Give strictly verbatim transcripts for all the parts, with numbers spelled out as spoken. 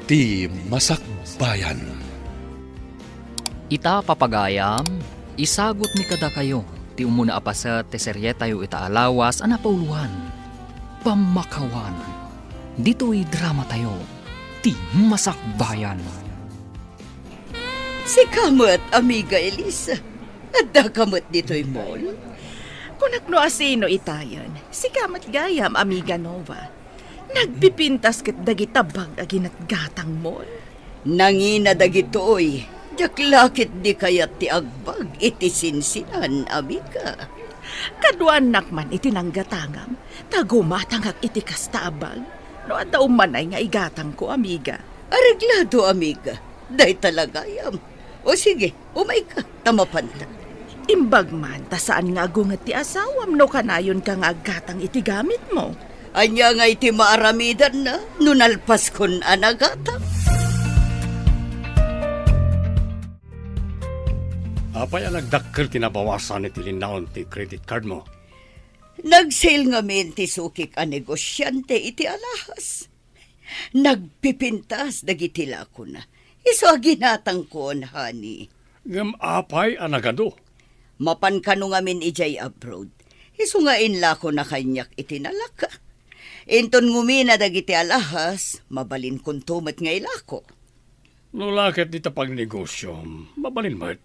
Ti Masakbayan. Ita, papagayam, isagutmi kadakayo ti umuna a paset ti serietayo ita a lawas a napauloan, Pammakawan. Ditoy dramatayo, Ti Masakbayan. Sika met, Amiga Elisa. Addaka met ditoy mall? Kunak no asino itayen. Sika met gayam, Amiga Nova. Nagpipintas ket dagita bag a ginatgatang mall. Nangina dagitoy. Diak la ketdi kayat ti agbag iti sinsinan, amiga. Kaduaannak man iti nanggatangam, ta gumatangak iti kasta a bag. No adda ummanay nga igatangko, amiga. Areglado, amiga. Dayta la gayam. O sige, umayka, ta mapanta. Imbag man, ta saan nga agunget ti asawam no kanayonka nga aggatang iti gamitmo. Ania ngay ti maaramidanna no nalpaskon a nagatang? Apay a nagdakkel ti nabawasan iti linnaon ti credit cardmo? Nag-sale ngamin ti sukik a negosiante iti alahas. Nagpipintas dagiti lakona. Isu a ginatangkon, honey. Ngem apay a nagadu? Mapan kano ngamin idiay abroad. Isu nga inlakona kaniak iti nalaka. Inton ngumina dagiti alahas, mabalinkonto met nga ilako. No la ket dita pagnegosiom, mabalin met.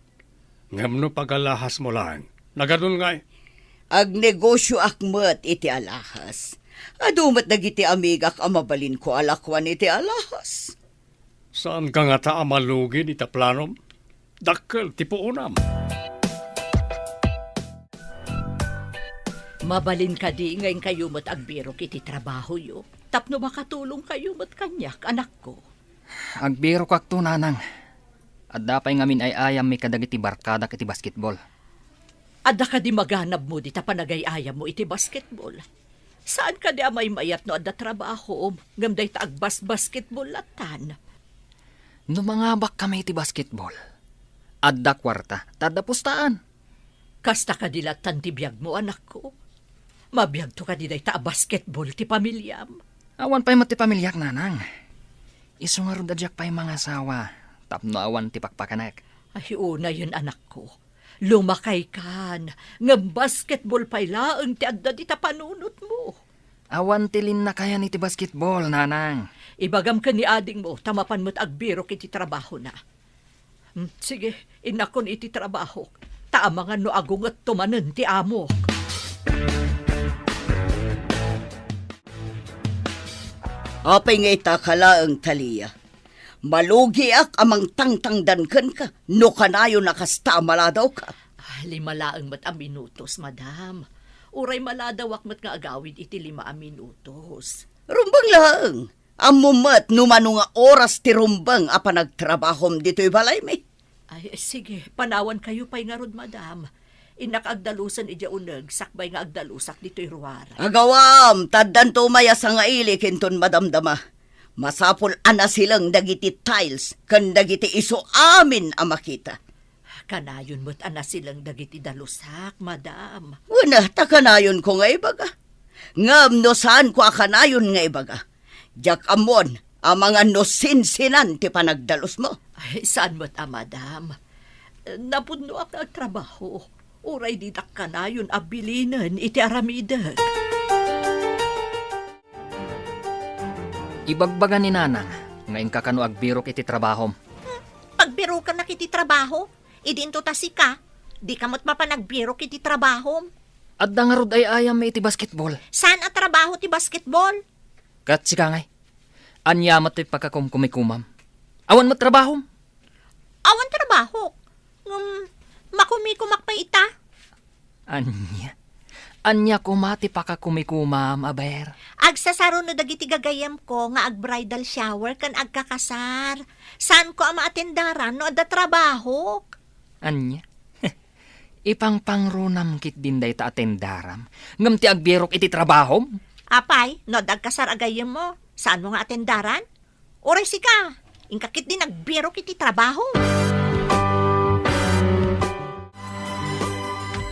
Ngem no pagalahasmo laeng, nagadun ngay? Agnegosioak met iti alahas. Adu met dagiti amigak a mabalinko a lakuan iti alahas. Saanka ngata a malugi dita planom? Dakkel ti puonam. Mabalin kadi nga inkayo met agbirok iti trabahoyo, tapno makatulongkayo met kaniak, anakko? Agbirokakto, nanang. Adda pay ngamin ay-ayammi kadagiti barkadak iti basketball. Adda kadi maganabmo dita panagay-ayammo iti basketball? Saan kadi a maymayat no adda trabahom, ngem dayta agbasbasketball lattan? No mangabakkami iti basketball, adda kuarta, ta adda pustaan. Kasta kadi lattan ti biagmo, anakko? Mabiagto kadi dayta a basketball ti pamiliam? Awan pay met ti pamiliak, nanang. Isu ngarud a diak pay mangasawa tapno awan ti pakpakanek. Ay, unayen, anakko. Lumakaykan, ngem basketball pay laeng ti adda dita panunotmo. Awan ti linnakayan iti basketball, nanang. Ibagam ken ni adingmo, ta mapan met agbirok iti trabahona. Hmm, sige, innakon iti trabahok, ta amangan no agungetto manen ti amok. Apay nga itaka laeng, Talia? Malugiak a mangtangtangdan kenka no kanayon a kasta a maladawka. Ah, lima laeng met a minutos, madam. Uray maladawak met nga agawid iti lima a minutos. Rumbeng laeng. Ammom met no mano nga oras ti rumbeng a panagtrabahom ditoy balaymi. Ay, sige, panawankayo pay ngarud, madam. Innak agdalusen idiay uneg sakbay nga agdalusak ditoy ruar. Agawam, ta addanto umay a sangailik inton madamdama. Masapul a nasileng dagiti tiles ken dagiti isu amin a makita. Kanayon met a nasileng dagiti dalusak, madam. Wen, ta kanayonko nga ibaga. Ngem no saanko a kanayon nga ibaga, diak ammon amangan no sinsinan ti panagdalusmo. Ay, saan met a, madam. Napudnoak nga agtrabaho. Uray ditak kanayon a bilinen iti aramidek. Ibagbaga ni nanang nga inka kano agbirok iti trabahom. Pagbirokanak iti trabaho? Idinto ta sika, dika met mapan agbirok iti trabahom. Adda ngarud ay-ayammi iti basketball. Saan a trabaho ti basketball? Ket sika ngay, ania met ti pakakumkumikumam? Awan met trabahom? Awan trabahok. Ngem, makumikumak pay ita. Ania? Ania koma ti pakakumikumam, aber? Agsasaro no dagiti gagayyemko nga ag-bridal shower ken agkakasar. Saanko a maatendaran no adda trabahok. Ania? Ipangpangrunam ketdin dayta atendaram, ngem ti agbirok iti trabahom? Apay, no adda agkasar a gayyemmo, saanmo nga atendaran? Uray sika, inka ketdi nagbirok iti trabaho.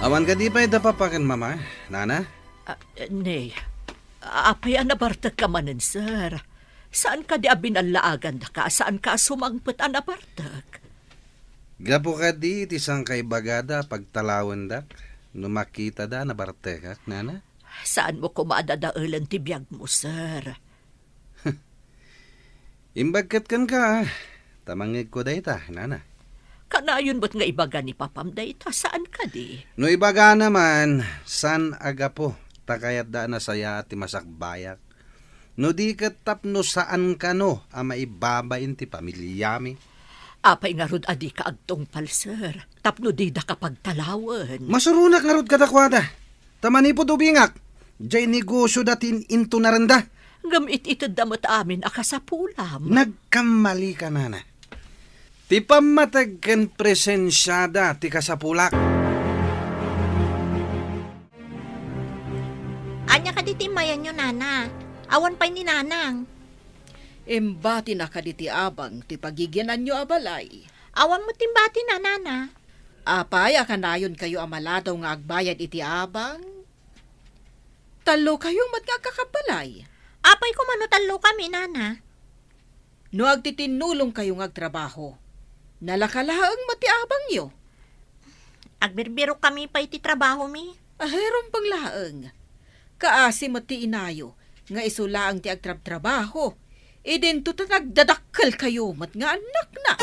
Awan kadi pay da papa ken mama, nana? Ah, ne, apay a nabartekka manen, sir? Saan kadi a binallaagandaka a saanka a sumangpet a nabartek? Gapu kadi iti sangkaibagada a pagtalawendak, no makitada a nabartekak, nana? Saanmo koma a dadaelen ti biagmo, sir. Imbag ket kenka, ta mangngegko dayta, nana. Kanayon met nga ibaga ni papam dayta, saan kadi? No ibagana man, saan a gapu ta kayatda a nasayaat ti masakbayak. No di ket tapno saan kano a maibabain ti pamiliami. Apay ngarud a dika agtungpal, sir, tapno didaka pagtalawen? Masuronak ngarud kadakuada, ta manipud ubingak, diay negosioda ti in-, intunarenda. Ngem it-itedda met amin a kasapulam. Nagkammalika, nana. Ti pammateg ken presensiada ti kasapulak. Ania kadi ti immayanyo, nana? Awan pay ni nanang. Imbatina kadi ti abang ti pagigiananyo a balay? Awan met imbatina, nana. Apay a kanayonkayo a maladaw nga agbayad iti abang? Tallokayo met nga agkakabbalay. Apay koma no tallokami, nana? No agtitinnulongkayo nga agtrabaho, nalaka laeng met ti abangyo. Agbirbirokkami pay ti trabahomi. Ay, rumbeng laeng. Kaasi met ti inayo nga isu laeng ti agtrabtrabaho, idinto ta nagdadakkelkayo met nga annakna.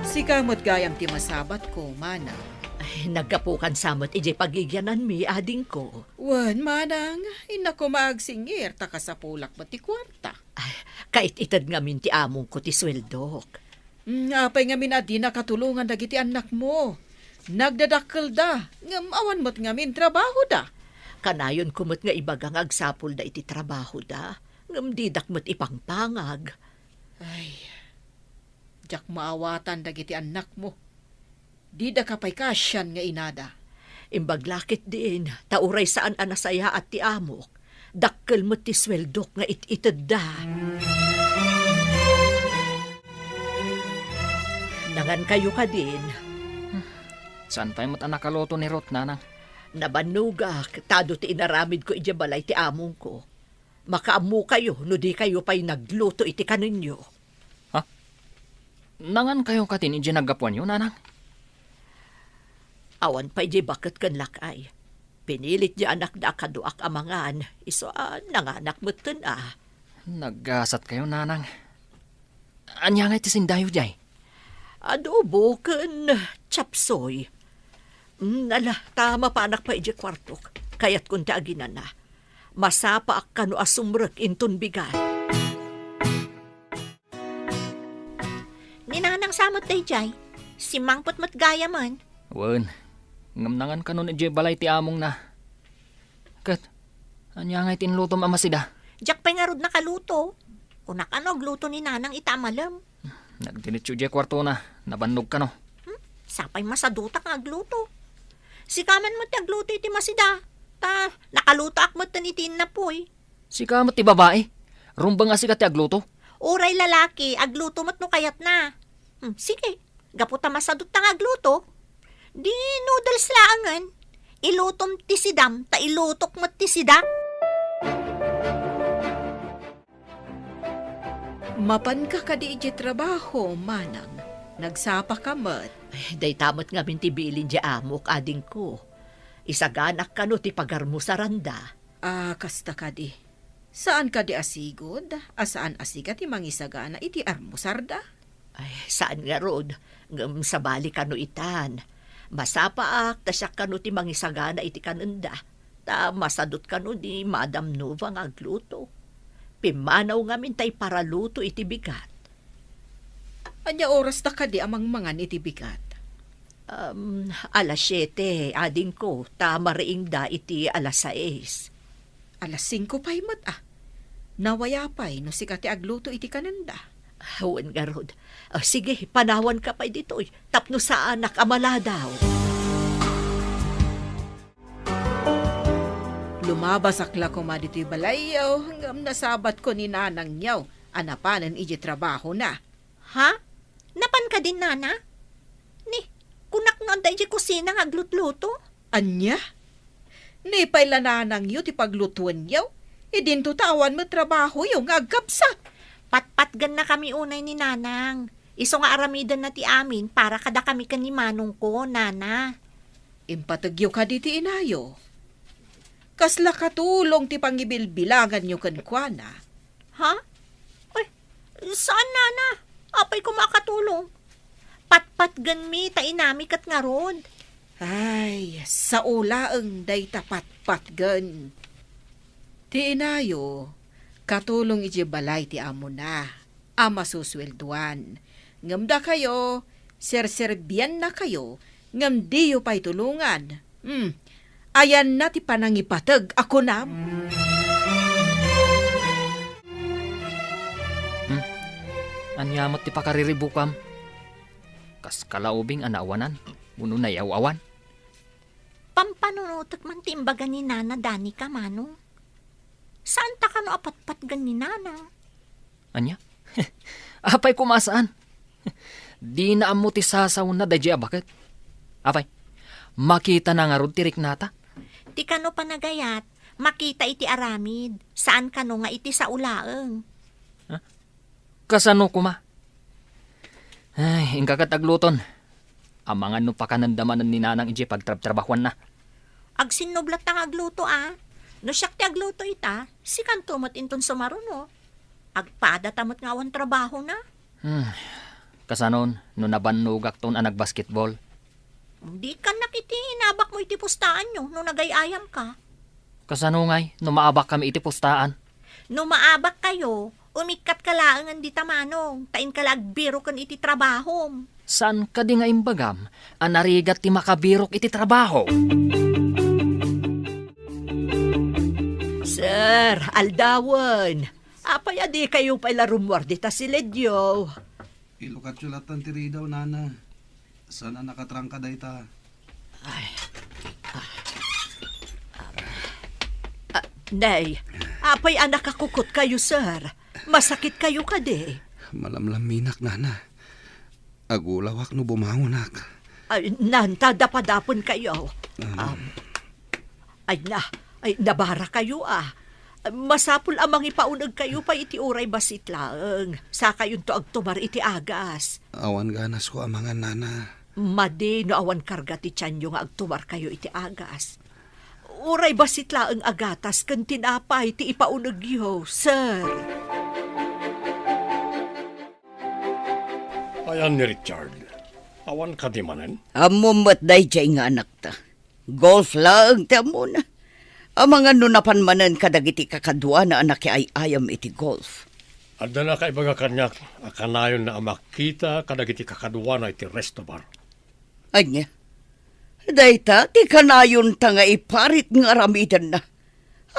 Sika met gayam ti masabatko, manang. Ay, naggapukan sa met idiay pagigiananmi, adingko. Wen, manang, innak koma agsingir ta kasapulak met ti kuarta. Ay, kait-ited ngamin ti amongko ti sueldok. Mm, apay ngamin a dina katulongan dagiti annakmo? Nagdadakkelda, ngem awan met ngamin trabahoda. Kanayonko met nga ibaga nga agsapulda iti trabahoda, ngem didak met ipangpangag. Ay, diak maawatan dagiti annakmo. Didaka pay kaasian nga inada. Imbag la ketdin, ta uray saan a nasayaat ti amok, dakkel met ti sueldok nga it-itedda. Nangankayo kadin. Saan pay met a nakaluto ni Ruth, nanang? Nabannogak, ta adu ti inaramidko idiay balay ti amongko. Makaammokayo no dikayo pay nagluto iti kanenyo. Ha? Nangankayo katin idiay naggapuanyo, nanang? Awan pay diay baket ken lakay. Pinilit diay anakda a kaduak a mangan, isu a nanganak metten a. Naggasatkayo, nanang. Ania ngay ti sindayo diay? Adobo ken chapsoy. Mm, ala, ta mapanak pay idiay kuartok. Kayatkon ti aginana. Masapaak kano a sumrek inton bigat. Ni nanang sa met daydiay, simmangpet met gayamen. Wen, ngem nangan kano idiay balay ti amongna. Ket, ania ngay ti inlutom a masida? Diak pay ngarud nakaluto. Kunak a no agluto ni nanang ita a malem. Nagdiretso idiay kuartona, nabannog kano. Hmm? Sapay masadutak nga agluto. Sika man met ti agluto iti masida. Ta, nakalutoak metten iti innapoy. Sika met ti babai. Rumbeng a sika ti agluto. Uray lalaki, agluto met no kayatna. Hmm, sige, gapu ta masadutta nga agluto, di noodles laengen. Ilutom ti sidam, ta ilutok met ti sida. Mapanka kadi idiay trabaho, manang? Nagsapaka met? Ay, dayta met ngamin ti bilin diay amok, adingko. Isaganak kano ti pagarmusaranda. Ah, kasta kadi. Saan kadi a sigud a saan a sika ti mangisagana iti armusarda? Ay, saan ngarud, ngem sabali kano itan. Masapaak ta siak kano ti mangisagana iti kanenda, ta masadut kano ni Madam Nova nga agluto. Pimmanaw ngamin ta iparaluto iti bigat. Ania oras ta kadi a mangmangan iti bigat? Um, alas siete, adingko, ta mariingda iti alas sais. Alas singko pay met, a. Nawaya pay no sika ti agluto iti kanenda. Wen ngarud. Ah, sige, panawanka pay ditoy, tapno saanak a maladaw. Lumabasak la koma ditoy balayyo, ngem nasabatko ni nanangyo a napanen idiay trabahona. Ha? Napan kadin, nana? Ni, kunak no adda idiay kusina nga aglutluto? Ania? Ni pay la nanangyo ti paglutuenyo? Idinto ta awan met trabahoyo nga agkabsat. Patpatgennakami unay ni Nanang. Isu nga aramidenna ti amin para kadakami ken ni Manongko, Nana. Impategyo kadi ti inayo. Kasla katulong ti pangibilbilanganyo kenkuana. Ha? Ay, saan, Nana? Apay koma a katulong? Patpatgenmi ta inami ket ngarud. Ay, sao laeng dayta patpatgen. Ti inayo, katulong idiay balay ti amona a masusueldoan. Ngem dakayo, serserbiannakayo, ngem diyo pay tulongan. Hmm. Ayanna ti panangipateg a kunam? Hmm. Ania met ti pakariribukam? Kas kalaubing a naawanan, wenno nayaw-awan? Pampanunotek man ti imbaga ni Nana Danica, Manong. Saanta kano a patpatgen ni Nana? Ania? Apay koma a saan? Dina ammo ti sasaona daydiay a baket. Apay, makitana ngarud ti riknata? Ti kano panagayat, makita iti aramid, saan kano nga iti sao laeng. Ha? Kasano koma? Ay, inka ket agluton. Amangan no pakanenda manen ni Nanang idiay pagtrabtrabahuanna. Agsinnublatta nga agluto a. No siak ti agluto ita, sikanto met inton sumaruno. Agpadata met nga awan trabahona. Hmm. Kasanon, no nabannogakton a nagbasketball? Dikannak iti inabakmo iti pustaanyo no nagay-ayamka. Kasano ngay no maabakkami iti pustaan? No maabakkayo, umikkatka laengen dita, Manong, ta inka la agbiroken iti trabahom. Saan kadi nga imbagam a narigat ti makabirok iti trabaho? Sir, aldawen. Apay a dikayo pay la rummuar dita siledyo? Ilukatyo lattan ti ridaw, Nana. Saan a nakatrangka dayta. Ay. Ah. Ah, ah, nay, apay a nakakukot kayo, sir? Masakit kayo kadi? Malamlaminak, Nana. Agulawak no bumangonak. Ay, nanta, dapadapen kayo. Um. Ah, Ay na, ay, nabara kayo, ah. Masapul a mangipauneg kayo pay iti uray bassit laeng. Sakayonto agtumar iti agas. Awan ganasko a mangan, Nana. Madi no awan karga ti tianyo nga agtumar kayo iti agas. Uray bassit laeng a gatas ken tinapay ti ipaunegyo, sir. Ayan ni Richard. Awan kadi manen? Ammom met daydiay nga anakta. Golf laeng ti ammona. Amangan no napan manen kadagiti kakaduana a nakiay-ayam iti golf. Adda nakaibaga kaniak a kanayonna a makita kadagiti kakaduana iti resto bar. Ania? Dayta ti kanayonta nga iparit nga aramidenna.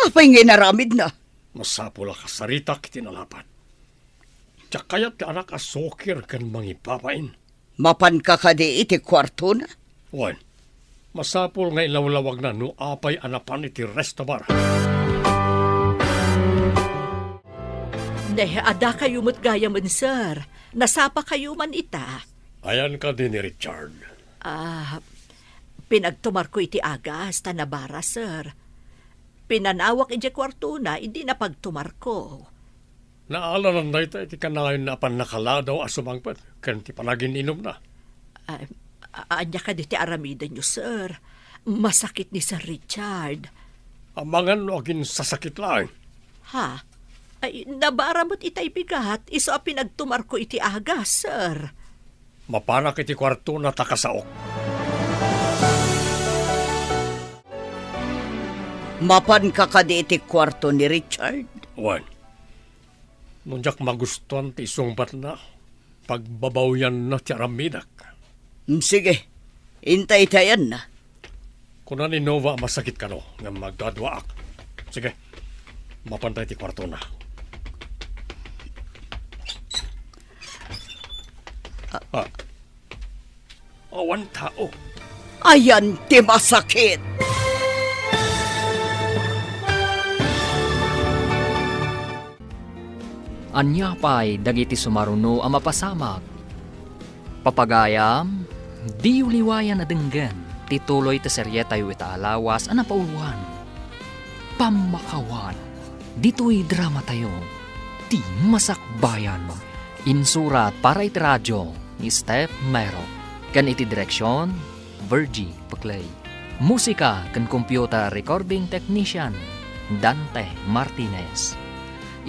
Apay nga inaramidna? Masapul a kasaritak iti nalapad. Diak kayat ti anak a sukir ken mangibabain. Mapanka kadi iti kuartona? Wen, masapul nga ilawlawagna no apay a napan iti resto bar. Ne, adda kayo met gayamen, sir. Nasapa kayo man ita. Ayan kadi ni Richard? Ah, pinagtumarko iti agas ta nabara, sir. Pinanawak idiay kuartona idi napagtumarko. Naalanan dayta iti kanayonna a pannakaladaw a sumangpet ken ti panagin-inumna. Ah, a-, ania kadi ti aramidenyo, sir? Masakit ni Sir Richard. Amangan no aginsasakit laeng. Ha? Ay, nabara met itay bigat, isu a pinagtumarko iti agas, sir. Mapanak iti kuartona ta kasaok. Mapanka kadi iti kuarto ni Richard? Wen, no diak magustuan ti isungbatna, pagbabawyanna ti aramidek. Mm, sige, intaytayanna. Kuna ni Nova a masakit kano, ngem magduaduaak. Sige, mapantay ti kuartona. Ah. Awan tao. Ayan ti masakit! Ania pay dagiti sumaruno a mapasamak? Papagayam, diyo liwayan a denggen ti tuloy ti serietayo ita a lawas a napauloan, Pammakawan. Ditoy dramatayo, Ti Masakbayan. Insurat para iti radio ni Steph Mero. Ken iti direksion, Virgie Peclay. Musika ken computer recording technician, Dante Martinez.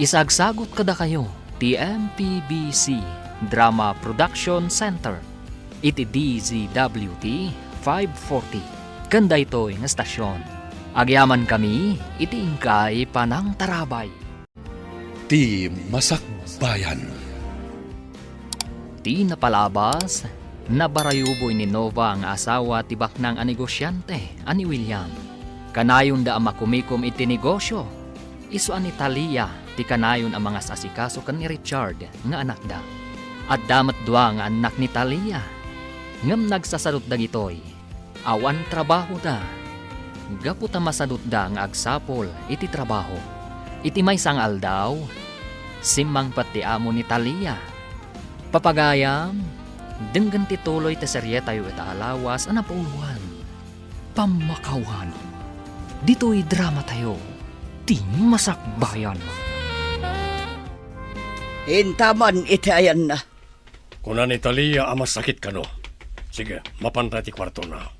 Isagsagut kadakayo ti M P B C Drama Production Center iti D Z W T five forty. Ken daytoy nga estasion, agyamankami iti inkay panangtarabay. Ti Masakbayan. Ti napalabas, nabarayuboy ni Nova nga asawa ti baknang a negosiante a ni William. Kanayonda a makumikom iti negosio. Isu a ni Talia ti kanayon a mangas-asikaso ken ni Richard nga anakda. Adda met dua nga annak ni Talia, ngem nagsasadut dagitoy. Awan trabahoda. Gapu ta masadutda nga agsapul iti trabaho. Iti maysa nga aldaw, simmangpet ti amo ni Talia. Papagayam, denggen ti tuloy ti serietayo ita a lawas a napuloan. Pammakawan. Ditoy dramatayo, Ti Masakbayan. Intaman iti ayanna. Kuna ni Talia a masakit kano. Sige, mapanta ti kuartona.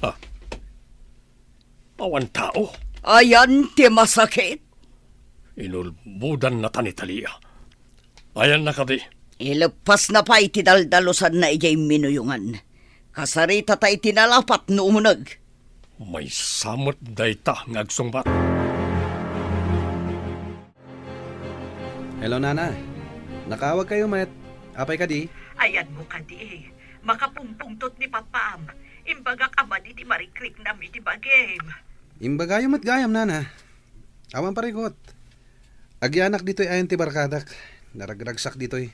Ah, awan tao. Ayan ti masakit. Inulbodan na ta ni Talia. Ayanna kadi. Ileppasna pay ti daldalusanna idiay minuyongan. Kasarita ta iti nalapat no umuneg. Maysa met dayta nga agsungbat. Hello, Nana. Nakaawag kayo met. Apay kadi? Ayanmo kadi. Makapungpungtot ni Papam. Imbagak a madi ti marikriknam iti bagim. Imbagayo met gayam, Nana. Awan parikot. Agyanak ditoy ayan ti barkadak. Naragragsak ditoy.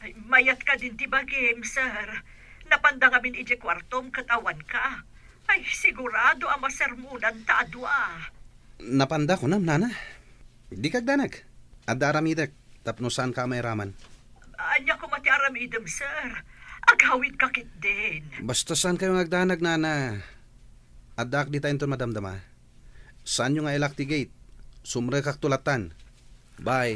Ay, mayat kadin ti bagim, sir. Napanda ngamin idiay kuartom ket awan ka. Ay, sigurado a masermonan ta a dua. Napanda kunam, Nana. Dika agdanag. Adda aramidek tapno saan ka a mairaman. Ania koma ti aramidem, sir? Agawid ka ketdin. Basta saan kayo nga agdanag, Nana. Addaak dita inton madamdama. Saanyo nga ilak ti gate. Sumrekakto lattan. Bye.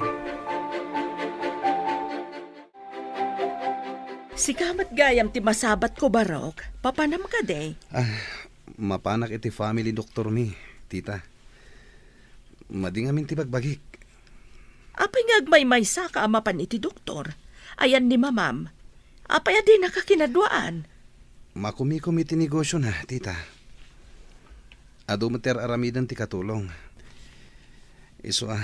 Sika met gayam ti masabatko, Barok. Papanam kadi? Ah, mapanak iti family doctor mi, tita. Madi ngamin ti bagbagik. Apay nga agmaymaysa ka a mapan iti doktor? Ayan ni mamam. Apay a dinaka kinaduaan? Makumikom iti negosyo na, tita. Adu met ti ar-aramiden ti katulong. Isu a,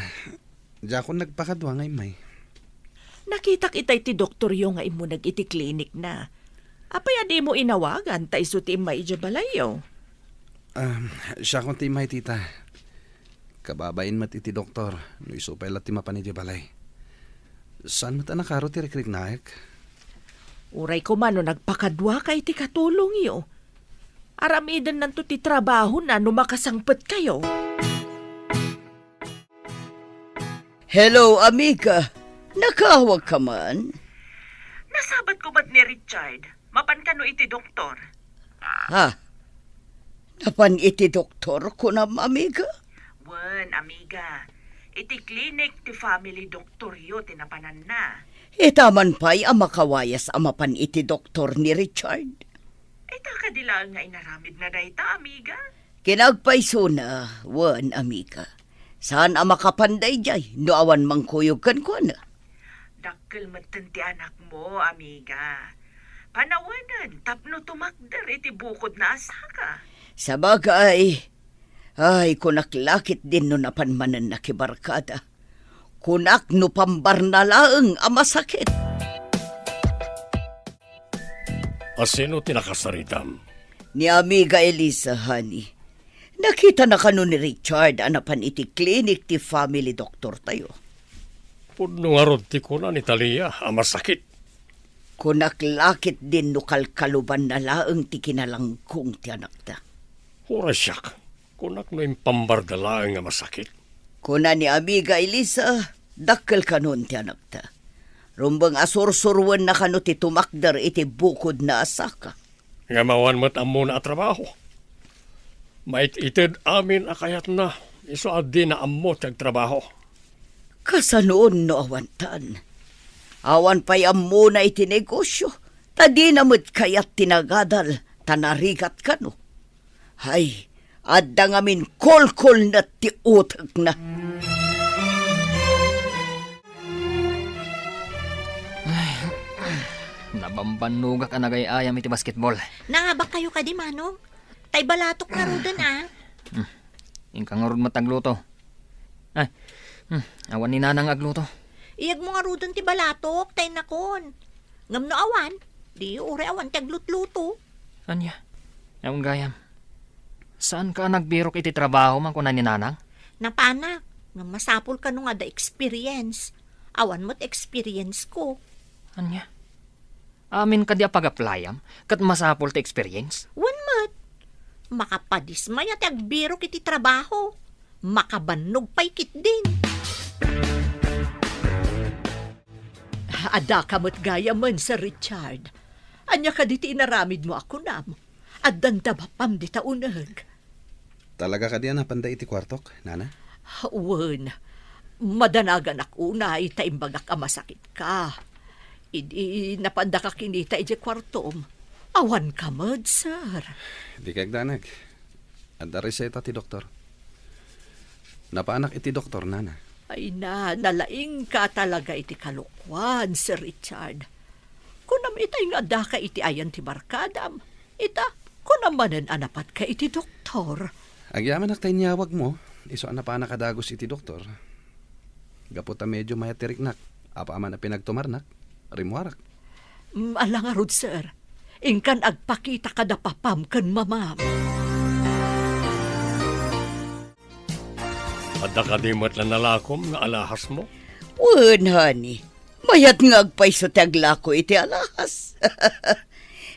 diakon nagpakadua nga immay. Nakitak itay ti doktoryo nga immuneg iti klinik na. Apay a dimo inawagan ta isu ti immay idiay balayyo? Um, siakon ti immay, tita. Kababain met iti doktor no isu pay la ti mapan idiay balay. Saan met a nakaro ti rikriknaek? Uray koma no nagpakaduaka iti katulongyo. Aramidennanto ti trabahona no makasangpetkayo. Hello, amiga. Nakaawag ka man? Nasabat ko met ni Richard. Mapan kano iti doktor? Ha? Napan iti doktor, kunam, amiga? Wen, amiga. Iti klinik ti family doktoryo ti napananna. Ita man pay a makawayas a mapan iti doktor ni Richard. Ita kadi laeng nga inaramidna dayta, amiga? Kinagpaysona, wen, amiga. Saan a makapan daydiay no awan mangkuyog kenkuana? Dakkel metten ti anakmo, amiga. Panawanen tapno tumakder iti bukodna a saka. Sabagay, ay, kunak la ketdin no napan manen nakibarkada. Kunak no pambarna laeng a masakit. A sino ti nakasaritam? Ni Amiga Elisa, honey. Nakitana kano ni Richard a napan iti klinik ti family doktortayo. Pudno ngarud ti kuna ni Talia a masakit. Kunak la ketdin no kalkalubanna laeng ti kinalangkong ti anakta. Uray siak, kunak no impambarda laeng a masakit. Kuna ni Amiga Elisa, dakkel kanon ti anakta. Rumbeng a sursuruenna kano ti tumakder iti bukodna a saka. Ngem awan met ammona a trabaho. Mait-ited amin a kayatna, isu a dina ammo ti agtrabaho. Kasanoon no awantan? Awan pay ammona iti negosyo, ta dina met kayat ti nagadal, ta narigat kano. Hay, adda ngamin kolkolna ti utekna. Nabambannogak a nagay-ayam iti basketball. Nangabak kayo kadi, Manong? Tay balatok ngaruden, a. Hmm. Inka ngarud met agluto. Ay, hmm, awan ni Nanang agluto. Iyag mo ngaruden ti balatok, tay nakon. Ngem no awan, di uray awan ti aglutluto. Ania? Awan gayam. Saanka a nagbirok iti trabaho, man kuna ni Nanang? Napanak. Ngem masapul kano nga adda experience. Awan met experience ko. Ania? Amin kadi a pag-applyam, ket masapul ti experience? Wen met. Makapadismaya ti agbirok iti trabaho. Makabannog pay ketdin. Adda ka met gayamen, Sir Richard. Ania kadi ti inaramidmo a kunam? Addan da bapam dita uneg. Talaga kadi a napanda iti kuartok, Nana? Wen, madanaganak unay ta imbagak a masakitka. Idi napandaka kinita idiay kuartom, awanka met, sir. Dika agdanag. Adda reseta ti doktor. Napanak iti doktor, Nana. Ay na, nalaingka talaga iti kalokuan, Sir Richard. Kunam itay nga addaka iti ayan ti barkadam. Ita, kunam manen a napadka iti doktor. Agyamanak ta inyawagmo, isu a napanak a dagus iti doktor. Gapu ta medio mayat ti riknak, apaman a pinagtumarnak, rimmuarak. Mm, ala ngarud, sir. Inkan agpakita kada papam ken mamam. Adda kadi met la nalakom nga alahasmo? Wen, honey. Mayat nga agpayso ti aglako iti alahas.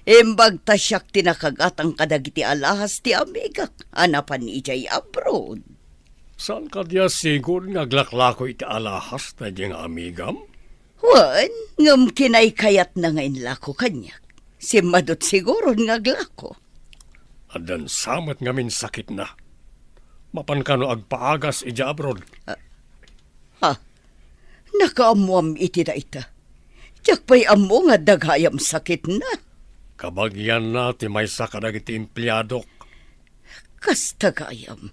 Imbag ta siak ti nakagatang kadagiti alahas ti amigak a napan idiay abroad. Saan kadi a sigud nga aglaklako iti alahas daydi nga amigam? Wen, ngem kinaykayatna nga inlako kaniak. Simmadut siguron nga aglako. Addan sa met ngamin sakitna. Mapan kano agpaagas idiay abroad? Ah, ha? Nakaammoam iti dayta. Diak pay ammo nga adda gayam sakitna. Kabagianna ti maysa kadagiti empleadok. Kasta gayam.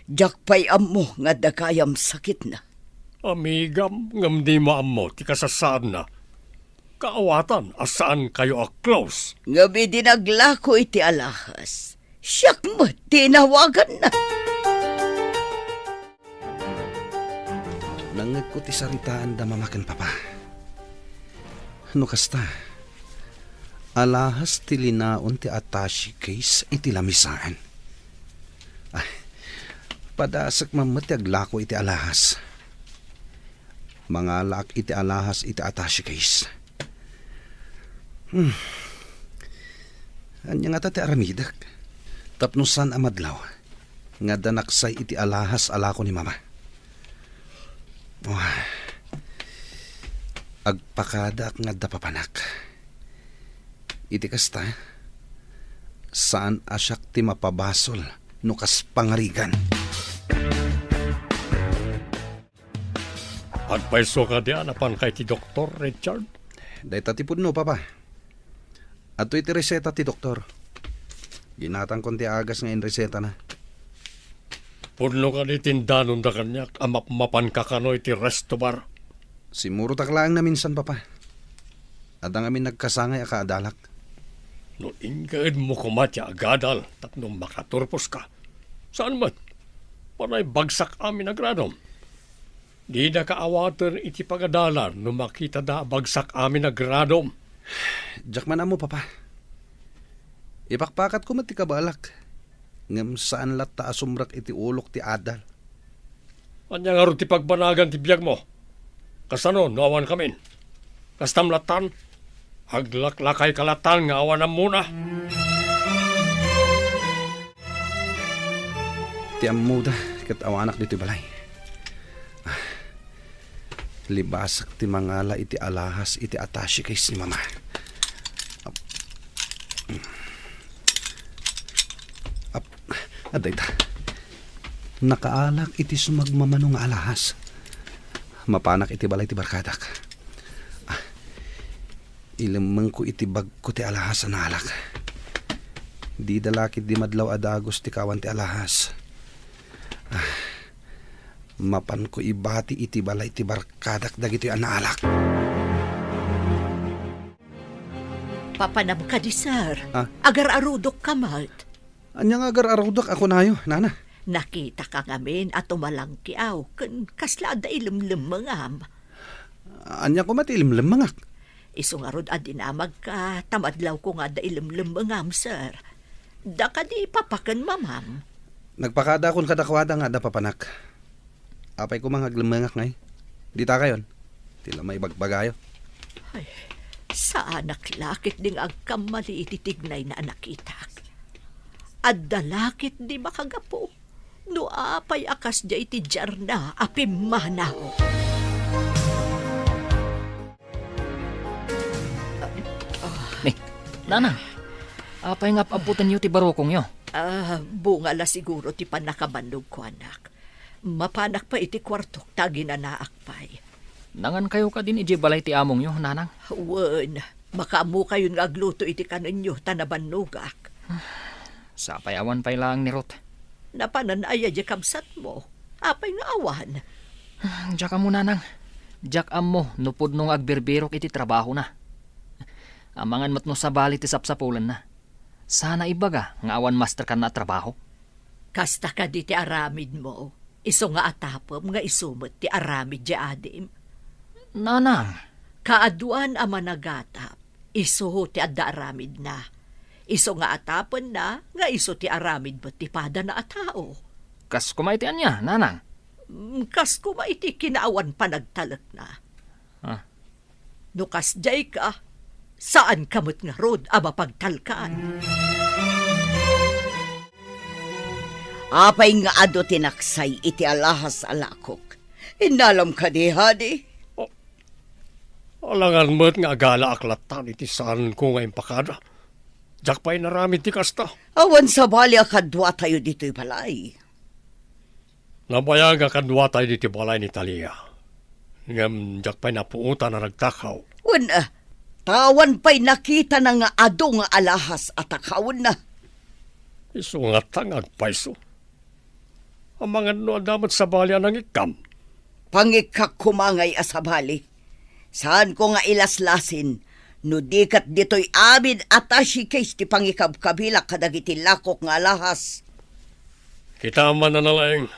Diak pay ammo nga adda gayam sakitna. Amigam, ngem dimo ammo ti kasasaadna. Kaawatan a saan kayo a close. Ngem idi naglako iti alahas, siak met ti inawaganna. Nangngegko ti saritaan da mama ken papa. No kasta, alahas ti linaon ti attaché case iti lamisaan. Ay, padasek man met ti aglako iti alahas. Mangalaak iti alahas iti attaché case. Hmm. Ania ngata ti aramidek? Tapno saan a madlaw nga adda naksay iti alahas a lako ni mama. Oh. Agpakadaak nga adda papanak. Iti kasta, saan a siak ti mapabasol no kas pangarigan. Agpayso kadi a napanka iti doktor, Richard? Dayta ti pudno, Papa. Adtoy ti reseta ti doktor. Ginatangkon ti agas nga inresetana. Pudno kadi ti indanonda kaniak a mapmapanka kano iti resto bar? Simmurotak laeng naminsan, Papa. Adda ngamin nagkasangay a kaadalak. No inkaedmo koma ti agadal tapno makaturposka, saan met? Panay bagsak amin a gradom. Didaka awaten iti pagadalan no makitada a bagsak amin a gradom. Diak man ammo, Papa. Ipakpakatko met ti kabaelak, ngem saan latta a sumrek iti ulok ti adal. Ania ngarud ti pagbanagan ti biagmo? Kasano no awankamin? Kastam lattan? Aglaklakayka lattan nga awan ammona? Ti ammoda ket awanak ditoy balay. Ah, libasak ti mangala iti alahas iti attaché case ni Mama. Ap-, ap-, Adda ita. Nakaalak iti sumagmamano nga alahas. Mapanak iti balay ti barkadak. Ah, ilemmengko iti bagko ti alahas a naalak. Dida la ketdi madlaw a dagus ti kawan ti alahas. Ah, mapanko ibati iti balay ti barkadak dagitoy a naalak. Papanam kadi, sir? Ah? Agar-arudok ka met. Ania nga agar-arudok a kunayo, nana? Nakitak ngamin a tumalangkiaw ken kasla adda ilemlemmengam. Ania koma ti ilemlemmengak? Isu ngarud a dinamagka ta madlawko nga adda ilemlemmengam, sir. Da kadi papa ken mamam? Nagpakadakon kadakuada nga adda papanak. Apay koma nga aglemmengak ngay? Dita kayon. Ti la maibagbagayo. Ay, saanak la ketdi nga agkammali iti tignayna a nakitak. Adda la ketdi makagapu no apay a kasdiay ti diarna a pimmanaw. Ni, Nanang, apay nga ap-aputenyo ti barukongyo? Ah, bunga la siguro ti pannakabannogko, anak. Mapanak pay iti kuartok ta aginanaak pay. Nangankayo kadin idiay balay ti amongyo, Nanang? Wen, makaammokayon nga agluto iti kanenyo ta nabannogak. Sapay awan pay laeng ni Ruth. Napanan aya diay kabsatmo? Apay nga awan? Diak ammo, Nanang. Diak ammo no pudno nga agbirbirok iti trabahona. Amangan met no sabali ti sapsapulenna. Sana ibaga nga awan masterkanna a trabaho. Kasta kadi ti aramidmo, isu nga atapem nga isu met ti aramid diay adim? Nanang! Kaaduan a managatap, isu ti adda aramidna. Isu nga atapenna nga isu ti aramid met ti padana a tao. Kas koma iti ania, Nanang? Mm, kas koma iti kinaawan panagtalekna. Ah. No kasdiay ka, saan ka met ngarud a mapagtalkan. Apay nga adu ti naksay iti alahas a lakok? Innalam kadi, hadi? Oh, alangan met nga agalaak latta iti saanko nga impakada. Diak pay inaramid ti kasta. Awan sabali a kaduatayo ditoy balay. Nabayag a kaduatayo ditoy balay ni Talia. Ngem diak pay napuotan a nagtakaw. Wen, ah, ta awan pay nakitana nga adu nga alahas a takawenna. Isu ngata nga agpayso. Amangan no adda met sabali a nangikkam. Pangikkak koma ngay a sabali. Saanko nga ilaslasin no di ket ditoy amin a tashikis ti pangikabkabilak kadagiti lakok nga alahas. Kita man a nalaing,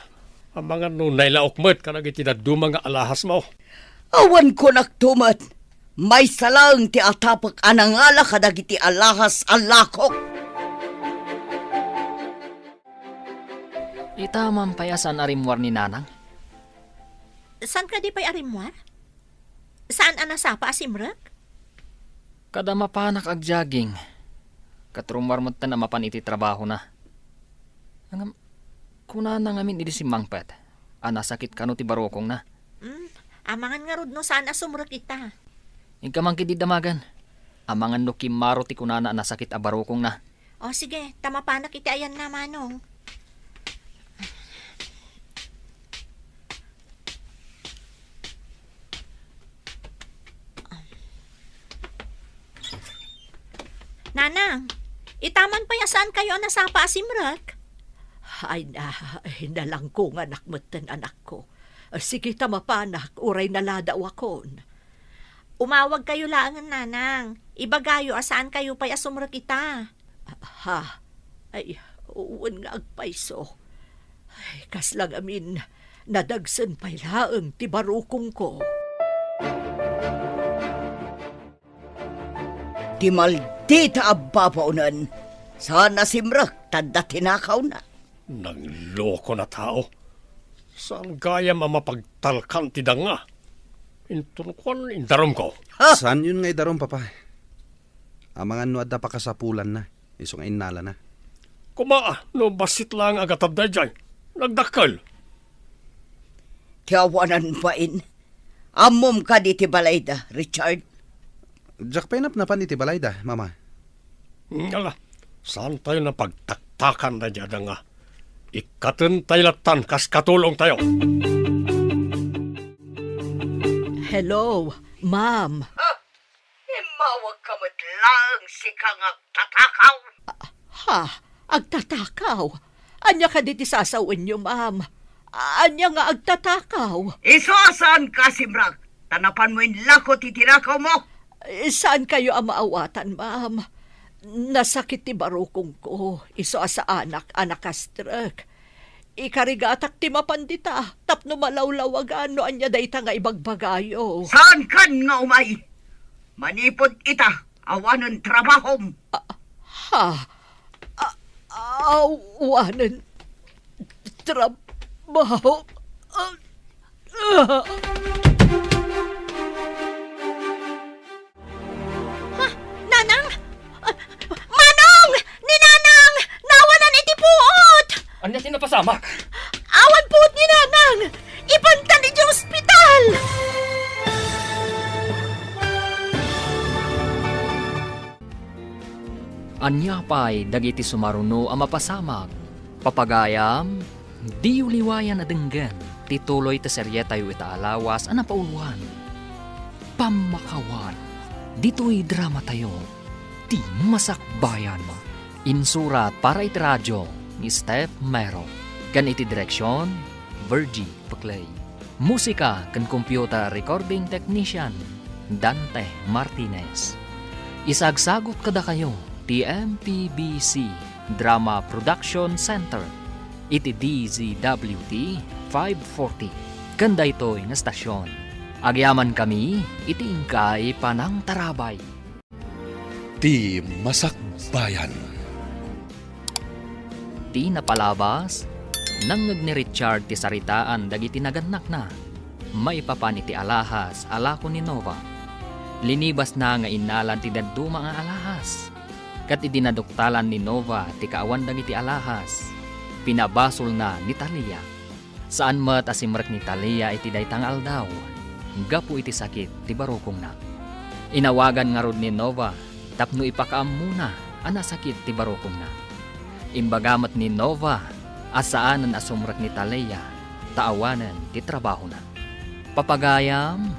amangan no nailaok met kadagiti dadduma nga alahasmo. Awan kunakto met, maysa laeng ti atapek a nangala kadagiti alahas a lakok. Ita man pay a saan a rimmuar ni Nanang? Saan kadi pay a rimmuar? Saan a nasapa a simrek? Kada mapanak agjogging, ket rummuar metten a mapan iti trabahona. Ngem, kunana ngamin idi simmangpet a nasakit kano ti barukongna. Hmm, amangan ngarud no saan a sumrek ita. Inka man ketdi damagen. Amangan no kimmaro ti kunana a nasakit a barukongna. O, sige, ta mapanak iti ayanna, Manong. Nanang, ita man pay a saankayo a nasapa a simrek? Ay na, nalangkonganak metten, anakko. Sige ta mapanak, uray naladawakon. Umawagkayo laengen, Nanang. Ibagayo a saankayo pay a sumrek ita. Ha? Ay, wen nga agpayso. Ay, kasla ngamin, nadagsen pay laeng ti barukongko. Ti maldita a babaonen, saan a simrek ta adda tinakawna. Nangloko na tao. Saan gayam a mapagtalkan ti danga? Inton kuan, indarumko. Ha? Saanyon nga idarum, Papa? Amangan no adda pakasapulanna, isu nga innalana. Koma, no bassit laeng a gatad daydiay, nagdakkel. Ti awanan bain. Ammom kadi ti balayda, Richard? Diak pay napnapan iti balayda, Mama. Ngala, saantayo a pagtaktakan daydiay a danga. Ikkatentayo lattan kas katulongtayo. Hello, ma'am. Ha? Immawagka met laeng sika nga agtatakaw? Ha? Agtatakaw? Ania kadi ti sasawenyo, ma'am? Ania nga agtatakaw? Isu a saanka a simrek, ta napanmo inlako ti tinakawmo. Eh, saankayo a maawatan, ma'am. Nasakit ti barukongko, isu a saanak a nakastrek. Ikarigatak ti mapan dita, tapno malawlawagan no ania dayta nga ibagbagayo. Saankan nga umay? Manipud ita, awanen trabahom. Ah, ha? Ah, awanen trabaho? Ah, ah. Ha? Nanang? Ah, Manong! Ni Nanang! Naawanan iti puot! Ania ti napasamak? Awan puot ni Nanang! Ipantan iti ospital! Ania pay dagiti sumaruno a mapasamak? Papagayam, diyo liwayan a denggen ti tuloy ti serietayo ita a lawas a napauluan. Pammakawan, ditoy dramatayo, Ti Masakbayan. Insurat para iti radio ni Steph Mero, ken iti direksion, Virgie Peclay. Musika ken computer recording technician, Dante Martinez. Isagsagut kadakayo ti M P B C Drama Production Center iti D Z W T five forty ken daytoy nga stasyon. Agyamankami iti inkay panangtarabay. Ti Masakbayan. Ti napalabas, nangngeg ni Richard ti saritaan dagiti nagannakna maipapan iti alahas a lako ni Nova. Linibasna nga innalan ti dadduma nga alahas. Ket idi naduktalan ni Nova ti kaawan dagiti alahas, pinabasolna ni Talia. Saan met a simrek ni Talia iti dayta nga aldaw, gapu iti sakit ti barukongna. Inawagan ngarud ni Nova tapno ipakaammona a nasakit ti barukongna. Imbaga met ni Nova a saanen a sumrek ni Talia ta awanen ti trabahona. Papagayam,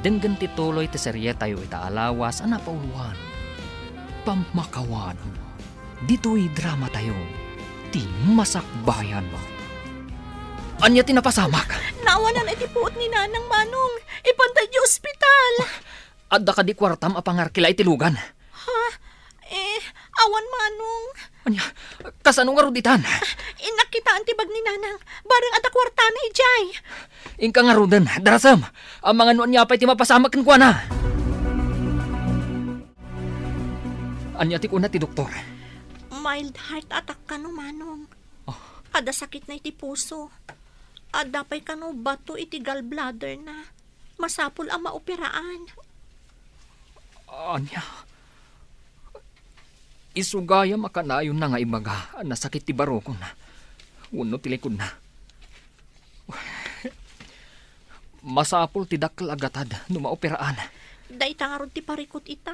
denggen ti tuloy ti serietayo ita a lawas a napauluan. Pammakawan. Ditoy dramatayo, Ti Masakbayan. Ania ti napasamak? Naawanan iti puot ni Nanang, Manong. Ipanta iti ospital. Adda kadi kuartam a pangarkila iti lugan? Ha? Eh, awan, Manong. Ania? Kasano ngarud itan? Innak kitaan ti bag ni Nanang. Bareng adda kuartana idiay. Inka ngaruden, darasem. Amangan no ania pay ti mapasamak kenkuana. Ania ti kuna ti doktor? Mild heart attack kano, Manong. Oh. Adda sakitna iti puso. Adda pay kano bato iti gallbladderna. Masapul a maoperaan. Ania? Isu gayam a kanayonna nga ibaga a nasakit ti barukon wenno ti likodna. Masapul ti dakkel a gatad no maoperaan. Dayta ngarud ti parikut ita.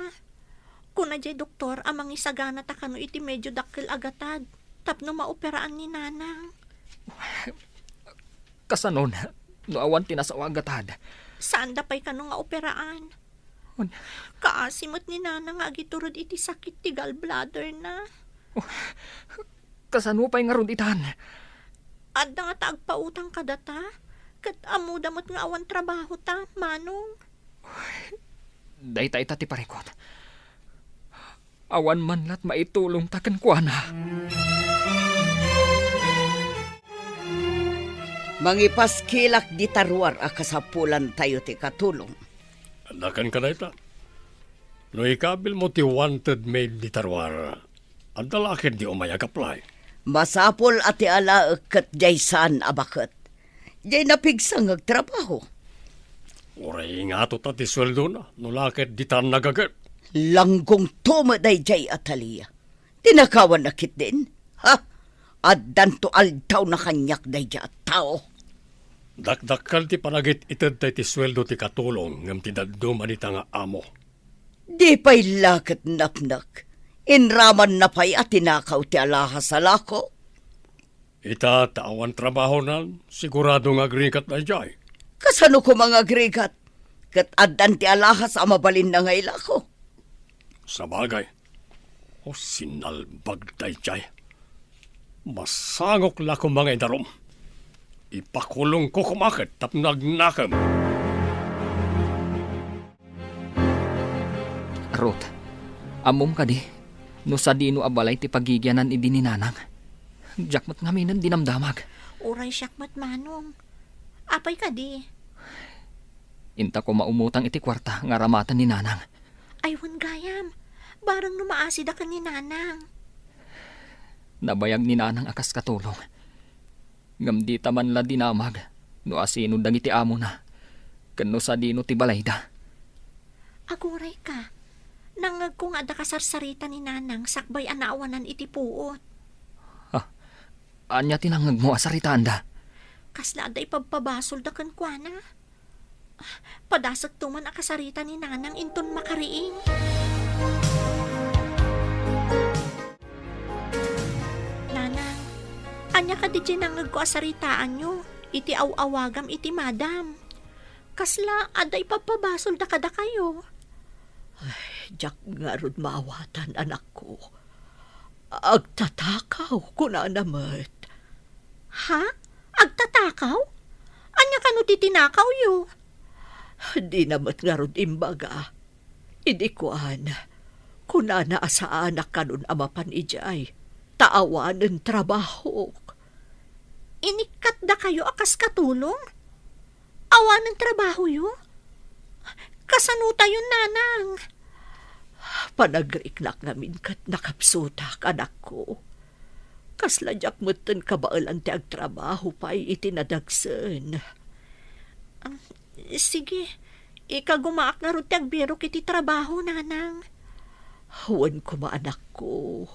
Kuna diay doktor a mangisagana ta kano iti medyo dakkel a gatad tapno maoperaan ni Nanang. Kasanon no awan ti nasao a gatad? Saanda pay kano nga operaan. Kaasi met ni Nanang nga agiturod iti sakit ti gallbladderna. Kasano pay ngarud itan? Adda ngata agpautang kadata, ket ammoda met nga awan trabahota, Manong. Dayta ita ti parikut. Awan man lat maitulongta kenkuana. Mangipaskilak dita ruar a kasapulantayo ti katulong. Adda kenka dayta. No ikabilmo ti wanted maid dita ruar, adda la ketdi umay ag-apply? Masapul a ti alaek ket diay saan a baket. Diay napigsa nga agtrabaho. Uray ingato ta ti sueldona, no la ket ditan nagaget. Langgongto met daydiay, Atalia. Tinakawanna ketdin? Ha? Addanto aldawna kaniak daydiay a tao. Dakdakkel ti panagit-itedta iti sueldo ti katulong ngem ti dadduma dita nga amo. Di pay la ket napnek. Inramanna pay a tinakaw ti alahas a lako. Ita ta awan trabahona, sigurado nga agrigat daydiay. Kasano koma nga agrigat? Ket addan ti alahas a mabalin nga ilako. Sabagay, o sinalbag daydiay. Masangok la koma nga idarum. Ipakulongko koma ket tapno agnakem. Ruth, ammom kadi no sadino a balay ti pagigianan idi ni Nanang? Diak met ngamin dinamdamag. Uray siak met, Manong. Apay kadi? Inta koma umutang iti kuarta nga aramaten ni Nanang. Ay, wen gayam. Bareng no maasida ken ni Nanang. Nabayag ni Nanang a kas katulong. Ngem dita man la dinamag no asino dagiti amona, ken no sadino ti balayda. Agurayka, nangngegko nga adda kasarsarita ni Nanang sakbay a naawanan iti puot. Ha? Ania ti nangngegmo a saritaanda? Kasla adda ipabpabasolda kenkuana. Padasekto man a kasarita ni Nanang inton makariing. Nanang, ania kadi ti nangngegko a saritaanyo iti aw-awagam iti madam? Kasla adda ipabpabasolda kadakayo? Ay, diak ngarud maawatan, anakko. Agtatakaw, kunana met. Ha? Agtatakaw? Ania kano ti tinakawyo? Dina met ngarud imbaga. Idi kuan, kunana a saanak kanon a mapan idiay, ta awanen trabahok. Inikkatdakayo a kas katulong? Awanen trabahoyo? Kasano tayon, Nanang? Panagriknak ngamin ket nakapsutak, anakko. Kasla diak metten kabaelan ti agtrabaho pay iti nadagsen. Ah, sige, ikagumaak ngarud ti agbirok iti trabaho, Nanang. Wen koma, anakko,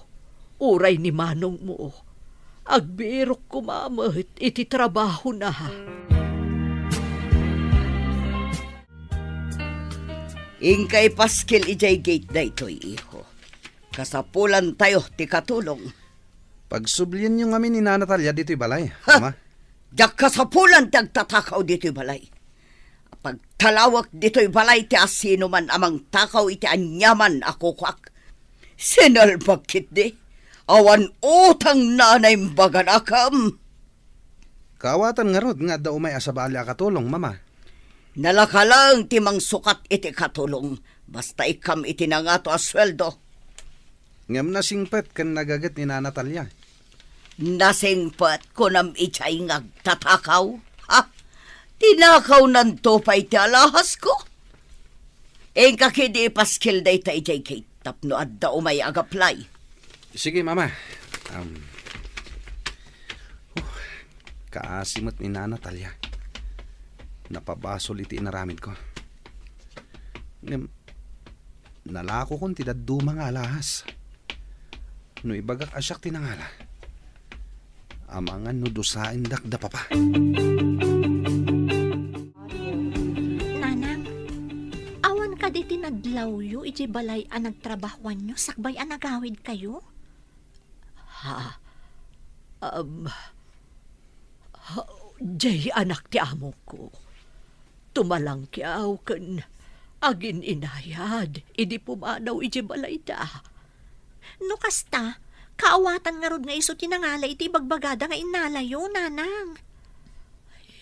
uray ni manongmo, agbirok koma met iti trabahona. Inka ipaskil idiay gate daytoy, iho. Kasapulantayo ti katulong. Pagsublienyo ngamin ni Nana Talia ditoy balay, Ha? Ama. Diak kasapulan ti agtatakaw ditoy balay. Pagtalawek ditoy balay ti asinoman a mangtakaw iti aniaman a kukuak. Sinalbag ketdi. Awan utang na naimbagan akam. Kaawatan ngarud nga adda umay a sabali a katulong, Mama. Nalaka laeng ti mangsukat iti katulong, basta ikkam iti nangato a sueldo. Ngem nasingpet ken nagaget ni Nana Talia. Nasingpet, kunam idiay nga agtatakaw? Ha? Tinakawnanto pay ti alahasko? Inka ketdi ipaskil dayta idiay gate tapno adda umay agaplay. Sige, Mama. Um, huh, kaasi met ni Nana Talia. Napabasol iti inaramidko. Ngem, nalakokon ti dadduma nga alahas. No ibagak a siak ti nangala, amangan no dusaendak da papa. Nanang, awan kadi ti nadlawyo iti balay a nagtrabahoanyo sakbay a nagawidkayo? Ha? Um, ha, diay anak ti amoko. Tumalangkiaw ken agin-inayad idi pumanaw idiay balayda. No kasta, kaawatan ngarud nga isu ti nangala iti ibagbagada nga innalayo, Nanang.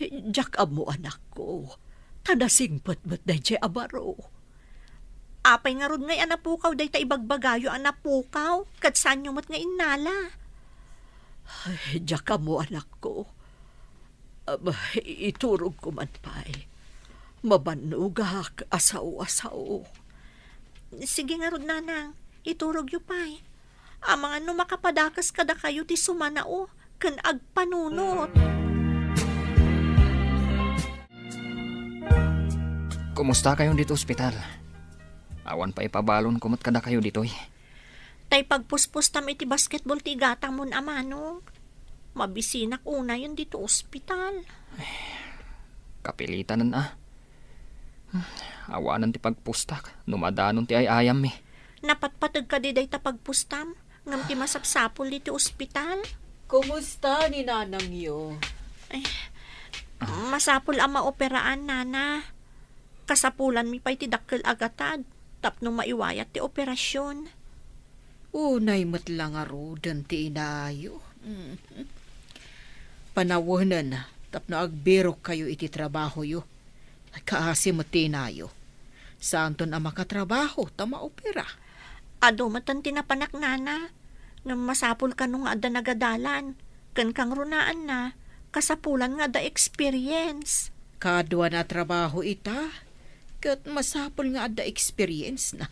Diak ammo, anakko, ta nasingpet met daydiay a baro. Apay ngarud ngay a napukaw dayta ibagbagayo a napukaw, ket saanyo met nga innala? Ay, diak ammo, anakko. Am, iturogko man pay. Mabannogak a sao a sao. Sige ngarud, Nanang, iturogyo pay. Amangan no makapadakes kadakayo ti sumanao ken agpanunot. Kumustakayon ditoy ospital? Awan pay ipabalonko met kadakayo ditoy. Tay pagpuspustam iti basketball ti igatangmon a manong. Mabisinak unayen ditoy ospital. Kapilitanen a. Awanen ti pagpustak no madanon ti ay-ayammi. Napatpateg kadi dayta pagpustam ngem ti masapsapul ditoy ospital? Kumusta ni nanangyo? Ay, masapul a maoperaan, Nana. Kasapulanmi pay ti dakkel a gatad tapno maiwayat ti operasyon. Unay met la ngaruden ti inayo. Mhm. Panawenen tapno agbirokkayo iti trabahoyo. Kaasi met ti inayo. Saanton a makatrabaho ta maopera. Adu met ti napanak, Nana. Ngem masapul kano nga adda nagadalan. Ken kangrunaanna, kasapulan nga adda experience. Kaduana a trabaho ita, ket masapul nga adda experience na.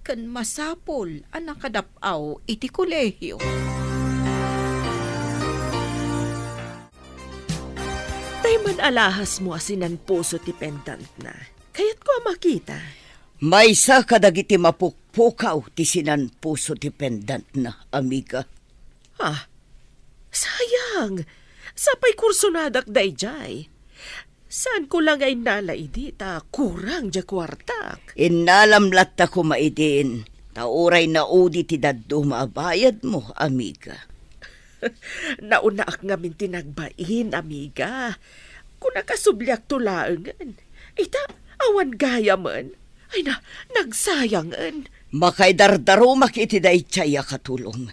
Ken masapul a nakadap-aw iti kolehio. Tay man alahasmo a sinanpuso ti pendantna. Kayatko a makita. Maysa kadagiti mapukpukaw ti sinanpuso ti pendantna, amiga. Ah, sayang. Sapay kursonadak daydiay. Saanko la nga innala idi ta kurang diay kuartak. Innalam latta koma idin, ta uray naudi ti dadduma a bayadmo, amiga. Naunaak ngamin ti nagbain, amiga. Kunak a subliakto laengen. Ita, awan gayamen. Ay na, nagsayangen. Makaidardarumak iti daydiay a katulong.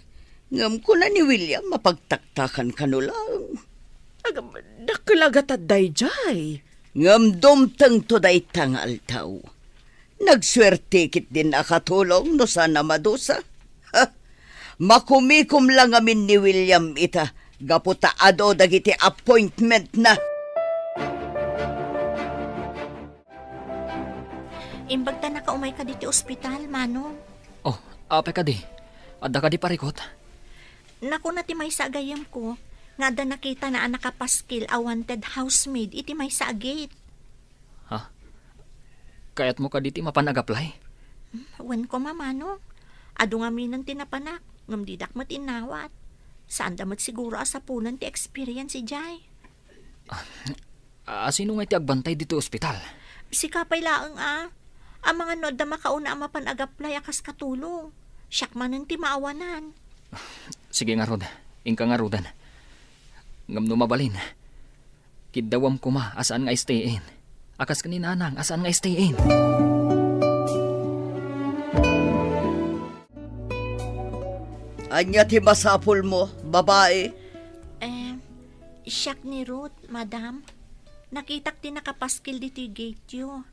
Ngem kuna ni William, mapagtaktakan kano laeng. Agam, dakkel a gatad daydiay. Ngem dumtengto dayta nga aldaw. Nagsuerte ketdin a katulong no saan a madusa. Ha? Makumikom la ngamin ni William ita gapu ta adu dagiti appointmentna. Imbag ta nakaumayka diti ospital, Manong. Oh, apay kadi? Adda kadi parikut? Nakuna ti maysa a gayyemko nga adda nakitana a nakapaskil a wanted housemaid iti maysa a gate. Ha? Kayatmo kadi ti mapan ag-apply? Hmm, wen koma, Manong. Adu ngaminen ti napanak, ngem didak met innawat. Saanda met siguro a sapulen ti experience idiay. Ah, sino ngay ti agbantay ditoy ospital? Sika pay laeng a. Amangan no adda makauna a mapan ag-apply a kas katulong. Siak manen ti maawanan. Sige ngarud, inka ngaruden. Ngem no mabalin, kiddawem koma a saan nga stay-in. A kas ken ni Nanang a saan nga stay-in. Ania ti masapulmo, babai? Eh, siak ni Ruth, madam. Nakitak ti nakapaskil ditoy gate-yo.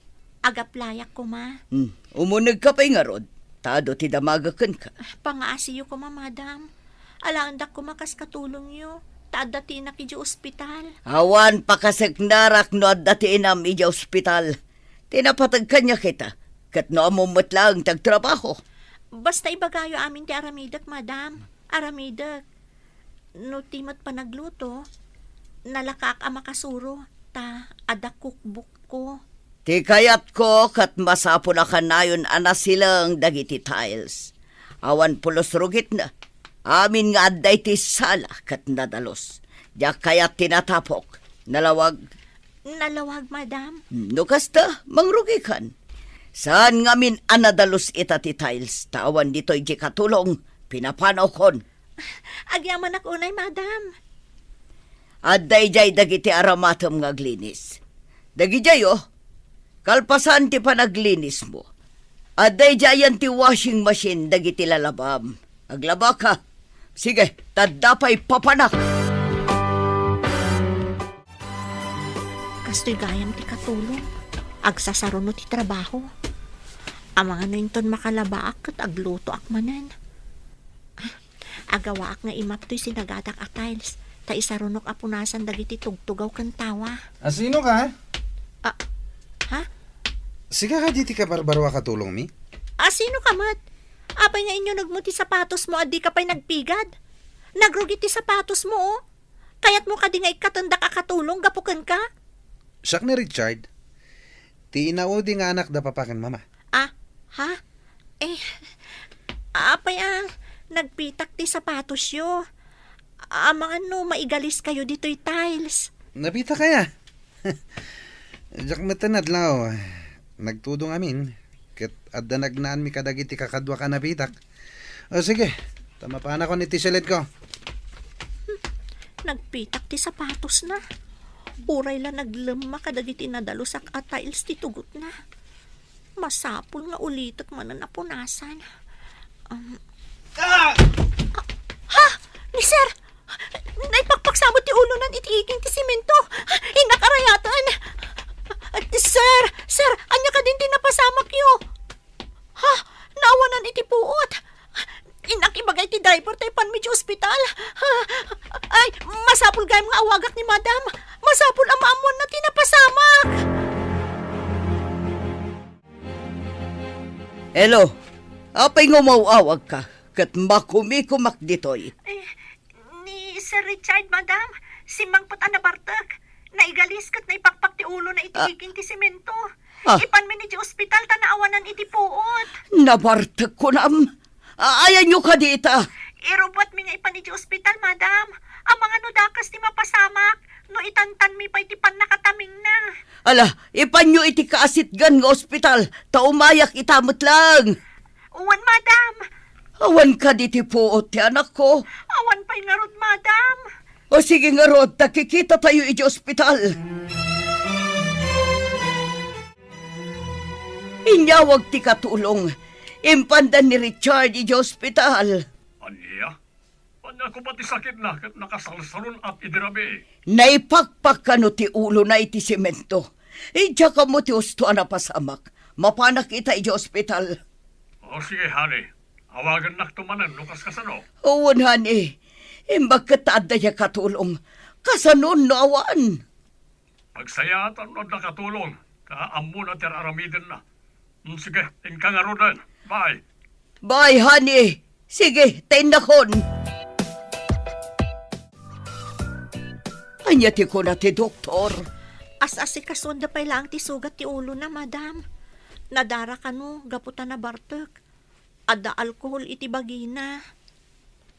Ag-applyak koma. Hmm, umunegka pay ngarud. Ta adu ti damagek kenka. Pangaasiyo koma, madam. Alaendak koma kas katulongyo. Ta adda ti inak idiay ospital. Awan pakaseknarak no adda ti inam idiay ospital. Ti napateg kaniak ita, ket no ammom met laeng ti agtrabaho. Basta ibagayo amin ti aramidek, madam. Aramidek. No ti met panagluto, nalakaak a makasuro, ta adda cookbook-ko. Ti kayatko ket masapul a kanayon a nasileng dagiti tiles. Awan pulos rugitna. Amin nga adda iti sala ket nadalus. Diak kayat ti natapok. Nalawag. Nalawag, madam. No kasta, mangrugikan. Saan ngamin a nadalus ita ti tiles, ta awan ditoy diay katulong, pinapanawkon. Agyamanak unay, madam. Adda idiay dagiti aramatem nga aglinis. Dagidiay, oh. Kalpasan ti panaglinismo, adda idiayen ti washing machine dagiti lalabam. Aglabaka. Sige, ta adda pay papanak. Kastoy gayam ti katulong. Agsasaruno ti trabaho. Amangan no inton makalabaak ket aglutoak manen. Agawaak nga imap toy sinagadak a tiles, ta isarunok a punasan dagiti tugtugaw ken tawa. A, sino ka? Ah, ha? Sika kadi ti kabarbaro a katulongmi? A, sino ka met? Apay nga inyunegmo ti sapatosmo a dika pay nagpigad? Nagrugi ti sapatosmo, oh. Kayatmo kadi nga ikkatendak a katulong gapu kenka? Siak ni Richard. Ti inaudi nga anak da papa ken mama. Ah, ha? Eh, apay a, nagpitak ti sapatosyo. Amangan no maigaliskayo ditoy tiles. Napitak aya? Diak met adlaw. Nagtudong amin. Ket adda nagnaanmi kadagiti kakaduak a napitak. O sige, ta mapanakon iti silidko. Nagpitak ti sapatosna. Uray la naglemma kadagiti nadalusak a tiles ti tugotna. Masapul nga ulitek manen a punasan. Um, Ah! Ha? Ni Sir? Naipakpaksamot ti ulonan iti iging ti semento. Innak a rayaten. Sir, sir, ania kadin ti napasamakyo? Ha? Naawanan iti puot. Innak ibaga iti driver ta ipanmi iti ospital. Ay, masapul gayam nga awagak ni Madam. Masapul a maammoanna ti napasamak. Hello, apay nga umaw-awagka ket makumikumak ditoy? Eh, ni Sir Richard, Madam, simmangpet a nabartek. Naigalis ket naipakpak ti ulona iti Ah. iging ti semento. Ah. Ipanmi iti ospital ta naawanan iti puot. Nabartek kunam. Ayanyo kadi ita? Irubbuatmi nga ipan iti ospital, Madam. Amangan no dakas ti mapasamak, no itantanmi pay ti pannakatamingna. Ala, ipanyo iti kaasitgan nga ospital, ta umayak ita met laeng. Wen, Madam. Awan kadi ti puot ti anakko? Awan pay ngarud, Madam. O sige ngarud, ta kikitatayo iti ospital. Inyawag ti katulong. Impanda ni Richard iti ospital. Ania? Ania koma ti sakitna ket nakasalsalun-at idi rabii? Naipakpak kano ti ulona iti semento. Idiak ammo ti husto a napasamak. Mapanak ita iti ospital. O sige, honey. Awagannakto manen no kaskasano. Wen, honey. Imbag ket ta adda diay katulong. Kasano no awan? Agsayaat no adda katulong, ta ammona ti ar-aramidenna. Mm, sige, inka ngaruden. Bye. Bye, honey. Sige, ta innakon. Ania ti kuna ti doktor? As-asikasuanda pay laeng ti sugat ti ulona, Madam. Nadara kano gapu ta nabartek. Adda alkohol iti bagina.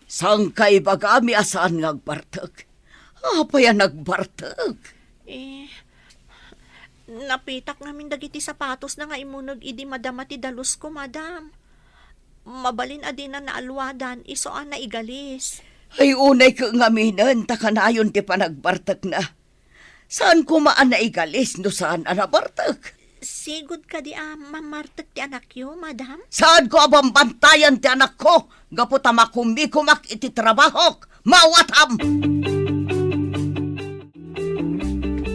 Saanka ibagami a saan nga agbartek? Apay a nagbartek? Eh, napitak ngamin dagiti sapatosna nga immuneg idi madama ti dalusko, Madam. Mabalin a dina naalluadan, isu a naigalis. Ay, unayka ngaminen ta kanayon ti panagbartekna. Saan koma a naigalis no saan a nabartek? Sigud kadi a mamartek ti anakyo, Madam? Saanko a bambantayan ti anakko gapu ta makumikumak iti trabahok. Maawatam!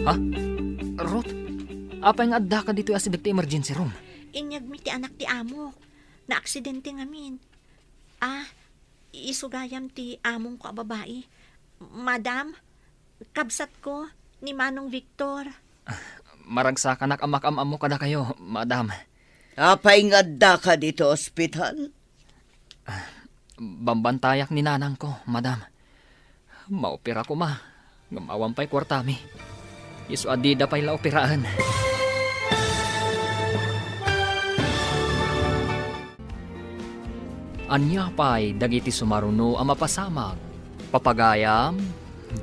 Ha? Ruth, apay nga addaka ditoy asideg ti emergency room? Inyegmi ti anak ti amok. Naaksidente ngamin. Ah, isu gayam ti amongko a babai. Madam, kabsatko, ni Manong Victor. Ah, maragsakanak a makaam-ammo kadakayo, Madam. Apay nga addaka ditoy ospital? Ah, bambantayak ni nanangko, Madam. Maopera koma, ngem awan pay kuartami. Isu a dida pay la operaen. Ania pay dagiti sumaruno a mapasamak? Papagayam,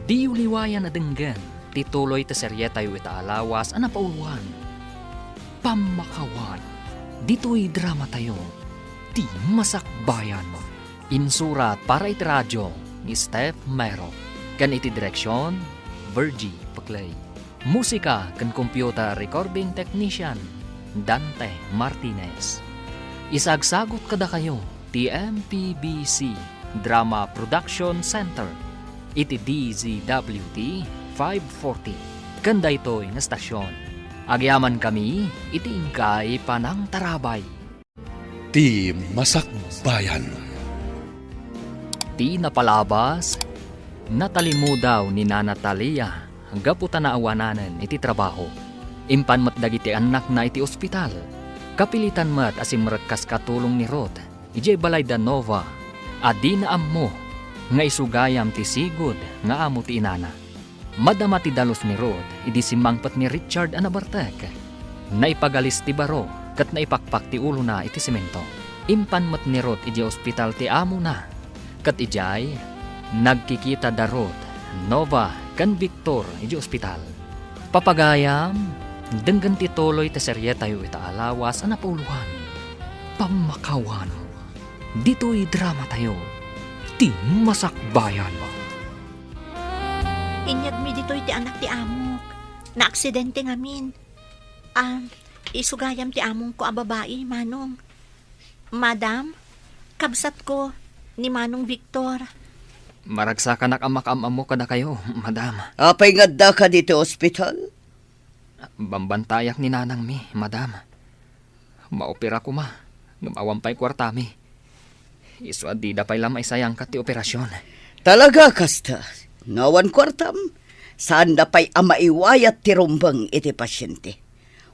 diyo liwayan a denggen ti tuloy ti serietayo ita a lawas a napauloan, Pammakawan. Ditoy dramatayo, Ti Masakbayan. Insurat para iti radio ni Steph Mero, ken iti direksion, Virgie Peclay. Musika ken computer recording technician, Dante Martinez. Isagsagut kadakayo ti M P B C Drama Production Center iti D Z W T five forty ken daytoy nga stasyon. Agyamankami iti inkay panangtarabay. Ti Masakbayan. Ti napalabas, natalimudaw ni Nana Talia gapu ta naawananen iti trabaho. Impan met dagiti annakna iti ospital. Kapilitan met a simrek kas katulong ni Ruth idiay balay da Nova a dina ammo nga isu gayam ti sigud nga amo ti inana. Madama ti dalus ni Ruth idi simmangpet ni Richard a nabartek. Naipagalis ti baro ket naipakpak ti ulona iti semento. Impan met ni Ruth idiay ospital ti amona. Ket idiay, nagkikita da Ruth, Nova, ken Victor idiay ospital. Papagayam, denggen ti tuloy ti serietayo ita a lawas a napauloan, Pammakawan. Ditoy dramatayo, Ti Masakbayan. Inyegmi ditoy ti anak ti amok. Naaksidente ngamin. Ah, isu gayam ti amongko a babai, Manong. Madam, kabsatko, ni Manong Victor. Maragsakanak a makaam-ammo kadakayo, Madam. Apay nga addaka ditoy ospital? Bambantayak ni nanangmi, Madam. Maopera koma, ngem awan pay kuartami. Isu a dida pay la maisayangkat ti operasion. Talaga kasta? No awan kuartam, saanda pay a maiwayat ti rumbeng iti pasiente.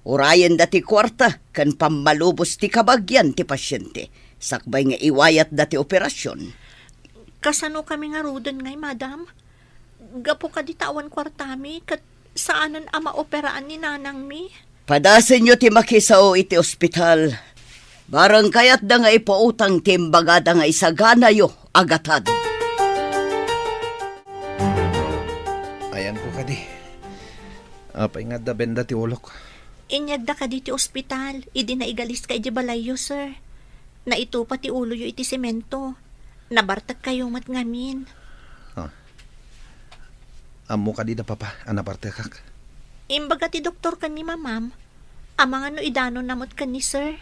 Urayenda ti kuarta ken pammalubos ti kabagian ti pasiente, sakbay nga iwayatda ti operasion. Kasanokami ngaruden ngay, Madam? Gapu kadi ta awan kuartami ket saanen a maoperaan ni nanangmi. Padasenyo ti makisao iti ospital. Bareng kayatda nga ipautang ti imbagada nga isaganayo a gatad. Ayanko kadi. Apay nga adda benda ti ulok? Inyegda kadi ti ospital idi naigaliska idiay balayyo, sir. Naitupa ti uloyo iti semento. Nabartekkayo met ngamin. Ah. Ammo kadi da papa a nabartekak? Imbaga ti doktor ken ni mamam, amangan no idanonna met ken ni sir.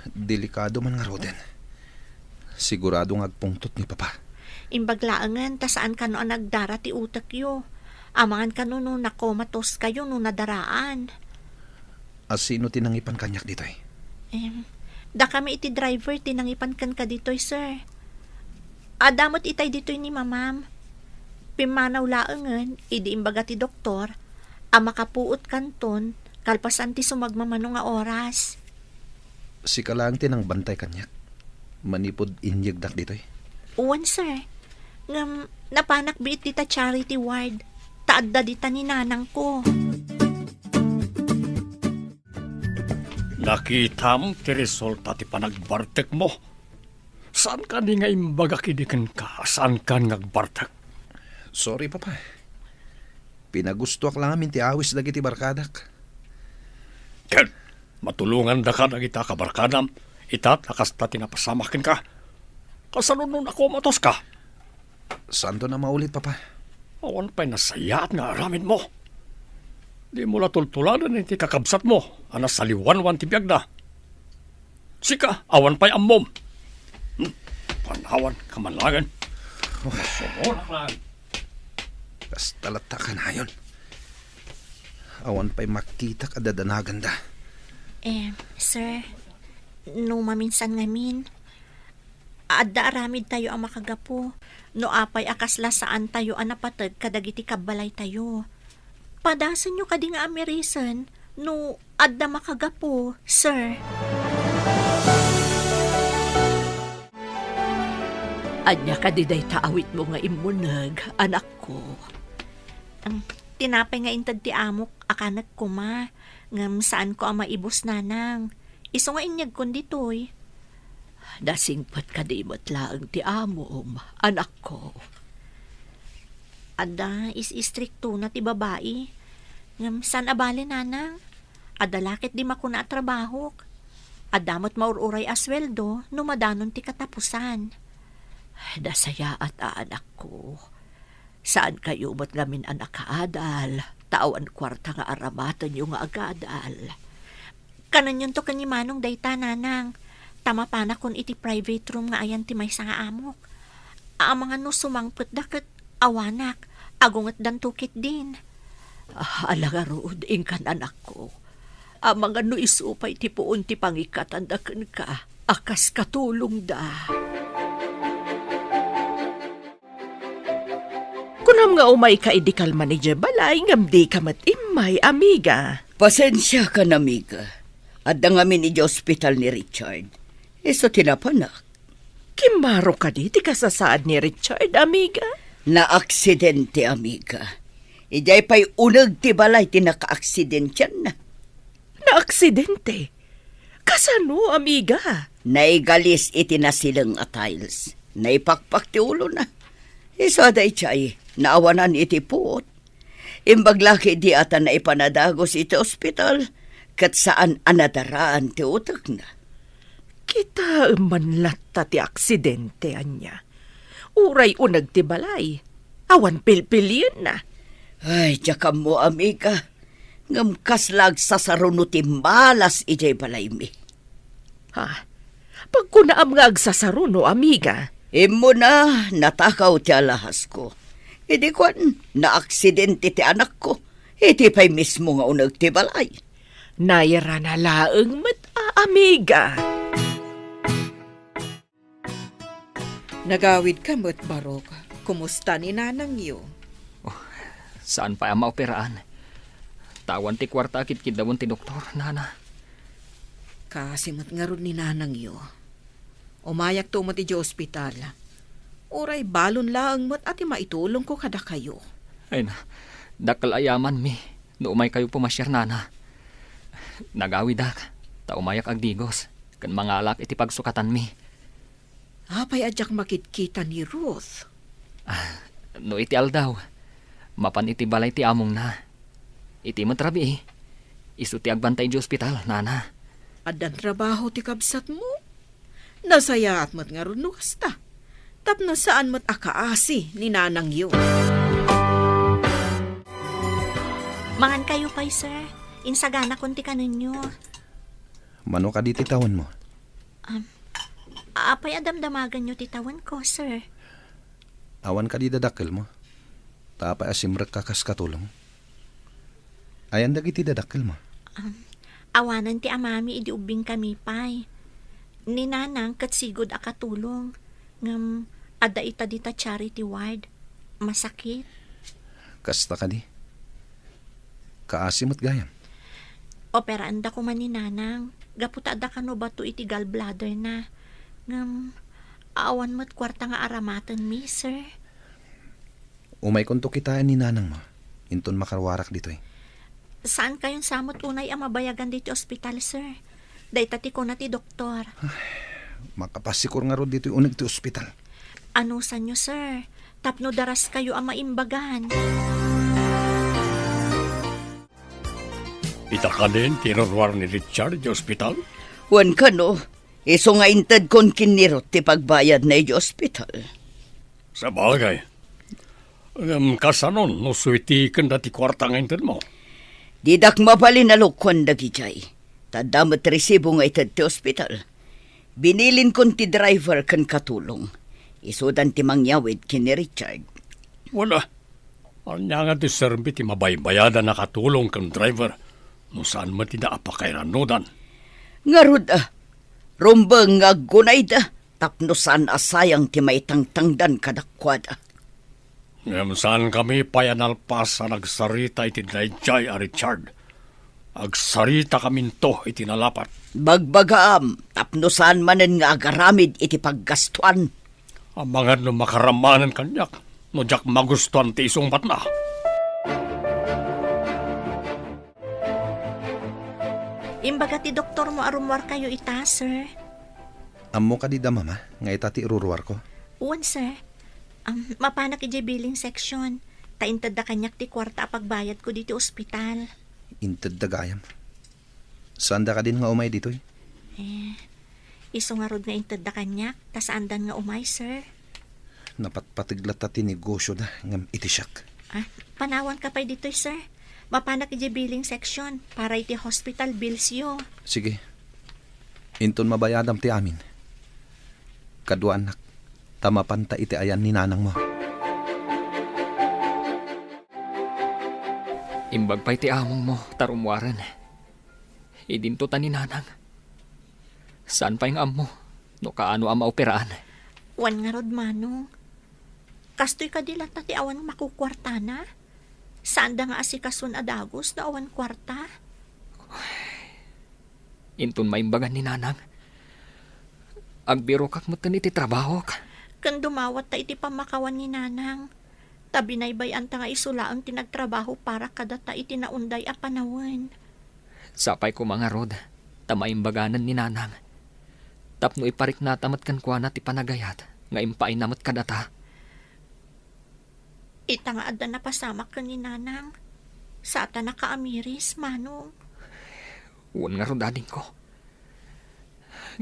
Delikado man ngaruden. Sigurado nga agpungtot ni papa. Imbag laengen ta saan kano a nagdara ti utekyo. Amangan kano no nakomatoskayo no nadaraan. A sino ti nangipan kaniak ditoy? Em, dakami iti driver ti nangipan kenka ditoy, sir. Adda met itay ditoy ni mamam. Pimmanaw laengen idi imbaga ti doktor a makapuot kanton kalpasan ti sumagmamano nga oras. Sika laeng ti nangbantay kaniak manipud inyegdak ditoy? Wen, sir. Ngem napanak biit dita charity ward, ta adda dita ni nanangko. Nakitam ti resulta ti panagbartekmo. Saan kadi nga imbagak idi kenka a saankan nga agbartek? Sorry, Papa. Pinagustoak la ngamin ti awis dagiti barkadak. Ket matulongandaka dagita kabarkadam, ita ta kasta ti napasamak kenka. Kasano no nakomatoska? Saanton a maulit, Papa. Awan pay nasayaat nga aramidmo. Dimo la tultuladen iti kakabsatmo a nasaliwanwan ti biagna. Sika, awan pay ammom. Hmm, panawan ka man laeng. Sumulak laeng. Kasta latta kanayon. Awan pay makitak a dadanaganda. Eh, sir, no maminsan ngamin, adda aramidtayo a makagapu no apay a kasla saantayo a napateg kadagiti kabbalaytayo. Padasenyo kadi nga amirisen no adda makagapu, sir. Ania kadi dayta awitmo nga immuneg, anakko? Em, tinapay nga inted ti amok a kanek koma, ngem saanko a maibus, nanang. Isu nga inyegkon ditoy. Nasingpet kadi met laeng ti amom, anakko? Adda, is-istriktona ti babai. Ngem saan a bale, nanang. Adda la ket di makuna a trabahok. Adda met maur-uray a sueldo no madanon ti katapusan. Nasayaat a, anakko. Saankayo met ngamin a nakaadal, ta awan kuarta nga aramatenyo nga agadal. Kananyonto ken ni Manong dayta, nanang, ta mapanakon iti private room nga ayan ti maysa nga amok. Amangan no sumangpetda ket awanak, agungetdanto ketdin. Ah, ala ngarud, inkan anakko. Amangan no isu pay ti puon ti pangikatanda kenka a kas katulongda. Kunam nga umayka idi kalman idiay balay ngem dika met immay, amiga. Pasensiakan, amiga. Adda ngamin idiay ospital ni Richard. Isu ti napanak. Kimmaro kadi ti kasasaad ni Richard, amiga? Naaksidente, amiga. Idiay pay uneg ti balay ti nakaaksidentianna. Naaksidente? Kasano, amiga? Naigalis iti nasileng a tiles. Naipakpak ti ulona. Isu a daydiay, naawanan iti puot. Imbag la ketdi a ta naipan a dagus iti ospital, ket saan a nadaraan ti utekna. Kitaem man latta ti aksidente, ania? Uray uneg ti balay, awan pilpilienna. Ay, diak ammo, amiga. Ngem kasla agsasaruno ti malas idiay balaymi. Ha? Pagkunaam nga agsasaruno, amiga? Immuna, natakaw ti alahasko. Idi kuan, naaksidente ti anakko. Iti pay mismo nga uneg ti balay. Nairana laeng met a, amiga. Nagawidka met, Barok. Kumusta ni nanangyo? Oh, saan pay a maoperaan. Ta awan ti kuarta a kitkiddawen ti doktor, nana. Kaasi met ngarud ni nanangyo. Umayakto met idiay ospital. Uray balon laeng met a ti maitulongko kadakayo. Ay na, dakkel a yamanmi no umaykayo pumasiar, nana. Nagawidak, ta umayak agdigos, ken mangalak iti pagsukatanmi. Apay a diak makitkita ni Ruth? Ah, no iti aldaw, mapan iti balay ti amongna. Iti met rabii, isu ti agbantay idiay ospital, nana. Addan trabaho ti kabsatmo? Nasayaat met ngarud no kasta. Tapno saan met a kaasi ni nanangyo. Mangankayo pay, sir. Insaganakon ti kanenyo. Mano kadi ti tawenmo? Um, apay a damdamaganyo ti tawenko, sir? Awan kadi dadakkelmo? Ta apay a simrekka kas katulong? Ayan dagiti dadakkelmo? Um, awanen ti amami idi ubbingkami pay. Ni nanang ket sigud a katulong. Ngem adda ita dita charity ward. Masakit. Kasta kadi? Kaasi met gayam. Operaanda koma ni nanang gapu ta adda kano bato iti gallbladderna. Ngem awan met kuarta nga aramatenmi, sir. Umaykonto kitaen ni nanangmo, inton makaruarak ditoy. Saankayon sa met unay a mabayagan ditoy ospital, sir. Dayta ti kuna ti doktor. Makapasikor ngarud ditoy uneg ti ospital. Anusanyo, sir, tapno daraskayo a maimbagan. Ita kanen ti iruruar ni Richard iti ospital? Wen kano, isu nga intedkon ken ni Ruth ti pagbayadna iti ospital. Sabagay. Ngem kasanon no suiti ken dati kuarta nga intedmo? Didak mabalin a lukuan dagidiay. Ta adda met resibo nga ited ti ospital. Binilinkon ti driver ken katulong. Isudan ti mangyawid ken ni Richard. Wala. Ania nga ti serbi ti mabaybayadan a katulong ken driver no saan met ida a pakairanudan? Ngarud, a, rumbeng nga aggunayda tapno saan a sayang ti maitangtangdan kadakuada. Ngem saankami pay a nalpas a nagsarita iti daydiay a Richard. Agsaritakaminto iti nalapat. Bagbagaam tapno saan manen nga agaramid iti paggastuan. Amangan no makaramanen kaniak no diak magustuan ti isungbatna. Imbaga ti doktormo a rummuarkayo ita, sir. Ammo kadi da, Mama, nga ita ti iruruarko? Wen, sir. Am, mapanak idiay billing section. Ta intedda kaniak ti kuarta a pagbayadko ditoy ospital. Intedda gayam. Saanda kadin nga umay ditoy? Eh, isu ngarud nga intedda kaniak, ta saandan nga umay, sir. Napatpateg latta ti negosyoda ngem iti siak. Ah, panawanka pay ditoy, sir. Mapanak idiay billing section para iti hospital billsyo. Sige. Inton mabayadam ti amin. Kaduaannak, ta mapanta iti ayan ni nanangmo. Imbag pay ti amongmo, ta rummuaren. Idinto ta ni nanang. Saan pay nga ammo no kaano a maoperaan? Wen ngarud, Manong. Kastoy kadi latta ti awan makukuartana? Saanda nga asikason a dagus no awan kuarta? Inton maimbagan ni nanang, agbirokak metten iti trabahok. Ken dumawatta iti pammakawan ni nanang. Ta binaybay-anta nga isu laeng ti nagtrabaho para kadata iti naunday a panawen. Sapay koma ngarud, ta maimbaganen ni nanang. Tapno ipariknata met kenkuana ti panagayat nga impaayna met kadata. Ita nga adda napasamak ken ni nanang, saan ta nakaamiris, Manong. Wen ngarud, adingko.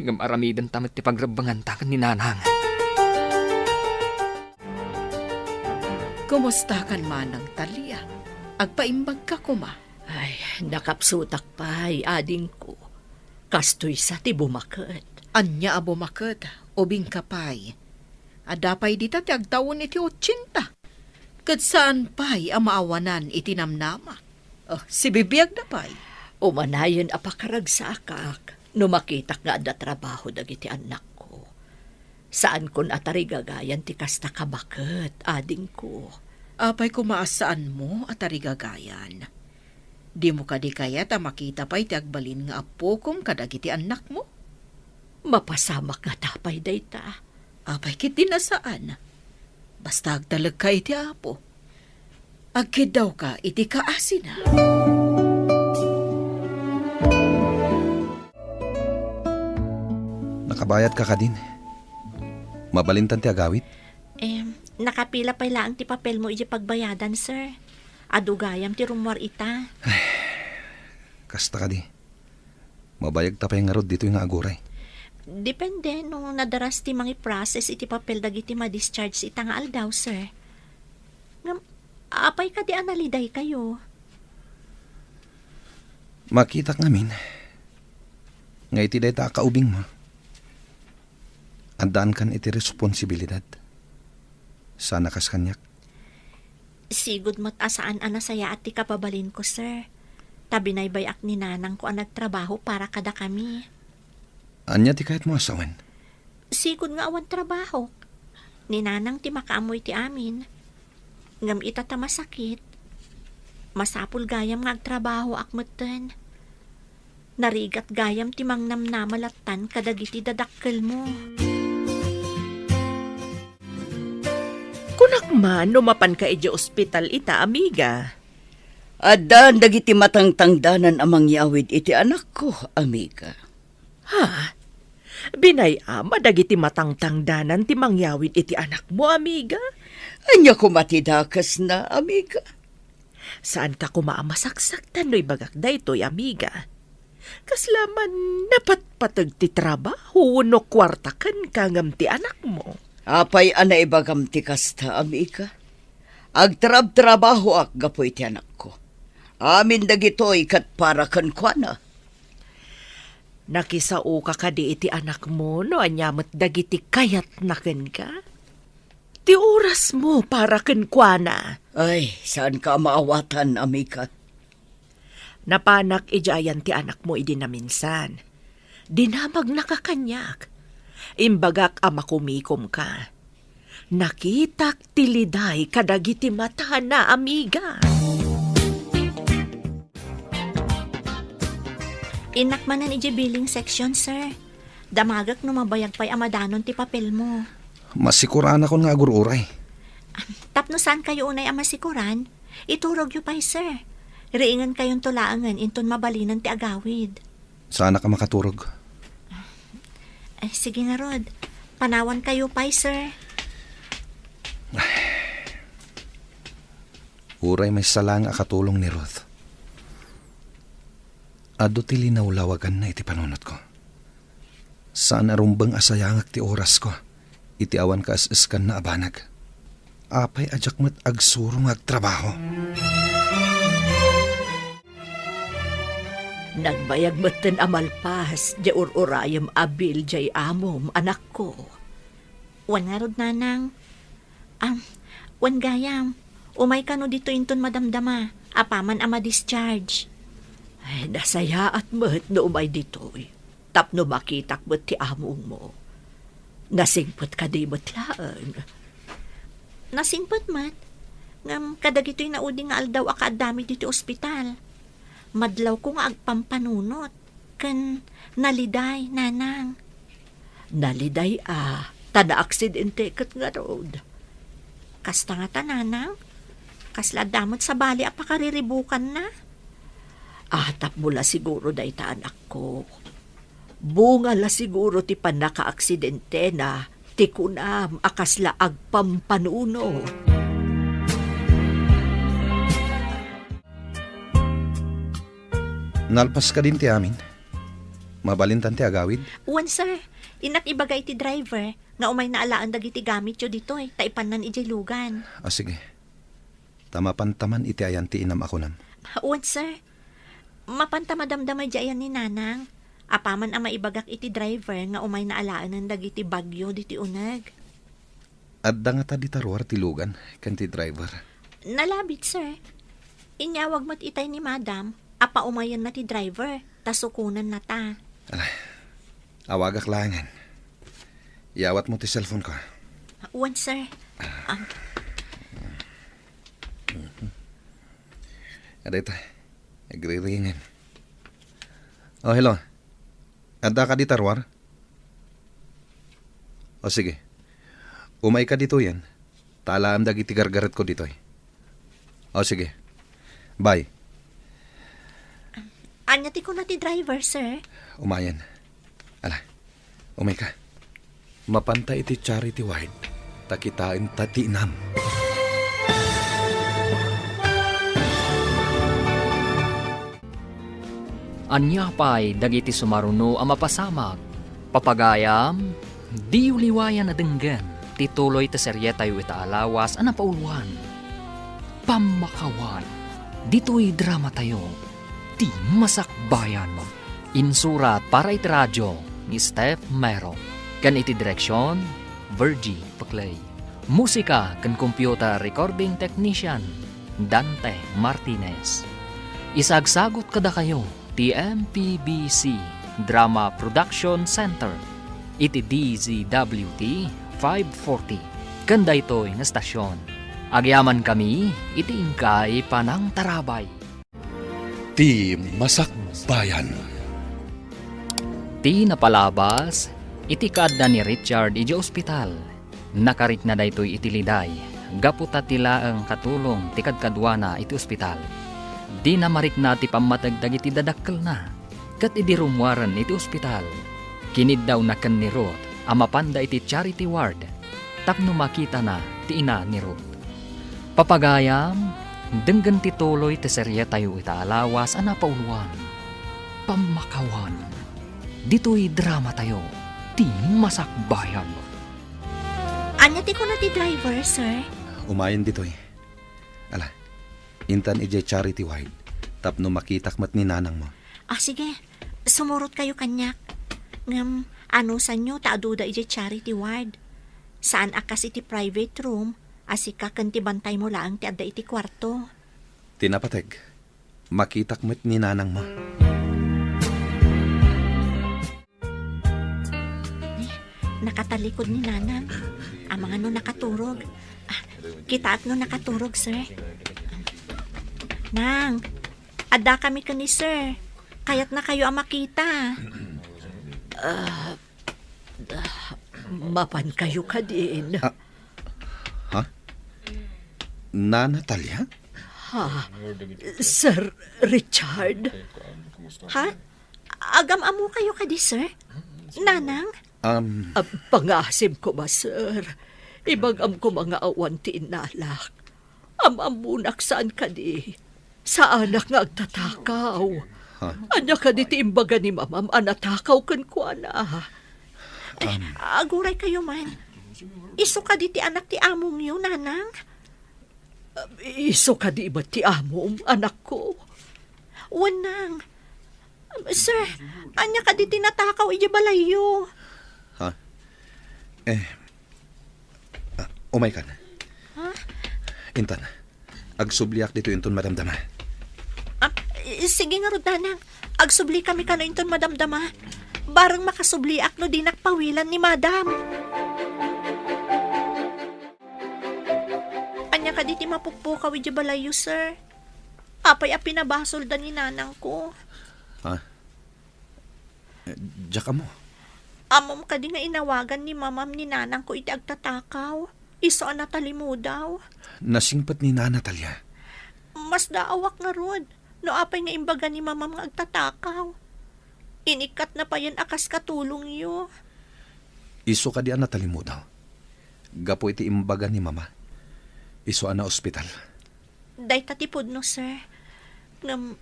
Ngem aramidenta met ti pagrebbenganta ken ni nanang. Kumustakan manang, Talia? Agpaimbagka koma? Ay, nakapsutak pay, adingko. Kastoy sa ti bumaket. Ania a bumaket? Ubingka pay. Adda pay dita ti agtawen iti otsenta. Ket saan pay a maawanan iti namnama. Oh, sibibiagda pay. Umanayen a pakaragsaakak no makitak nga adda trabaho dagiti annakko. Saankon a tarigagayan ti kasta kabaket, adingko. Apay koma a saanmo a tarigagayan? Dimo kadi kayat a makita pay ti agbalin nga appokom kadagiti annakmo? Mapasamak ngata pay dayta. Apay ketdi a saan? Basta agtalekka iti Apo. Agkiddawka iti kaasina. Nakabayadka kadin? Mabalintan ti agawid? Em, nakapila pay laeng ti papelmo idiay pagbayadan, sir. Adu gayam ti rummuar ita. Kasta kadi. Mabayagta pay ngarud ditoy nga aguray. Depende no nadaras ti mangiprocess iti papel dagiti ma-discharge ita nga aldaw, sir. Ngem, apay kadi a nalidaykayo? Makitak ngamin nga iti dayta a kaubingmo, addaankan iti responsibilidad. Sana kas kaniak. Sigud met a saan a nasayaat ti kababalinko, sir. Ta binaybay-ak ni nanangko a nagtrabaho para kadakami. Ania ti kayatmo a sawen? Sigud nga awan trabahok. Ni nanang ti makaammo iti amin. Ngem ita ta masakit, masapul gayam nga agtrabahoak metten. Narigat gayam ti mangnamnama lattan kadagiti dadakkelmo. Kunak man no mapanka idiay ospital ita, amiga. Addan dagiti matangtangdanan a mangyawid iti anakko, amiga. Ha? Binay-am a dagiti matangtangdanan ti mangyawid iti anakmo, amiga? Ania koma ti dakesna, amiga? Saanka koma a masaksaktan no ibagak daytoy, amiga. Kasla man napatpateg ti trabaho wenno kuarta kenka ngem ti anakmo. Apay a naibagam ti kasta, amiga? Agtrabtrabahoak gapu iti anakko. Amin dagitoy ket para kenkuana. Nakisaoka kadi iti anakmo no ania met dagiti kayatna kenka? Ti orasmo para kenkuana. Ay, saanka a maawatan, amiga. Napanak idiay ayan ti anakmo idi naminsan. Dinamagnaka kaniak. Imbagak a makumikomka. Nakitak ti liday kadagiti matana, amiga. Innak manen idiay billing section, sir. Damagek no mabayag pay a madanon ti papelmo. Masikuranakon nga agur-uray. Tapno saankayo unay a masikuran, iturogyo pay, sir. Riingenkayonto laengen inton mabalinen ti agawid. Saanak a makaturog. Ay, sige ngarud. Panawankayo pay, sir. Uray maysa laeng a katulong ni Ruth, adu ti linawlawaganna iti panunotko. Saan a rumbeng a sayangek ti orasko iti awan kaes-eskanna a banag. Apay a diak met agsuro nga agtrabaho? Nagbayag metten a malpas diay ur-urayem a bill diay amom, anakko. Wen ngarud, nanang. Am, wen gayam, umay kano ditoy inton madamdama, apaman a ma-discharge. Ay, nasayaat met no umay ditoy. Tapno makitak met ti amongmo. Nasingpet kadi met laeng? Nasingpet met. Ngem kadagitoy naudi nga aldaw a kaaddami ditoy ospital, madlawko nga agpampanunot ken naliday, nanang. Naliday a, ta naaksidente ket ngarud. Kasta ngata, nanang? Kasla adda met sabali a pakariribukanna? Atapmo la siguro dayta, anakko. Bunga la siguro ti pannakaaksidentena ti kunam a kasla agpampanunot. Nalpas kadin ti amin? Mabalintan ti agawid? Wen, sir. Innak ibaga iti driver nga umayna alaen dagiti gamityo ditoy ta ipannan idiay lugan. Ah, sige. ta mapanta man iti ayan ti inam a kunam. Wen, sir. Mapanta madamdama idiay ayan ni Nanang. Apaman a maibagak iti driver nga umayna alaenen dagiti bagyo ditoy uneg. Adda ngata dita ruar ti lugan ken ti driver? Nalabit, sir. Inyawag met itay ni Madam a paumayenna ti driver, ta sukonennata. Ala, awagak laengen. Iyawatmo ti cellphone-ko. Wen, sir. Ah. Adda ita. Agriringen. Oh, hello. Adda ka dita ruar? O, sige. Umayka ditoyen, ta alaem dagiti gargaretko ditoy. O, sige. Bye. Ania ti kuna ti driver, sir? Umayen. Ala, umayka. Mapanta iti charity ward, ta kitaenta ti inam. Ania pay dagiti sumaruno a mapasamak? Papagayam, diyo liwayan a denggen ti tuloy ti serietayo ita a lawas a napauluan, Pammakawan. Ditoy dramatayo, Ti Masakbayan. Insurat para iti radio ni Steph Mero, ken iti direksion, Virgie Paclay. Musika ken computer recording technician, Dante Martinez. Isagsagut kadakayo ti M P B C Drama Production Center iti D Z W T five forty ken daytoy nga estasion. Agyamankami iti inkay panangtarabay. Ti Masakbayan. Ti napalabas iti kaadda ni Richard idiay ospital. Nakarikna daytoy iti liday gapu ta ti laeng katulong ti kadkaduana iti ospital. Dina marikna ti pammateg dagiti dadakkelna, ket idi rummuaren iti ospital, kiniddawna ken ni Ruth a mapanda iti charity ward tapno makitana ti ina ni Ruth. Papagayam, denggen ti tuloy ti serietayo ita a lawas a napauluan, Pammakawan. Ditoy dramatayo, Ti Masakbayan. Ania ti kuna ti driver, sir? Umayen ditoy. Ala, intan idiay charity ward tapno makitak met ni nanangmo. Ah, sige. Sumurot kayo kaniak. Ngem, anusanyo ta aduda idiay charity ward. Saan a kas iti private room a sika ken ti bantaymo laeng ti adda iti kuarto. Ti napateg, makitak met ni nanangmo. Nakatalikod ni Nanang. Amangan no nakaturog. Ah, kitaak no nakaturog, sir. Nang, adda kami ken ni sir. Kayatna kayo a makita. Ah, mapan kayo kadin. Ah, ha? Nana Talia? Ha? Sir Richard? Ha? Agam-ammo kayo kadi, sir? Nanang? Um, Ah, pangaasim koma, sir. Ibagam koma nga awan ti innalak. Am-ammonak saan kadi. Saanak nga agtatakaw. Ha? Ania kadi ti imbaga ni mamam a natakaw kenkuana? Eh, Um, aguray kayo man. Isu kadi ti anak ti amongyo, nanang? Isu kadi met ti amom, anakko? Wen, nang. Sir, ania kadi ti natakaw idiay balayyo? Ha? Eh, ah, umaykan. Ha? Intan, agsubliak ditoy inton madamdama. Ah, i-, sige ngarud, nanang. Agsubli kami kano inton madamdama. Bareng makasubliak no dinak pawilan ni madam. Ania kadi ti mapukpukaw idiay balayyo, sir? Apay a pinabasolda ni nanangko? Ha? Eh, diak ammo. Ammom kadi nga inawagan ni mamam ni nanangko iti agtatakaw? Isu a natalimudaw? Nasingpet ni Nana Talia. Masdaawak ngarud no apay nga imbaga ni mamam nga agtatakaw. Inikkatna payen a kas katulongyo. Isu kadi a natalimudaw? Gapu iti imbaga ni Mama, isu a naospital. Dayta ti pudno, sir. Ngem,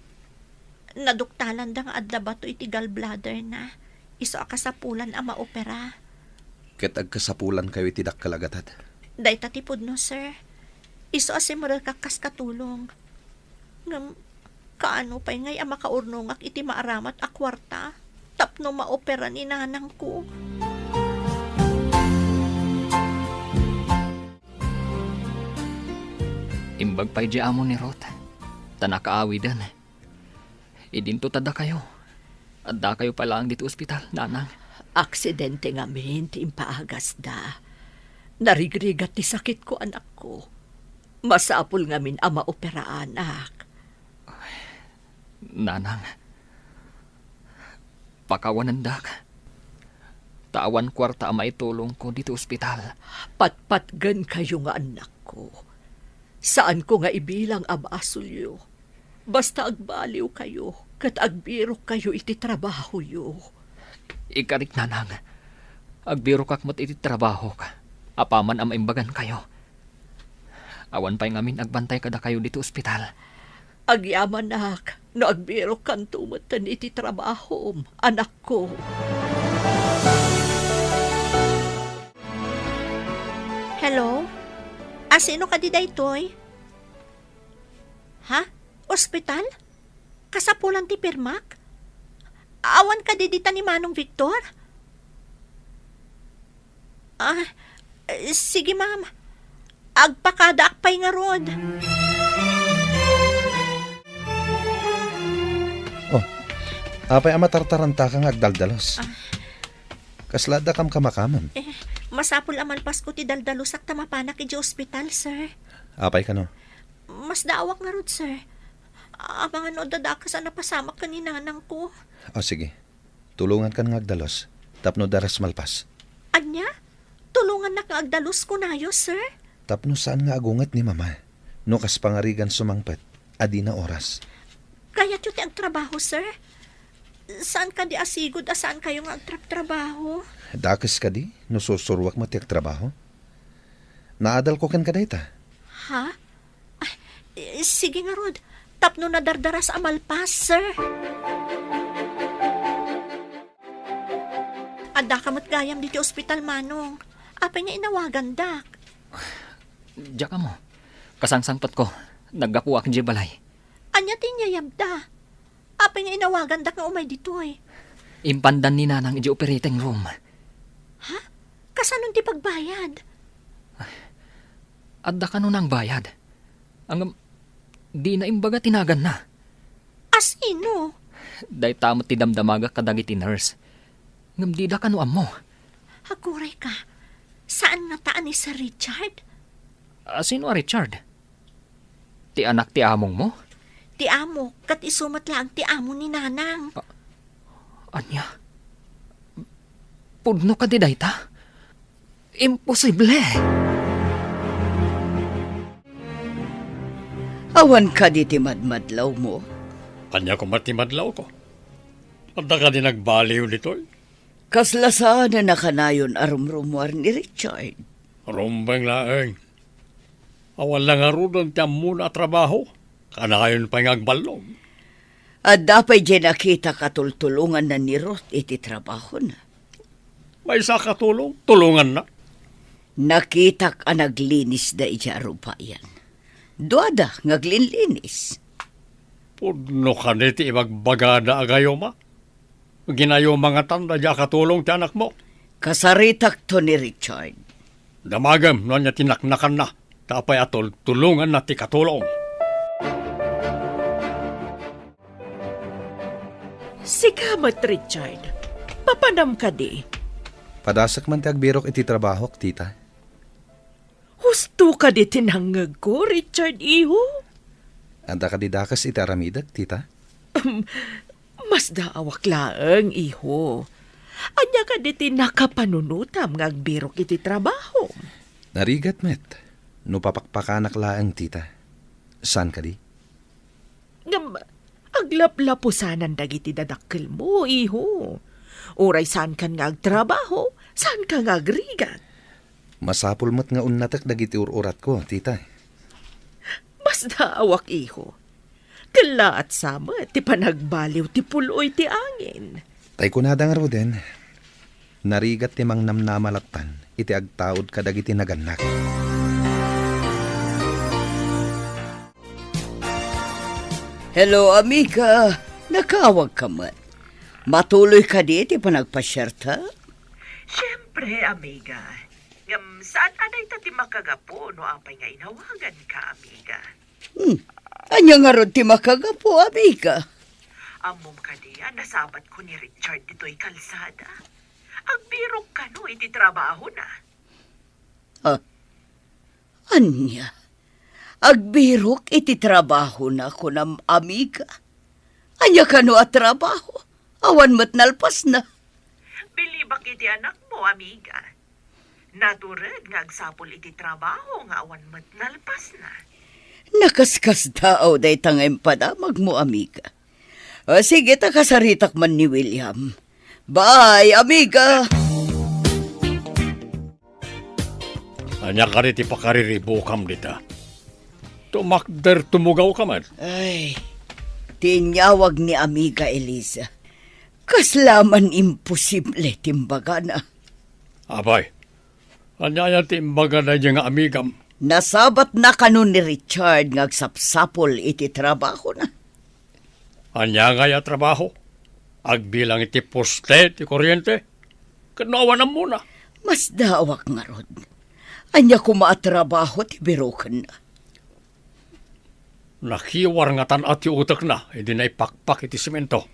naduktalanda nga adda bato iti gallbladderna. Isu a kasapulan a maopera. Ket agkasapulankayo iti dakkel a gatad. Dayta ti pudno, sir. Isu a simrekak kas katulong. Ngem, kaano pay ngay a makaurnongak iti maaramat a kuarta tapno maopera ni nanangko? Imbag pay di amo ni Ruth, ta nakaawiden. Idinto ta dakayo. Addakayo pay laeng ditoy ospital, nanang. Aksidente ngamin ti impaagasda. Narigrigat ti sakitko, anakko. Masapul ngamin a maoperaanak. Nanang, pakawanendak. Ta awan kuarta a maitulongko ditoy ospital. Patpatgenkayo nga annakko. Saanko nga ibilang a basolyo. Basta agbaliwkayo ket agbirokkayo iti trabahoyo. Ikarik, nanang. Agbirokak met iti trabahok, apaman a maimbagankayo. Awan pay ngamin agbantay kadakayo ditoy ospital. Agyamanak no agbirokkanto metten iti trabahom, anakko. Hello? A, sino kadi daytoy? Ha? Ospital? Kasapulan ti pirmak? Awan kadi dita ni Manong Victor? Ah, eh, sige, ma'am. Agpakadaak pay ngarud. Oh, apay a matartarantaka nga agdaldalos? Ah. Kasla adda kamkamakamam? Eh, masapul a malpasko ti daldalusak ta mapanak idiay ospital, sir. Apay kano? Masdaawak ngarud, sir. Amangan no adda dakes a napasamak ken ni nanangko. O, sige. Tulongankan nga agdalus tapno adda kas malpas. Ania? Tulongannak nga agdalus, kunayo, sir? Tapno saan nga agunget ni Mama no kas pangarigan sumangpet a dina oras. Kayatyo ti agtrabaho, sir? Saan kadi a sigud a saankayo nga agtrabtrabaho? Dakes kadi no sursuruak met ti agtrabaho? Naadalko kenka dayta. Ha? Ay, eh, sige ngarud. Tapno nadardaras a malpas, sir. Addaka met gayam ditoy ospital, Manong. Apay nga inawagandak? Diak ammo. Kasangsangpetko. Naggapuak idiay balay. Ania ti inyayabda? Apay nga inawagandak nga umay ditoy? Impandan ni Nanang idiay operating room. Ha? Kasano ti pagbayad? Adda kano nangbayad? Ngem, dina imbaga ti naganna. A sino? Dayta met ti damdamagak kadagiti nurse. Ngem dida kano ammo. Aguray ka, saan ngata a ni Sir Richard? A sino a Richard? Ti anak ti amongmo? Ti amo, ket isu met laeng ti amo ni Nanang. A-, ania? Pudno kadi dayta? Imposible! Awan kadi ti madmadlawmo? Ania koma ti madlawko? Adda kadi nagbaliw ditoy? Kasla saan a kanayon a rumrumuar ni Richard? Rumbeng laeng. Awan la ngaruden ti ammona a trabaho. Kanayon pay nga agballog. Adda pay diay nakitak a tultulonganna ni Ruth iti trabahona? Maysa a katulong, tulonganna. Nakitak a naglinisda idiay arupayan. Duada nga aglinlinis. Pudno kadi ti ibagbagada a gayuma? Ginayuma ngatan daydiay a katulong ti anakmo? Kasaritakto ni Richard. Damagem no ania ti naknakanna, ta apay a tultulonganna ti katulong. Sika met, Richard. Papanam kadi? Padasek man ti agbirok iti trabahok, tita. Husto kadi ti nangngegko, Richard, iho? Adda kadi dakes iti aramidek, tita? Masdaawak laeng, iho. Ania kadi ti nakapanunotam nga agbirok iti trabaho? Narigat met, no papakpakanak laeng, tita. Saan kadi? Ngem, aglaplapusanan dagiti dadakkelmo, iho. Uray saankan nga agtrabaho, saanka nga agrigat. Masapul met nga unnatek dagiti ur-uratko, tita. Masdaawak, iho. Kellaat sa met ti panagbaliw ti pul-oy ti angin. Tay kunada ngaruden, narigat ti mangnamnama lattan iti agtaud kadagiti nagannak. Hello, amiga. Nakaawagka met. Matuloy kadi ti panagpasiarta? Siempre, amiga. Ngem saan a dayta ti makagapu no apay nga inawaganka, amiga? Hmm. Ania ngarud ti makagapu, amiga? Ammom kadi a nasabatko ni Richard ditoy kalsada? Agbirok kano iti trabahona. Ah, ania? Agbirok iti trabahona, kunam, amiga? Ania kano a trabaho? Awan met nalpasna. Bilibak iti anakmo, amiga. Natured nga agsapul iti trabaho nga awan met nalpasna. Nakaskasdaaw dayta nga impadamagmo, amiga. O, sige, ta kasaritak man ni William. Bye, amiga! Ania kadi ti pakariribukam dita? Tumakder tumugawka met. Ay, ti inyawag ni Amiga Eliza. Kasla man imposible ti imbagana. Apay, ania aya ti imbagana daydiay nga amigam? Nasabatna kano ni Richard nga agsapsapul iti trabahona. Ania ngay a trabaho? Agbilang iti poste ti kuryente? Ket no awan ammona? Masdaawak ngarud. Ania koma a trabaho ti birokenna? Nakiwar ngatan a ti utekna idi naipakpak iti semento.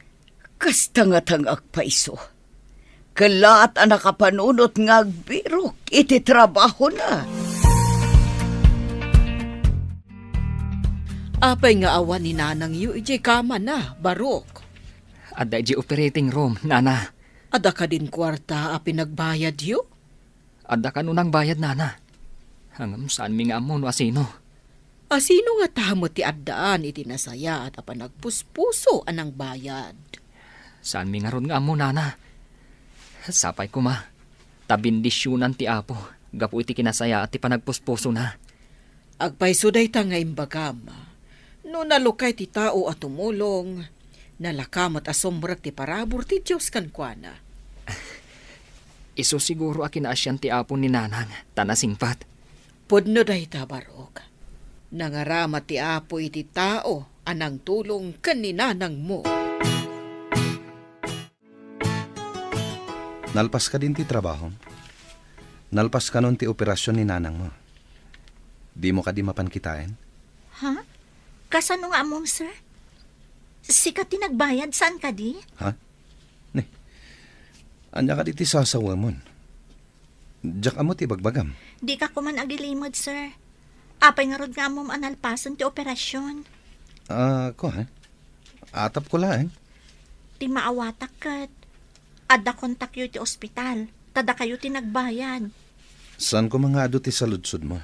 Kasta ngatan nga agpayso. Kellaat a nakapanunot nga agbirok iti trabahona. Apay nga awan ni nanangyo idiay kamana, Barok? Adda idiay operating room, nana. Adda kadin kuarta a pinagbayadyo? Adda kano nangbayad, nana. Ngem saanmi nga ammo no asino. Asino ngata met ti addaan iti nasayaat a panagpuspuso a nangbayad? Saanmi ngarud nga ammo, nana. Sapay koma, ta bendisionan ti Apo gapu iti kinasayaat ti panagpuspusona. Agpayso dayta nga imbagam. No nalukay ti tao a tumulong, nalaka met a sumrek ti parabur ti Dios kenkuana. Isu siguro a kinaasian ti Apo ni Nanang, ta nasingpet. Pudno dayta, Barok. Nangarama ti Apo iti tao a nangtulong ken ni nanangmo. Nalpas kadin ti trabahom? Nalpas kanon ti operasion ni nanangmo? Dimo kadi mapan kitaen? Ha? Kasano nga ammom, sir? Sika ti nagbayad, saan kadi? Ha? Ni, ania kadi ti sasawamon? Diak ammo ti ibagbagam. Dika koman agilimed, sir. Apay ngarud nga ammom a nalpasen ti operasion? Ah, kua, eh? Atapko laeng. Ti maawatak ket adda kontakyo iti ospital, ta dakayo ti nagbayad. Saan koma nga adu ti saludsodmo?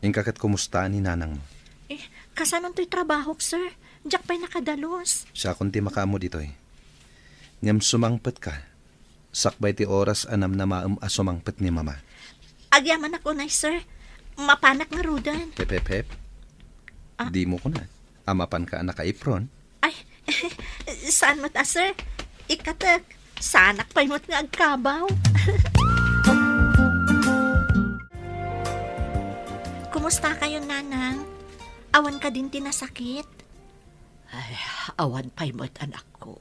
Inka ket kumusta ni nanangmo? Eh, kasanontoy trabahok, sir? Diak pay nakadalus. Siakon ti makaammo ditoy. Ngem sumangpetka, sakbay ti oras a namnamaem a sumangpet ni Mama. Agyamanak unay, sir. Mapanak ngaruden. Pep, pep, pep. Ah? Dimo kuna a mapanka a nakaipron? Ay, saan met a, sir? Ikkatek, saanak pay met nga agkabaw. Kumusta kayo, Nanang? Awan kadin ti nasakit? Ay, awan pay met, anakko.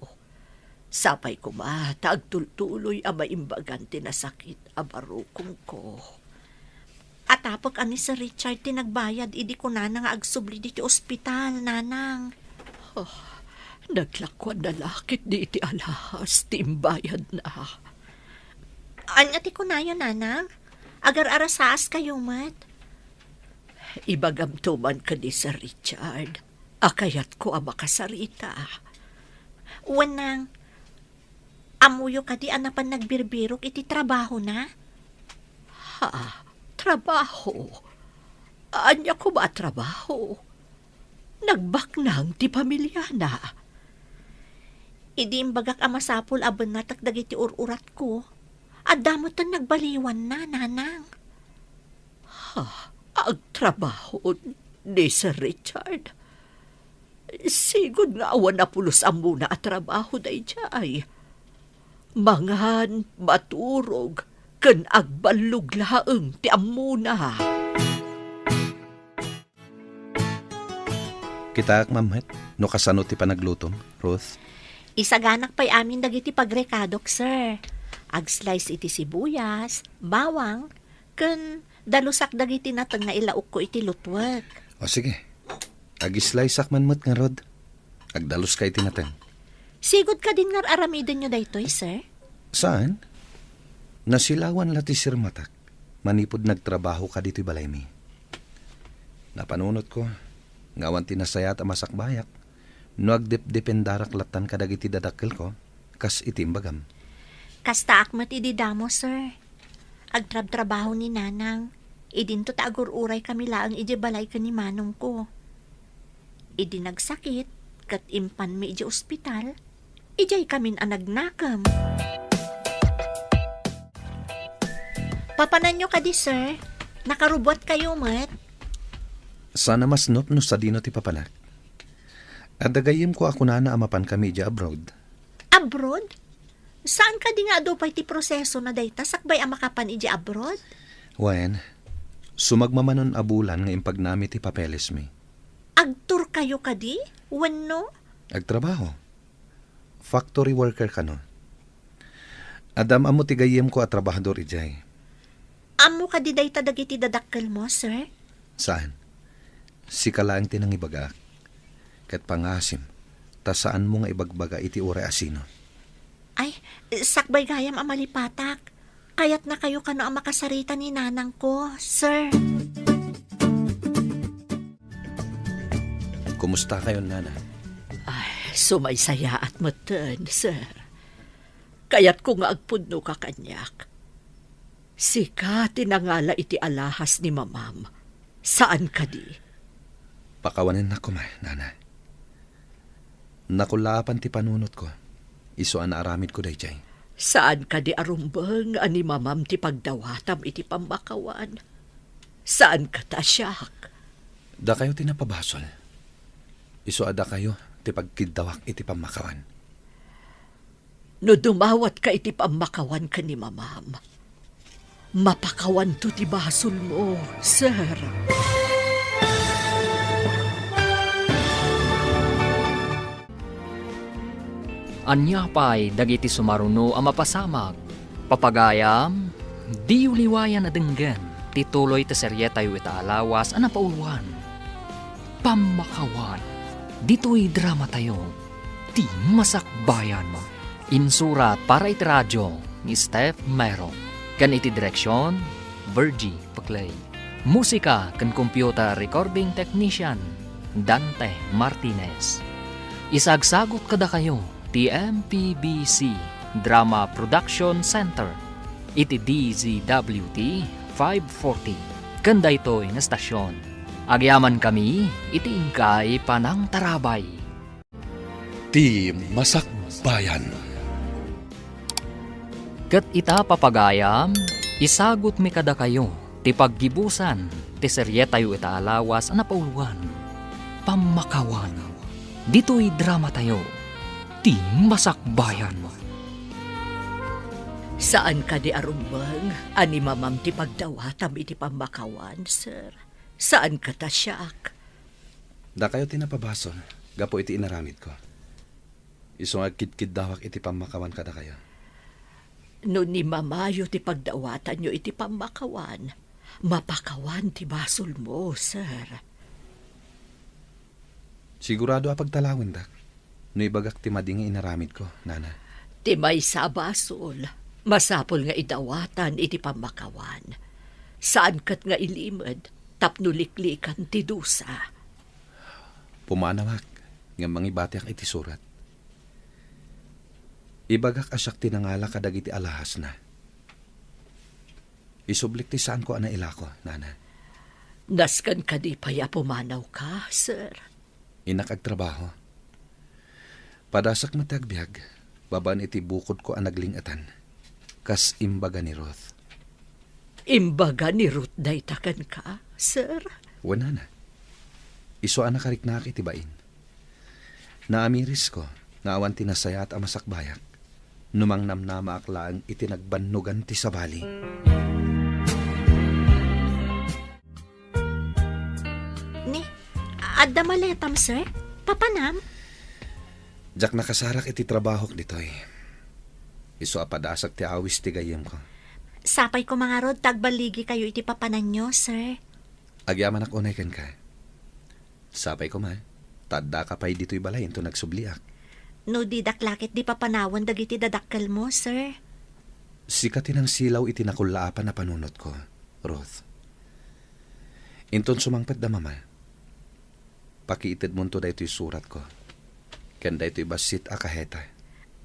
Sapay koma ta agtultuloy a maimbagan ti nasakit a barukongko. Atapek a ni Sir Richard ti nagbayad idi kunana nga agsubli ditoy ospital, Nanang. Oh, naglakuanna la ketdi iti alahas ti imbayadna. Ania ti kunayo, Nanang? Agar-arasaas kayo met? Ibagamto man ken ni Sir Richard a kayatko a makasarita. Wen, Nang, ammoyo kadi a napan nagbirbirok iti trabahona? Ha? Trabaho? Ania koma a trabaho? Nagbaknang ti pamiliana. Idi imbagak a masapul a bennatek dagiti ur-uratko, adda metten nagbaliwanna, Nanang. Ha? Agtrabaho ni Sir Richard? Sigud nga awan a pulos ammona a trabaho daydiay. Mangan, maturog, ken agballog laeng ti ammona. Kitaak man met no kasano ti panaglutom, Ruth. Isaganak pay amin dagiti pagrekadok, sir. Ag-slice iti sibuyas, bawang, ken dalusak dagiti nateng nga ilaokko iti lutwek. O sige. Ag-sliceak man met ngarud. Agdaluska iti nateng. Sigud kadin nga ar-aramidenyo daytoy, sir? Saan? Nasilawan la ti sirmatak manipud nagtrabaho ka ditoy balaymi. Napanunotko nga awan ti nasayaat a masakbayak no agdepdependarak lattan kadagiti dadakkelko, kas iti imbagam. Kastaak met idi damo, sir. Agtrabtrabaho ni Nanang. Idinto ta agur-uray kami laeng idiay balay ken ni manongko. Idi nagsakit ket impanmi idiay ospital, idiay kamin a nagnakem. Papananyo kadi, sir? Nakarubuatkayo met. Saan a masnop no sadino ti papanak. Adda gayyemko a kunana a mapankami idiay abroad. Abroad? Saan kadi nga adu pay ti prosesona dayta sakbay a makapan idiay abroad? Wen, sumagmamano a bulan nga impagnami ti papelesmi. Agtourkayo kadi? Wenno? Agtrabaho. Factory worker kano. Adda am-ammo ti gayyemko a trabahador idiay. Ammo kadi dayta dagiti dadakkelmo, sir? Saan? Sika laeng ti nangibagaak. Ket pangasim, ta saanmo nga ibagbaga iti uray a sino. Ay, sakbay gayam a malipatak. Kayatnakayo kano a makasarita ni nanangko, sir. Kumustakayon, Nana? Ay, sumaysayaat metten, sir. Kayatko nga agpudnoka kaniak. Sika ti nangala iti alahas ni mamam. Saan kadi? Pakawanennak koma, Nana. Nakullaapan ti panunotko. Isu a naaramidko daydiay. Saan kadi a rumbeng a ni mamam ti pagdawatam iti pammakawan? Saan ket a siak? Dakayo ti napabasol. Isu a dakayo ti pagkiddawak iti pammakawan. No dumawatka iti pammakawan ken ni mamam, mapakawanto ti basolmo, sir. Ania pay dagiti sumaruno a mapasamak? Papagayam, diyo liwayan a denggen ti tuloy ti serietayo ita a lawas a napauluan, Pammakawan. Ditoy dramatayo, Ti Masakbayan. Insurat para iti radio ni Steph Mero, ken iti direksion, Virgie Paclay. Musika ken computer recording technician, Dante Martinez. Isagsagut kadakayo ti M P B C Drama Production Center iti D Z W T five forty ken daytoy nga estasion. Agyamankami iti inkay panangtarabay. Ti Masakbayan. Ket ita, papagayam, isagutmi kadakayo ti paggibusan ti serietayo ita a lawas a napauluan, Pammakawan. Ditoy dramatayo, Ti Masakbayan. Saan kadi a rumbeng a ni mamam ti pagdawatam iti pammakawan, sir? Saan ket a siak? Dakayo ti napabasol gapu iti inaramidko. Isu nga agkidkiddawak iti pammakawan kadakayo. No ni mamayo ti pagdawatanyo iti pammakawan, mapakawan ti basolmo, sir. Sigurado a pagtalawendak no ibagak ti madi nga inaramidko, Nana. Ti maysa a basol, masapul nga idawatan iti pammakawan. Saan ket nga ilimed tapno liklikan ti dusa. Pumanawak ngem mangibatiak iti surat. Ibagak a siak ti nangala kadagiti alahasna. Isublik ti saanko a nailako, Nana. Nasken kadi pay a pumanawka, sir? Innak agtrabaho. Padasak met ti agbiag, babaen iti bukodko a nagling-etan, kas imbaga ni Ruth. Imbaga ni Ruth dayta kenka, sir? Wen, Nana. Isu a nakariknaak iti bain. Naamirisko nga awan ti nasayaat a masakbayak no mangnamnamaak laeng iti nagbannogan ti sabali. Ni, Adda maletam, sir? Papanam? Diak nakasarak iti trabahok ditoy. Isu a padasak ti awis ti gayyemko. Sapay koma ngarud ta agballigikayo iti papananyo, sir. Agyamanak unay kenka. Sapay koma, ta addaka pay ditoy balay inton agsubliak. No didak la ket di papanawen dagiti dadakkelmo, sir. Sika ti nangsilaw iti nakullaapan a panunotko, Ruth. Inton sumangpet da Mama, pakiitedmonto daytoy suratko ken daytoy bassit a kaheta.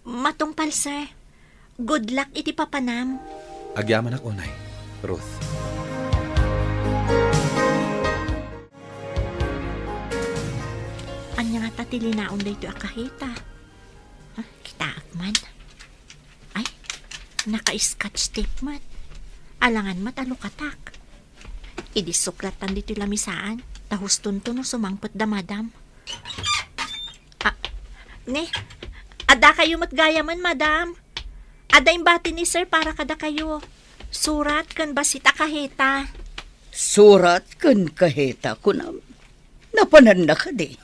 Matungpal, sir. Good luck iti papanam. Agyamanak unay, Ruth. Ania ngata ti linaon daytoy a kaheta? Ah, kitaak man. Ay, naka-scotch tape met. Alangan met a lukatak. Idi suklatan ditoy lamisaan, ta hustonto no sumangpet da Madam. Ah, ne, adda kayo met gayamen, Madam. Adda imbati ni Sir para kadakayo. Surat ken bassit a kaheta. Surat ken kaheta, kunam. Napananna kadi?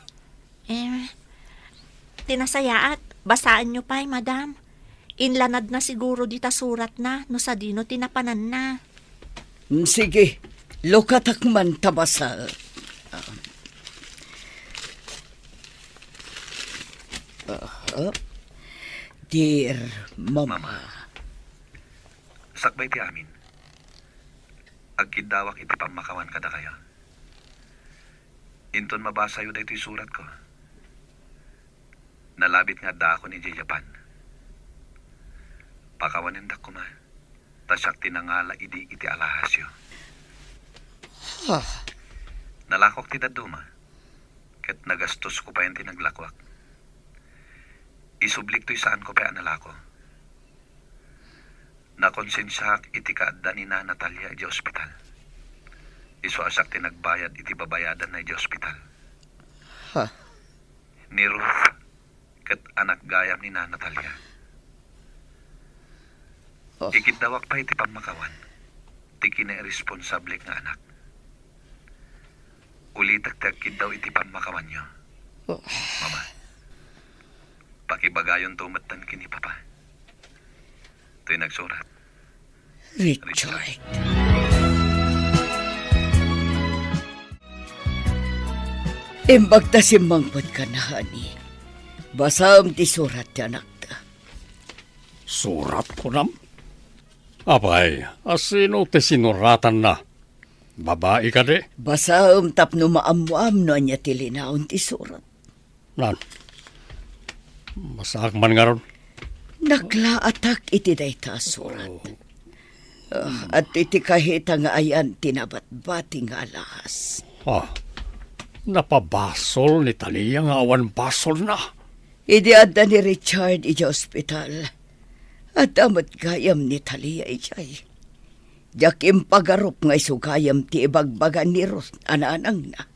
Eh, ti nasayaat, basaenyo pay, Madam. Inlanadna siguro dita suratna no sadino ti napananna. Mm, sige, lukatak man ta basa. Ah, ah. Dear Mama. Mama, sakbay ti amin, agkiddawak iti pammakawan kadakayo. Inton mabasayo daytoy suratko, nalabit nga addaakon idiay Japan. Pakawanendak koma, ta siak ti nangala idi iti alahasyo. Ah. Nalakok ti dadduma, ket nagastosko payen ti naglakuak. Isublik toy saanko pay a nalako. Nakonsensiaak iti kaadda ni Nana Talia idiay ospital. Isu a siak ti nagbayad iti babayadanna idiay ospital. Ha? Ni Ruth ket anak gayam ni Nana Talia. Oh. Ikiddawak pay iti pammakawan ti kinairresponsablek nga anak. Ulitek ti agkiddaw iti pammakawanyo. Oh. Mama, pakibagayonto metten ken ni Papa. Toy nagsurat, Richard. Richard. Imbag ta simmangpetka, honey. Basaem ti surat ti anakta. Surat, kunam? Apay, a sino ti sinuratanna? Babai kadi? Basaem tapno maammoam no ania ti linaon ti surat. Nan, basaak man ngarud. Naglaatak iti dayta a surat. Oh. Ah, adda iti kaheta nga ayan ti nabatbati nga alahas. Ah, napabasol ni Talia nga awan basolna. Idi adda ni Richard idiay ospital, adda met gayam ni Talia idiay. Diak impagarup nga isu gayam ti ibagbaga ni Ruth a nanangna.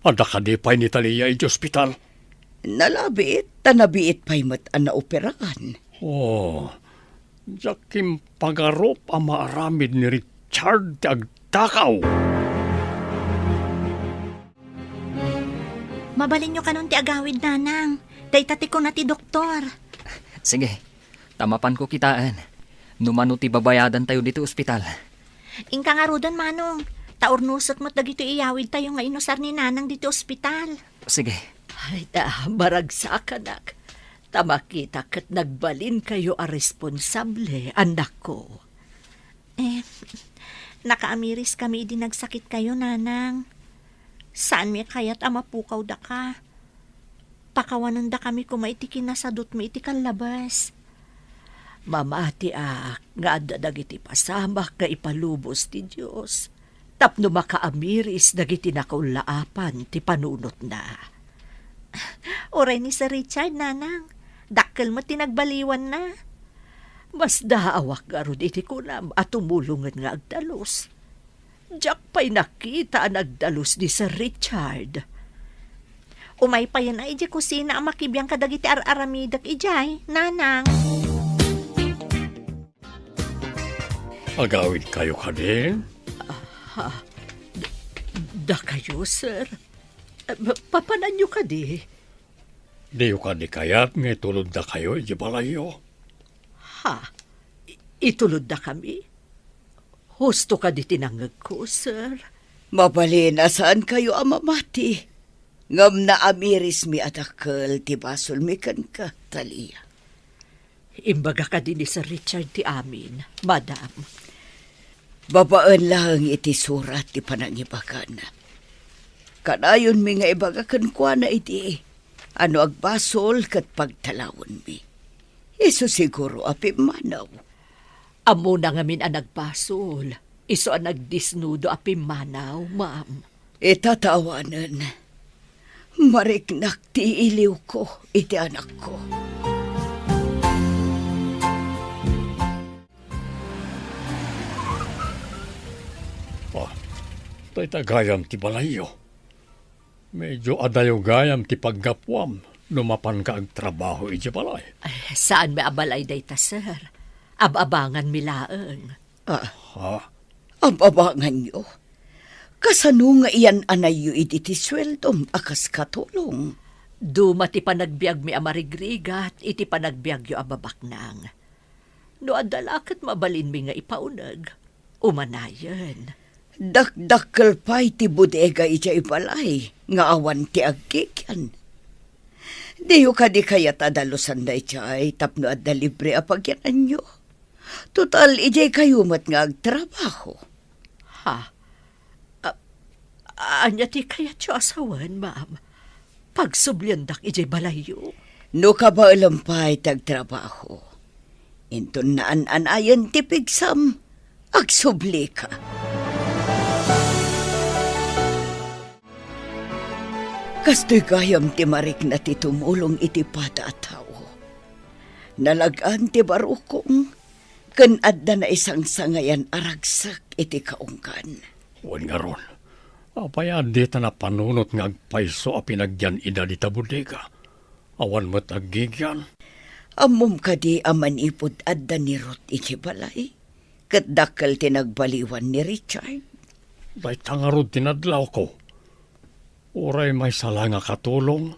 Adda kadi pay ni Talia idiay ospital? Nalabit, ta nabiit pay met a naoperaan. Oh, diak impagarup a maaramid ni Richard ti agtakaw. Mabalinyo kanon ti agawid, nanang. Dayta ti kuna ti doktor. Sige, ta mapanko kitaen no mano ti babayadantayo ditoy ospital. Inka ngaruden, manong. Ta urnosek met dagitoy iyawidtayo nga inusar ni nanang ditoy ospital. Sige. Ay, ta, maragsakanak. Ta makita ket nagbalinkayo a responsable, anakko. Eh, nakaamiriskami idi nagsakitkayo, nanang. Saanmi a kayat a mapukawdaka. Pakawanendakami koma iti kinasadutmi iti kallabas. Mamatiak nga adda dagiti pasamak nga ipalubos ti Dios tapno makaamiris dagiti nakullaapan ti panunotna. Uray ni Sir Richard, nanang, dakkel met ti nagbaliwanna. Masdaawak ngarud iti kunam a tumulongen nga agdalus. Diak pay nakita a nagdalus ni Sir Richard. Umay payen a idiay kusina a makibiang kadagiti ar-aramidek idiay, nanang. Agawidkayo kadi? Ah, d-, dakayo, sir? Eh, pa-, papananyo kadi? Diyo kadi kayat nga ituloddakayo iti balayyo? Ha? I-, ituloddakami? Husto kadi ti nangngegko, sir? Mabalin a saankayo a mamati. Ngem naamirismi a dakkel ti basolmi kenka, Talia. Imbaga kadi ni Sir Richard ti amin, madam. Babaen laeng iti surat ti panangibagana. Kanayonmi nga ibaga kenkuana idi a no agbasol ket pagtalawenmi. Isu siguro a pimmanaw. Ammona ngamin a nagbasol. Isu a nagdisnudo a pimmanaw, ma'am. Ita ta awanen, mariknak ti iliwko iti anakko. Ah, dayta gayam ti balayyo. Medyo adayo gayam ti paggapuam no mapanka agtrabaho iti balay. Ay, saanmi a balay dayta, sir. Ab-abanganmi laeng. Ah, Ha? Ab-abanganyo? Kasano nga iyan-anayyo idi ti sueldom a kas katulong? Duma ti panagbiagmi a marigrigat iti panagbiagyo a babaknang. No adda la ket mabalinmi nga ipauneg, umanayen. Dakdakkel pay ti bodega idiay balay nga awan ti aggigian. Diyo kadi kayat a dalusan daydiay tapno adda libre a pagyananyo? Total, idiay kayo met nga agtrabaho. Ha? A-, ania ti kayatyo a sawen, ma'am? Pagsubliandak idiay balayyo? No kabaelem pay ti agtrabaho, inton naan-anayen ti pigsam, agsublika. Kastoy gayam ti marikna ti tumulong iti pada a tao. Nalag-an ti barukong, ken adda naisangsangayan a ragsek iti kaunggan. Wen ngarud, apay a dita napanunot nga agpayso a pinagyan ida dita bodega? Awan met aggigian. Ammom kadi a manipud adda ni Ruth iti balay, ket dakkel ti nagbaliwan ni Richard? Dayta ngarud ti nadlawko. Uray maysa la nga katulong,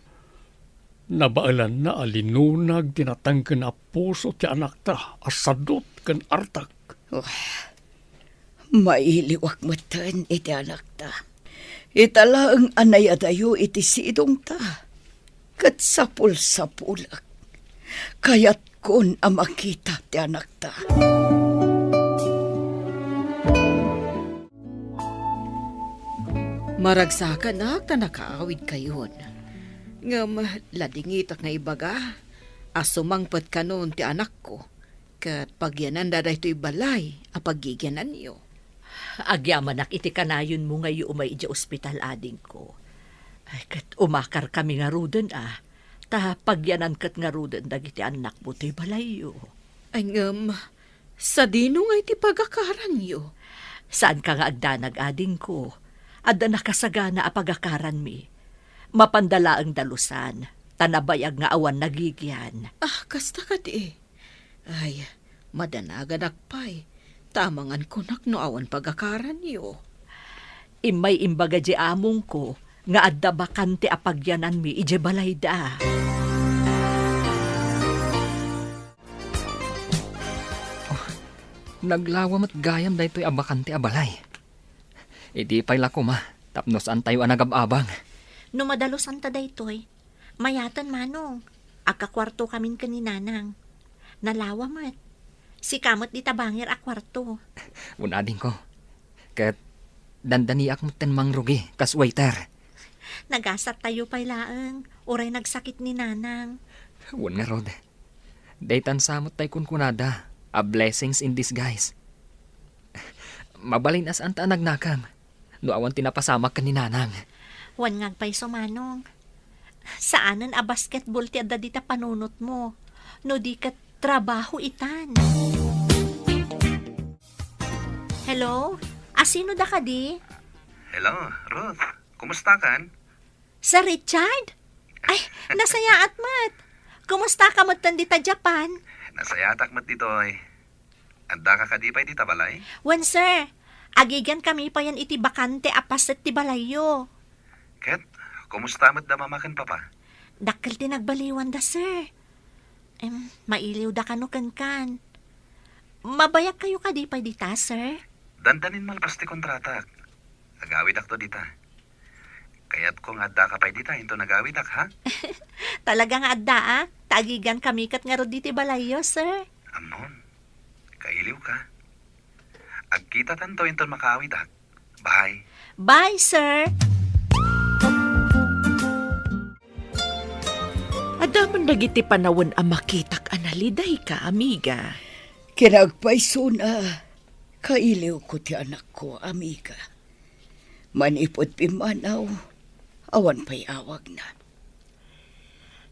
nabaelanna a linunag ti natengken a puso ti anakta a sadut ken artak. Oh, mailiwak metten iti anakta. Ita laeng a nayadayo iti sidongta, ket sapulsapulek. Kayatkon a makita ti anakta. Maragsakanak ta nakaawidkayon. Ngem ladingitak nga ibaga a sumangpet kanon ti anakko, ket pagyananda daytoy balay a paggigiananyo. Agyamanak iti kanayonmo nga idiay umay idiay ospital, adingko. Ay, ket umakarkami ngaruden a, ta pagyanan ket ngaruden dagiti annakmo toy balayyo. Ay, ngem, sadino ngay ti pagakaranyo? Saanka nga agdanag, adingko. Adda nakasagana a pagakaranmi. Mapanda laeng dalusan, ta nabayag nga awan nagigian. Ah, kasta kadi. Ay, madanaganak pay, ta amangankonak no awan pagakaranyo. Immay imbaga di amongko nga adda bakante a pagyananmi idiay balayda. Oh, naglawa met gayam daytoy a bakante a balay. Idi pay la koma, tapno saantayo a nagab-abang. No madalosanta daytoy, mayaten, Manong. Agkakuartokamin ken ni Nanang. Nalawa met. Sika met dita bangir a kuarto. Wen, adingko. Ket dandaniak metten mangrugi kas waiter. Nagasattayo pay laeng, uray nagsakit ni Nanang. Wen ngarud. Daytan sa met tay kunkunada, a blessings in disguise. Mabalin a saanta a nagnakem no awan ti napasamak ken ni Nanang. Wen nga agpayso, Manong. Saanen a basketball ti adda dita panunotmo, no di ket trabaho itan. Hello? Asino da kadi? Hello, Ruth. Kumusta kan? Sir Richard? Ay, nasayaat met. Kumusta ka met dita Japan? Nasayaatak met ditoy. Adda ka kadi pay dita balay? Wen, sir. Agigian kami payen iti bakante a paset ti balayyo. Ket, Kumusta met da mama ken papa? Dakkel ti nagbaliwanda, sir. Em, mailiwda kano kenkan. Mabayagkayo kadi pay dita, sir? Dandanin malpas ti kontratak. Agawidakto dita. Kayatko nga addaka pay dita inton agawidak, ha? Talaga nga addaak. Ta agigankami ket ngarud diti balayyo, sir. Ammom, kailiwka. Agkitatanto inton makaawidak. Bye. Bye, sir. Adda man dagiti panawen a makitak a nalidayka, amiga. Kinagpaysona, kailiwko ti anakko, amiga. Manipud pimmanaw, awan pay awagna.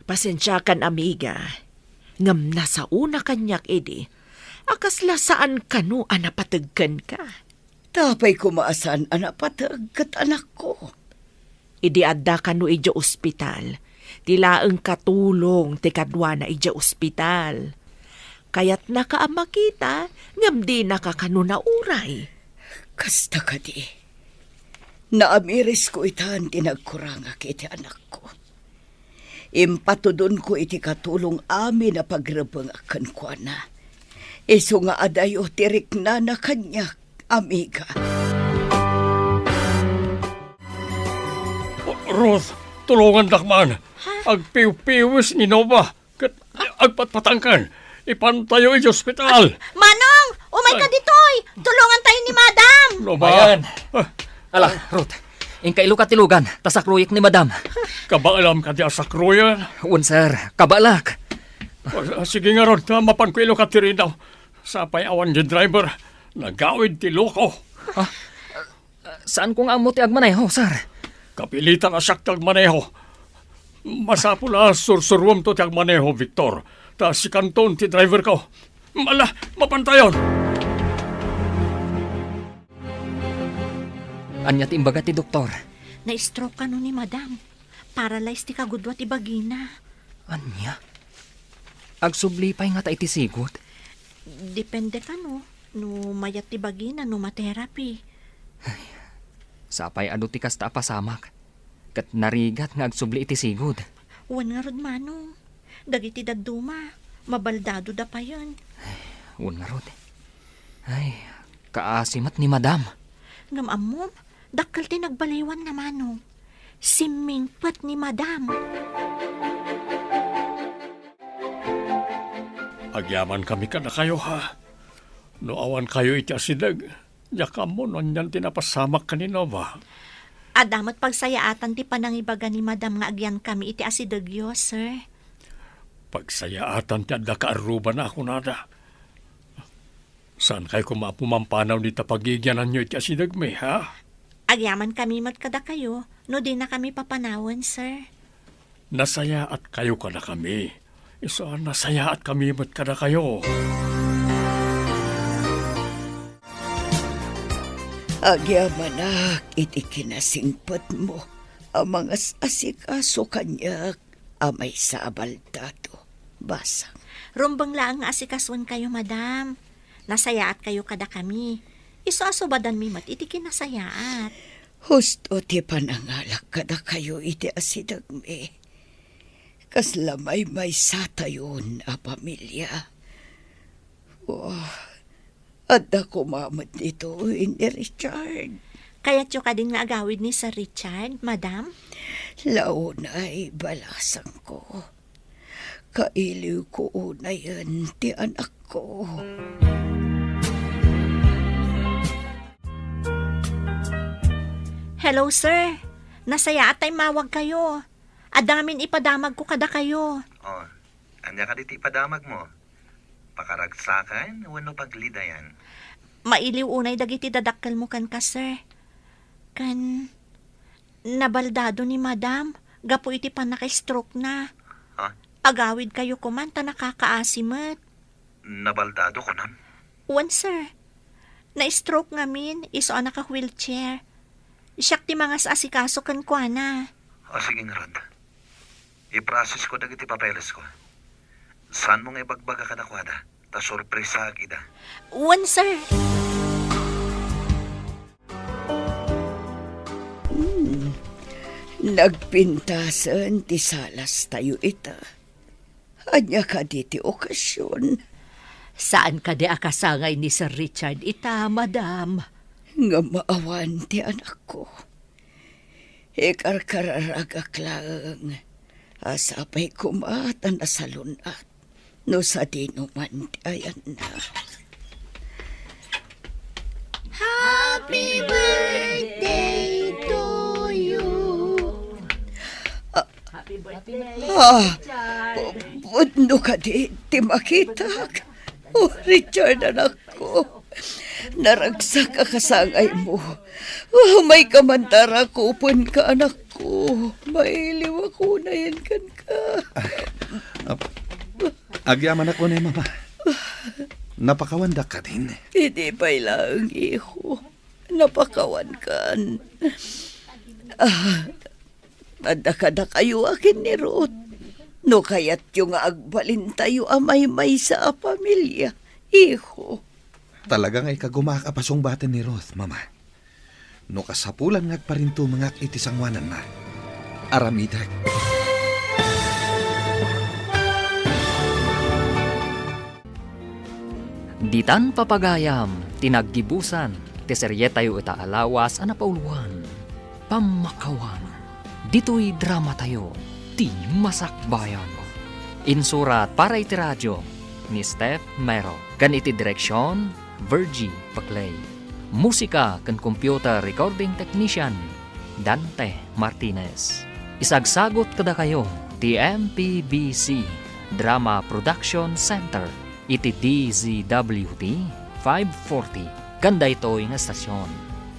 Pasensiakan, amiga, ngem nasaona kaniak idi a kasla saan kano a napateg kenka. Ta apay koma a saan a napateg ket anakko? Idi adda kano idiay ospital, ti laeng katulong ti kaduana idiay ospital. Kayatnaka a makita, ngem dinaka kano nauray. Kasta kadi, naamirisko itan ti nagkurangak iti anakko. Impatudonko iti katulong amin a pagrebengak kenkuana. Isu nga adayo ti riknana kaniak, amiga. Ruth, tulongandak man. Ha? Agpiwpiwis ni Nova. Ket agpatpatangken. Ipantayo iti ospital. Manong, umayka ditoy. Tulongantayo ni Madam. Nova. Bayan. Ah. Ala, Ruth. Inka ilukat ti lugan, ta sakruyek ni Madam. Kabaalam kadi a sakruyen? Wen, sir. Kabaalak. Ah, sige ngarud, ta mapanko ilukat ti ridaw. Sapay awan diay driver. Nagawid ti loko. Ah, saanko nga ammo ti agmaneho, sir. Kapilitan a siak ti agmaneho. Masapul a sursuruemto ti agmaneho, Victor. Ta sikanton ti driverko. Ala, mapantayon. Ania ti imbaga ti doktor? Na-stroke kano ni Madam. Paralyze ti kagudua ti bagina. Ania? Agsubli pay ngata iti sigud? Depende kano, no mayat ti bagina no ma-therapy. Ay, sapay adu ti kasta a pasamak. Ket narigat nga agsubli iti sigud. Wen ngarud, Manong. Dagiti dadduma, mabaldadoda payen. Ay, wen ngarud. Ay, kaasi met ni Madam. Ngem ammom, dakkel ti nagbaliwanna, Manong. Simmingpet ni Madam. Agyamankami kadakayo, ha? No awankayo iti asideg, diak ammo no anian ti napasamak ken ni Nova. Adda met pagsayaatan ti panangibaga ni Madam nga agyankami iti asidegyo, sir. Pagsayaatan ti adda kaarrubana a kunada. Saankayo koma a pumampanaw dita pagigyananyo iti asidegmi, ha? Agyamankami met kadakayo no dinakami papanawen, sir. Nasayaatkayo kadakami. Isu a nasayaatkami met kadakayo. Agyamanak iti kinasingpetmo a mangas-asikaso kaniak a maysa a baldado. Basang. Rumbeng laeng nga asikasoenkayo, Madam. Nasayaatkayo kadakami. Isu a subadanmi met iti kinasayaat. Husto ti panangalak kadakayo iti asidegmi. Kasla maymaysatayon a pamilia. Oh, adda koma met ditoy ni Richard. Kayatyo kadin nga agawid ni Sir Richard, Madam? Launay, balasangko. Kailiwko unayen ti anakko. Hello, sir. Nasayaat ta immawagkayo. Adda ngamin ipadamagko kadakayo. Oh, ania kadi ti ipadamagmo? Pakaragsakan wenno paglidayan? Mailiw unay dagiti dadakkelmo kenka, sir. Ken, nabaldado ni Madam gapu iti pannaka-stroke na. Ha? Agawidkayo koman ta nakakaasi met. Nabaldado, kunam? Wen, sir. Na-stroke ngamin, isu a naka-wheelchair. Siak ti mangas-asikaso kenkuana. O, sige ngarud. I-process ko dagiti papelesko. Saanmo nga ibagbaga kadakuada, ta sorpresaak ida. Wen, sir. Hmm. Nagpintasen ti salastayo ita. Ania kadi ti okasion? Saan kadi a kasangay ni Sir Richard ita, madam? Ngem awan ti anakko. Ikarkararagak laeng a sapay koma ta nasalun-at no sadino man ti ayanna. Happy birthday to you. Ah, Happy birthday, ah, Richard. Pu-, pudno kadi ti makitak? Oh, Richard, anakko. Naragsak a kasangaymo. Umayka man ta rakupenka, anakko. Mailiwak unayen kenka. Ah, ah, agyamanak unay, Mama. Napakawandak kadin? Idi pay laeng, iho. Napakawankan. Ah, Adda kadakayo a ken ni Ruth. No kayatyo nga agbalintayo a maymaysa a pamilia, iho. Talaga nga ikagumaak a pasungbaten ni Ruth, Mama. No kasapulan nga agparintumengak iti sangoananna, aramidek. Ditan papagayam ti naggibusan ti serietayo ita a lawas a napauloan, Pammakawan. Ditoy dramatayo, Ti Masakbayan. Insurat para iti radio ni Steph Mero, ken iti direksion, Virgie Paclay. Musika ken computer recording technician, Dante Martinez. Isagsagut kadakayo ti M P B C Drama Production Center iti D Z W T five forty ken daytoy nga estasion.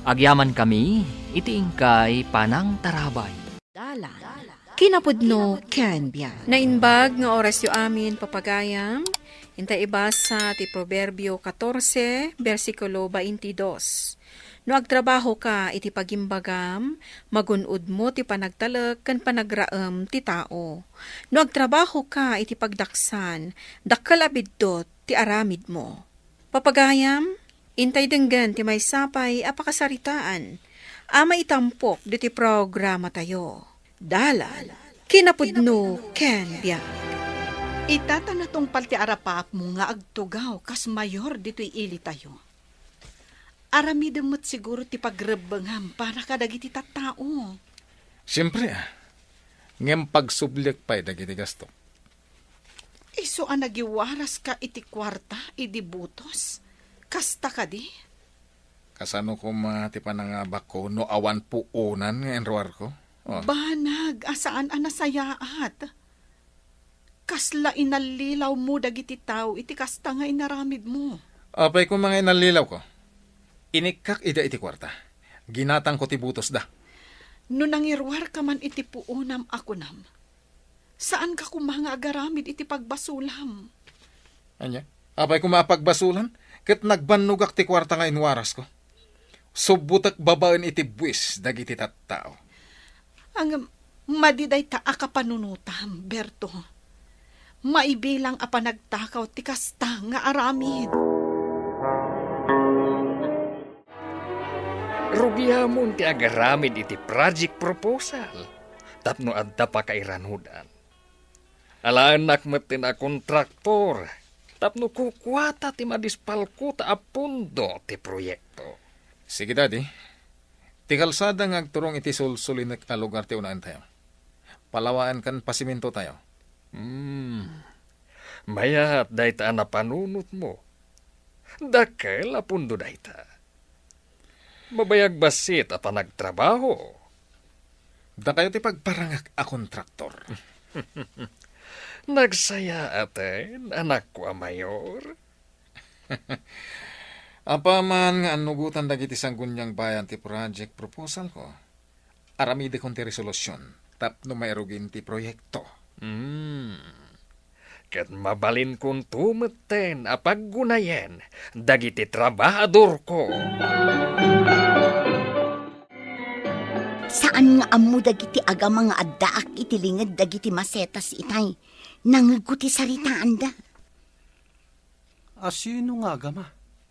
Agyamankami iti inkay panangtarabay. Dalan. Kinapudno ken biag. Naimbag nga orasyo amin, papagayam. Intay ibasa ti Proverbio katorse, bersikulo baintidos. No agtrabahoka iti pagimbagam, magun-odmo ti panagtalek ken panagraem ti tao. No agtrabahoka iti pagdaksan, dakkel a biddut ti aramidmo. Papagayam, intay denggen ti maysa pay a pakasaritaan a maitampok ditoy programatayo. Dalan, kinapudno ken biag. Ita ta natungpal ti arapaapmo nga agtugaw kas mayor ditoy ilitayo. Aramidem met siguro ti pagrebbengam para kadagiti tattao. Siempre, ah. Ngem pagsubliek pay dagiti gastok. Isu a nagiwaraska iti kuarta idi butos. Kasta kadi? Kasano koma ti panangabakko no awan puonan nga inruarko? Oh. Banag a saan a nasayaat. Kasla inallilawmo dagiti tao iti kasta nga inaramidmo. Apay koma nga inallilawko? Inikkak ida iti kuarta. Ginatangko ti butosda. No nangiruarka man iti puonam a kunam, saanka koma nga agaramid iti pagbasolam. Ania? Apay koma a pagbasolan? Ket nagbannogak ti kuarta nga inwarasko. Subbotek babaen iti buis dagiti tattao. Ngem, madi dayta a kapanunotam, Berto. Maibilang a panagtakaw ti kasta nga aramid. Rugiamon ti agaramid iti project proposal tapno adda pakairanudan. Alaennak met ti nakontraktor tapno kukuata ti madispalkuta a pondo ti proyekto. Sige, Daddy. Ti kalsada nga agturong iti sulsulinek a lugar ti unaentayo. Palawaen ken pasimintotayo. Hmm. Mayat dayta a napanunotmo. Dakkel a pondo dayta. Mabayag bassit a panagtrabaho. Dakayo ti pagparangak a kontraktor. Nagsayaaten, anakko a mayor. Apaman nga annugotan dagiti sangguniang bayan ti project proposalko, aramidekon ti resolusion tapno mairugin ti proyekto. Hmm. Ket mabalinkonto metten a paggunayen dagiti trabahadorko. Saan nga ammo dagiti agama nga addaak iti linged dagiti masetas itay. Nangegko ti saritaanda. A sino nga agama?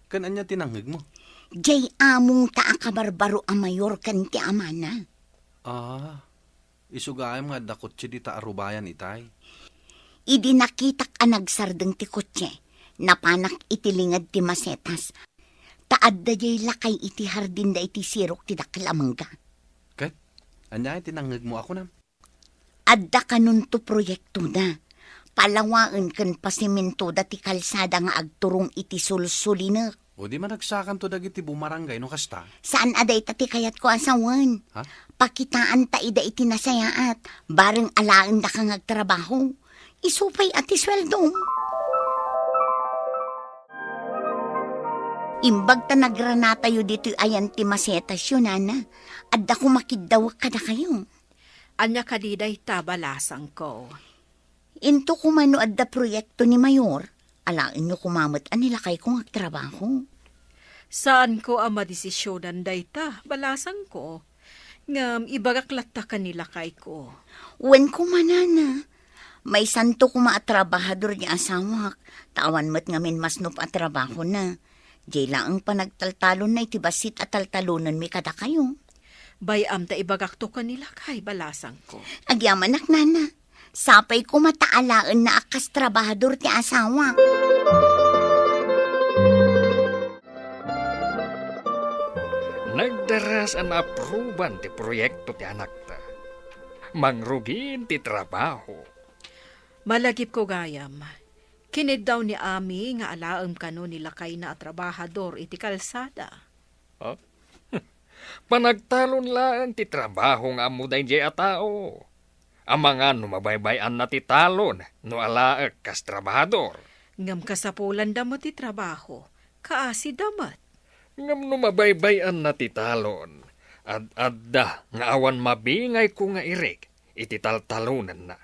Ken ania ti nangngegmo? Diay amongta a kabarbaro a mayor ken ti amana. Ah, Isu gayam nga adda kotse dita a rubayan itay. Idi nakitak a nagsardeng ti kotse, napanak iti linged ti masetas. Ta adda jay lakay iti hardinda iti sirok ti dakkel a mangga. Ket, ania ti nangngegmo a kunam? Adda kanonto proyektoda. Palawaen ken pasimentoda ti kalsada nga agturong iti sulsulinek. O di managsakanto dagiti bumarangay no kasta? Saan a dayta ti kayatko a sawen. Ha? Pakitaanta ida iti nasayaat, bareng alaendaka nga agtrabaho. Isu pay a ti sueldom. Imbag ta nagranatayo ditoy ayan ti masetasyo, nana. Adda koma kiddawek kadakayo. Ania kadi dayta, balasangko? Into koma no adda proyekto ni Mayor, alaenyo koma met a ni lakayko nga agtrabaho. Saanko a madesisionan dayta, balasangko. Ngem ibagak latta ken ni lakayko. Wen koma, nana. Maysanto koma a trabahador ti asawak, ta awan met ngamin masnop a trabahona. Diay laeng panagtaltalonna iti bassit a taltalonenmi kadakayo. Bay-am ta ibagakto ken ni lakay, balasangko. Agyamanak, nana. Sapay koma ta alaenna a kas trabahador ti asawak. Nagdaras a naapruban ti proyekto ti anakta. Mangrugin ti trabaho. Malagipko gayam, kiniddaw ni Ami nga alaem kano ni lakayna a trabahador iti kalsada. Ha? Panagtalon laeng ti trabaho nga ammo daydiay a tao. Amangan no mabaybay-anna ti talon no alaek kas trabahador. Ngem kasapulanda met ti trabaho, kaasida met. Ngem no mabaybay-anna ti talon, ad-adda nga awan mabingayko nga irik iti taltalonenna.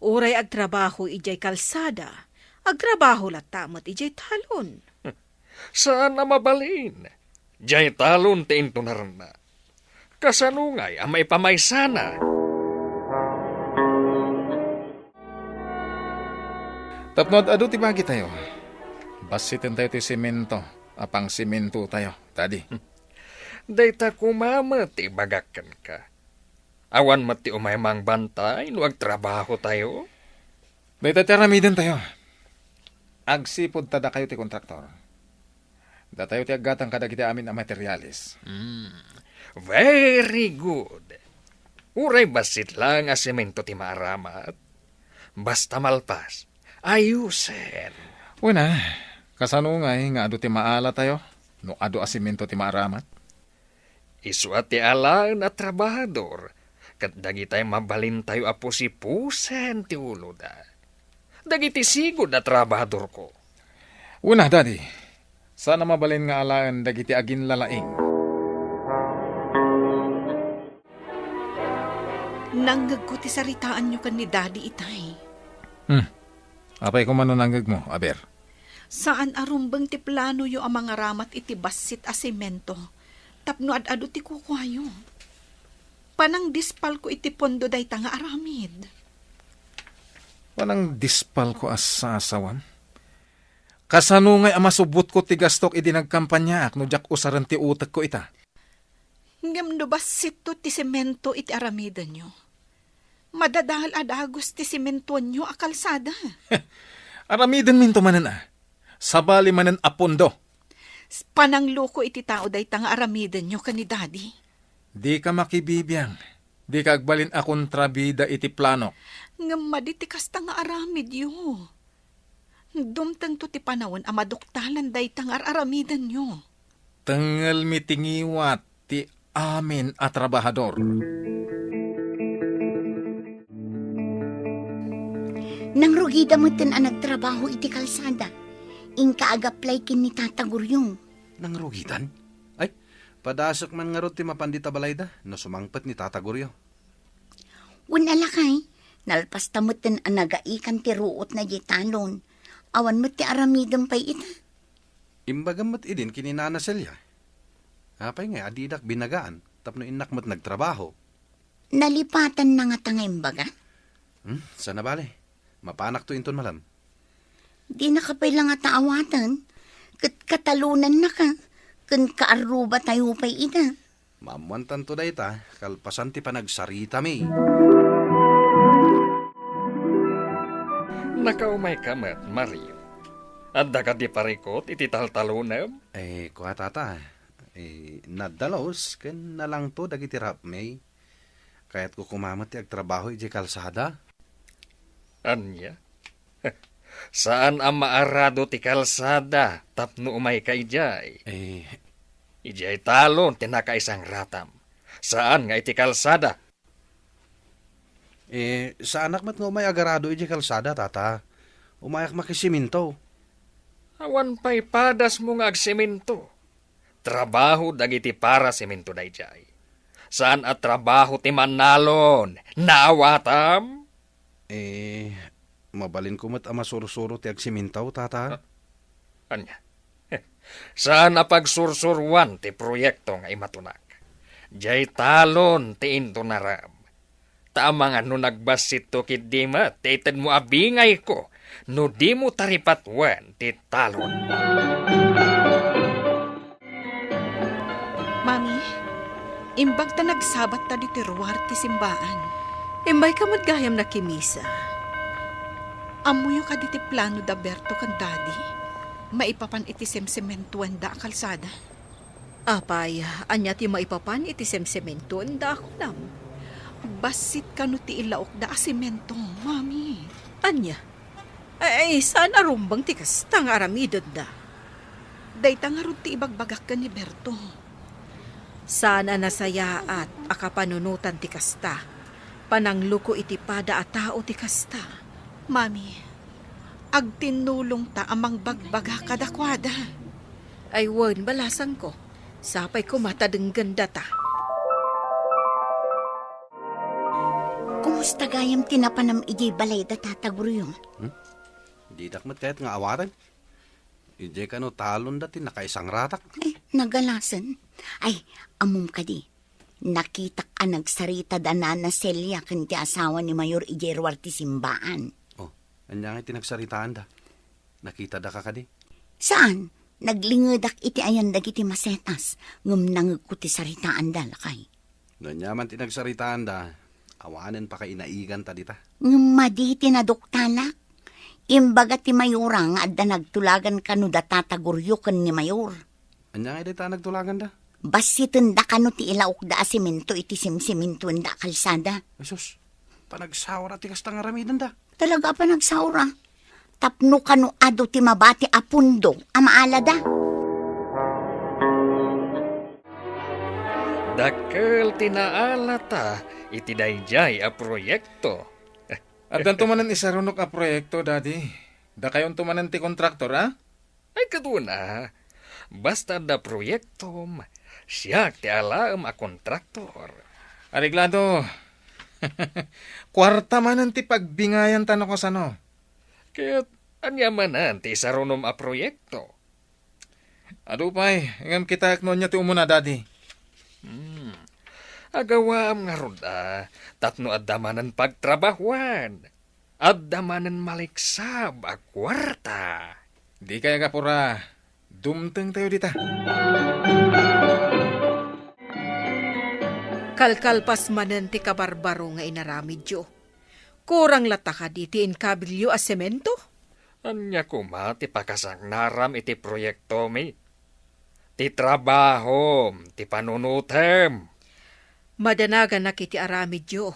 Uray agtrabaho idiay kalsada, agtrabaho latta met idiay talon. Saan a mabalin. Diay talon ti intunarna. Kasano ngay a maipamaysana? Tapno ad-adu ti bagitayo, bassitentayo ti semento a pangsementotayo, Daddy. Dayta koma met ti ibagak kenka. Awan met ti umay mangbantay no agtrabahotayo? Dayta ti aramidentayo. Agsipud ta dakayo ti kontraktor. Datayo ti aggatang kadagiti amin a materialis. Hmm. Very good. Uray bassit laeng a semento ti maaramat. Basta malpas, ayusen. Wen a, kasano ngay nga adu ti maalatayo no adu a semento ti maaramat? Isu a ti alaen a trabahador, ket dagitay mabalintayo a pusipusen ti uloda. Dagiti sigud a trabahadorko. Wen a, Daddy. Saan a mabalin nga alaen dagiti aginlalaing. Nangngegko ti saritaanyo ken ni Daddy itay. Hmm. Apay koma no nangngegmo, aber? Saan a rumbeng ti planoyo a mangaramat iti bassit a semento tapno ad-adu ti kukuayo. Panangdispalko iti pondo dayta nga aramid. Panangdispalko a sasawen? Kasano ngay a masubotko ti gastok idi nagkampanyaak no diak usaren ti utekko ita? Ngem no bassitto ti semento iti aramidenyo, madadael a dagus ti sementoanyo a kalsada. Aramidenminto manen a. Sabali manen a pondo. Panangloko iti tao dayta nga aramidenyo ken ni Daddy. Dika makibibiang. Dika agbalin a kontrabida iti planok. Ngem madi ti kasta nga aramidyo. Dumtengto ti panawen a maduktalan dayta nga ar-aramidenyo. Tengelmi ti ngiwat ti amin a trabahador. Nangrugida metten a nagtrabaho iti kalsada. Inka agaplay ken ni Tata Guriong. Nangrugidan? Ay, padasek man ngarud ti mapan dita balayda no sumangpet ni Tata Guriong. Wen a lakay, nalpasta metten a nagaikan ti ruotna diay talon. Awan met ti aramidem pay ita. Imbagam met idin ken ni Nana Celia. Apay ngay a didak binagaan tapno innak met nagtrabaho? Nalipatanna ngata nga imbaga? Hmm, saan a bale. Mapanakto inton malem. Dinaka pay la ngata awaten, ket katalonannaka, ken kaarrubatayo pay ida. Maammoantanto dayta, kalpasan ti panagsaritami. Nakaumayka met, Mario. Adda kadi parikut iti taltalonem? Eh, kua, tata. Eh, nadalus ken nalangto dagiti rapmi. Kayatko koma met ti agtrabaho idiay kalsada. Ania? Saan a maarado ti kalsada tapno umayka idiay. Eh, Idiay talon ti nakaisangratam. Saan nga iti kalsada. Eh, saanak met nga umay agarado idiay kalsada, tata. Umayak makisiminto. Awan pay padasmo nga agsiminto. Trabaho dagiti parasiminto daydiay. Saan a trabaho ti mannalon. Naawatam? Eh, mabalinko met a masursuro ti agsiminto, tata. Ah, ania? Saan a pagsursuruan ti proyekto nga imatunak. Diay talon ti intunarem. Ta amangan no nagbassitto ketdi met ti itedmo a bingayko no dimo taripatuen ti talon. Mami, imbag ta nagsabatta ditoy ruar ti simbaan. Imbayka met gayam nakimisa. Ammoyo kadi ti plano da Berto ken Daddy? Maipapan iti semsementoenda a kalsada? Apay, ania ti maipapan iti semsementoenda a kunam? Bassit kano ti ilaokda a semento, Mami. Ania? Ay, saan a rumbeng ti kasta nga aramidenda. Dayta ngarud ti ibagbagak ken ni Berto. Saan a nasayaat a kapanunotan ti kasta. Panangluko iti pada a tao ti kasta. Mami, agtinnulongta a mangbagbaga kadakuada. Ay wen, balasangko. Sapay koma ta denggendata. Kumusta gayam ti napanam idiay balay da Tata Gurio? Hmm? Didak met kayat nga awaten. Idiay kano talonda ti nakaisangratak. Ay, nagalasen. Ay, ammom kadi. Nakitak a nagsarita da Nana Celia ken ti asawa ni Mayor idiay ruar ti simbaan. Oh, ania ngay ti nagsaritaanda? Nakitada ka kadi? Saan? Naglingedak iti ayan dagiti masetas, ngem nangegko ti saritaanda, lakay. No ania man ti nagsaritaanda, awanen pakainaiganta dita. Ngem madi ti naduktalak. Imbaga ti mayora nga adda nagtulagan kano da Tata Gurio ken ni Mayor. Ania ngay dayta a nagtulaganda? Bassitenda kano ti ilaokda a semento iti simsimentoenda a kalsada. Ay sus, panagsaura ti kasta nga aramidenda. Talaga a panagsaura. Tapno kano adu ti mabati a pundo a maalada. Dakkel ti naalata iti daydiay a proyekto. Addanto manen isarunok a proyekto, Daddy. Dakayonto manen ti kontraktor, a? Ay, kaduna. Basta adda proyektom, siak ti alaem a kontraktor. Areglado. Kuarta manen ti pagbingayanta no kasano. Ket ania manen ti isarunom a proyekto? Adu pay, ngem kitaek no ania ti umuna, Daddy. Hmm. Agawaam ngarud a, tapno adda manen pagtrabahuan. Adda manen maliksab a kuarta. Dikay agapura, dumtengtayo dita. Kalkalpas manen ti kabarbaro nga inaramidyo. Kurang latta kadi ti inkabilyo a semento? Ania koma ti pakasangnaram iti proyektomi? Ti trabahom, ti panunotem. Madanaganak iti aramidyo.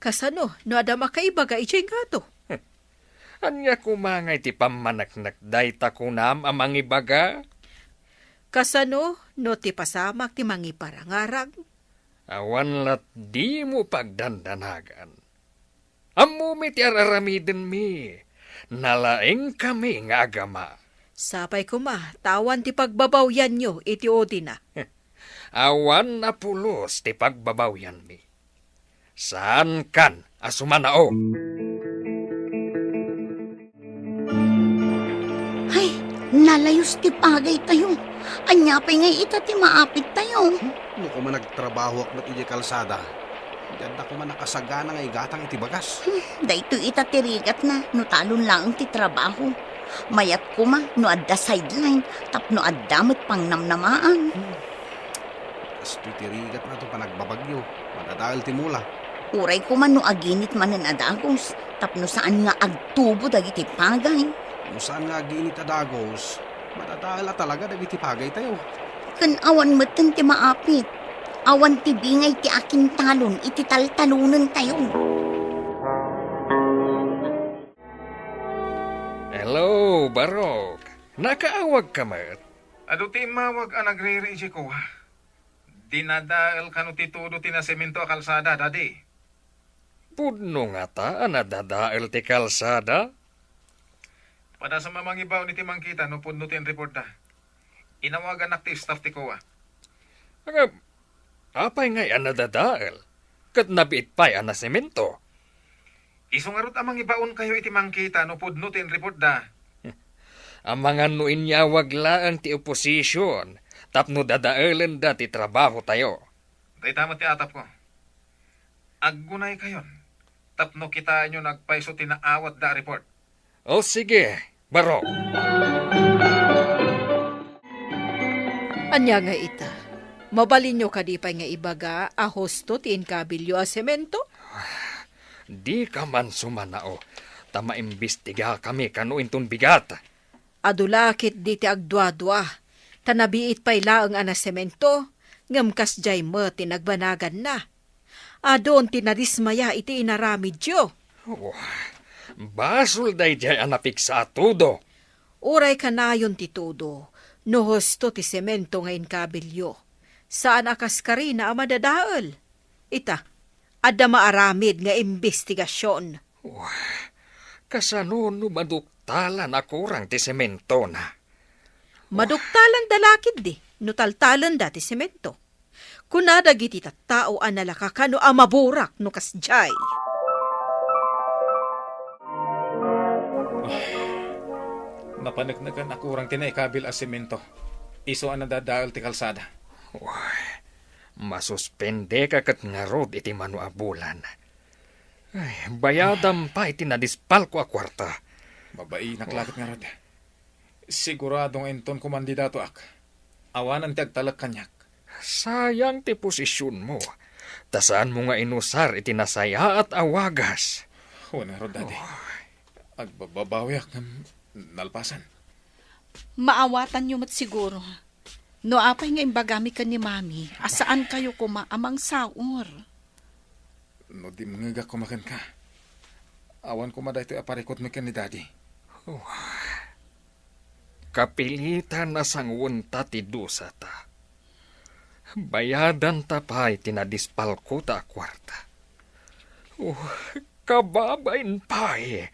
Kasano no adda makaibaga idiay ngato? Ania koma ngay ti pammaneknek dayta kunam a mangibaga? Kasano no ti pasamak ti mangiparangarang? Awan lat dimo pagdandanagan. Ammomi ti ar-aramidenmi. Nalaingkami nga agama. Sapay koma, ta awan ti pagbabawyanyo iti udina. Awan a pulos ti pagbabawyanmi. Saankan a sumanao. Hay, nalayos ti pagaytayo. Ania pay ngay ita ti maapit tayo? No koma nagtrabahoak met idiay kalsada, diadda koma nakasagana nga igatang iti bagas. Hmm, daytoy ita ti rigatna no talon laeng ti trabaho. Mayat koma no adda sideline tapno adda met pangnamnamaan. Kastoy ti rigatna ti panagbabagyo. Madadael ti mula. Uray koma no aginit manen a dagus, tapno saan nga agtubo dagiti pagay. No saan nga aginit a dagus, madadael a talaga dagiti pagaytayo. Ken awan metten ti maapit. Awan ti bingay ti akintalon iti taltalonentayo. Hello, Barok. Nakaawagka met? Adu ti immawag a nagriri iti kowa. Dinadael kano ti todo ti nasemento a kalsada, Daddy. Pudno ngata a nadadael ti kalsada? Padasam a mangibaon iti mangkita no pudno ti inreportda. Inawagannak ti staff ti kowa. Ngem, apay ngay a nadadael? Ket nabiit pay a nasemento? Isu ngarud a mangibaonkayo iti mangkita no pudno ti inreportda. Amangan no inyawag laeng ti oposision tapno dadaelenda ti trabahotayo. Dayta met ti atapko. Aggunaykayon tapno kitaenyo no agpayso ti naawatda a report. O sige, Barok. Ania nga ita? Mabalinyo kadi pay nga ibaga a husto ti inkabilyo a semento? Dika man sumanao, ta maimbestigakami kano inton bigat. Adu la ketdi ti agduadua, ta nabiit pay laeng a nasemento, ngem kasdiay met ti nagbanaganna. Adun ti nadismaya iti inaramidyo. Oh, basol daydiay a napigsa a todo. Uray kanayon ti todo, no husto ti semento nga inkabilyo, saan a kaskarina a madadael. Ita, adda maaramid nga imbestigasion. Wah, kasano no maduktalan a kurang ti sementona? Maduktalanda la ketdi no taltalenda ti semento. Kuna dagiti tattao a nalaka kano a maburak no kasdiay. Napaneknekan a kurang ti naikabil a semento. Isu a nadadael ti kalsada. Uy, masuspendeka ket ngarud iti mano a bulan. Ay, bayadam pay ti nadispalko a kuarta. Mabainak la ket ngarud. Sigurado nga inton kumandidatoak, awanan ti agtalek kaniak. Sayang ti posisionmo, ta saanmo nga inusar iti nasayaat a wagas. Wen ngarud, Daddy. Oh. Agbababawiak ngem nalpasan. Maawatanyo met siguro. No apay nga imbagami ken ni Mami a saankayo koma a mangsaur. No dimngegak koma kenka, awan koma daytoy a parikutmi ken ni Daddy. Oh. Kapilitan a sanguenta ti dusata. Bayadanta pay ti nadispalkota a kuarta. Oh, kababain pay.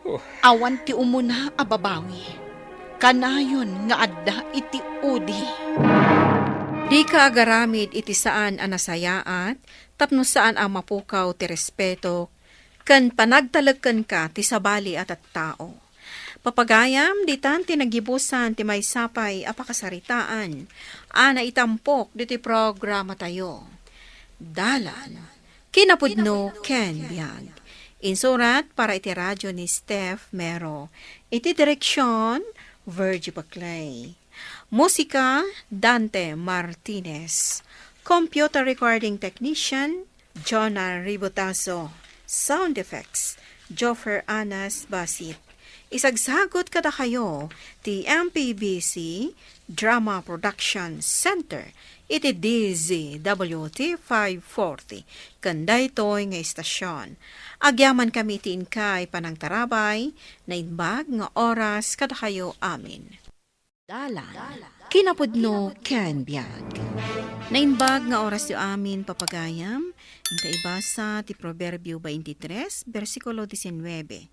Oh. Awan ti umuna a babawi. Kanayon nga adda iti udi. Dika agaramid iti saan a nasayaat tapno saan a mapukaw ti respeto ken panagtalek kenka ti sabali a tattao. Papagayam, ditan ti nagibusan ti maysa pay a pakasaritaan a naitampok ditoy programatayo. Dalan, kinapudno ken biag. Insurat para iti radio ni Steph Mero. Iti direksion, Virgie Baclay. Musika, Dante Martinez. Computer recording technician, Jonah Ribotazo. Sound effects, Joffer Anas Basit. Isagsagut kadakayo ti M P B C Drama Production Center iti D Z W T five forty ken daytoy nga istasion. Agyamankami ti inkay panangtarabay, naimbag nga oras kadakayo amin. Dalan, kinapudno ken biag. Naimbag nga orasyo amin, papagayam, inta ibasa ti Proverbio twenty-three, bersikulo diecinueve.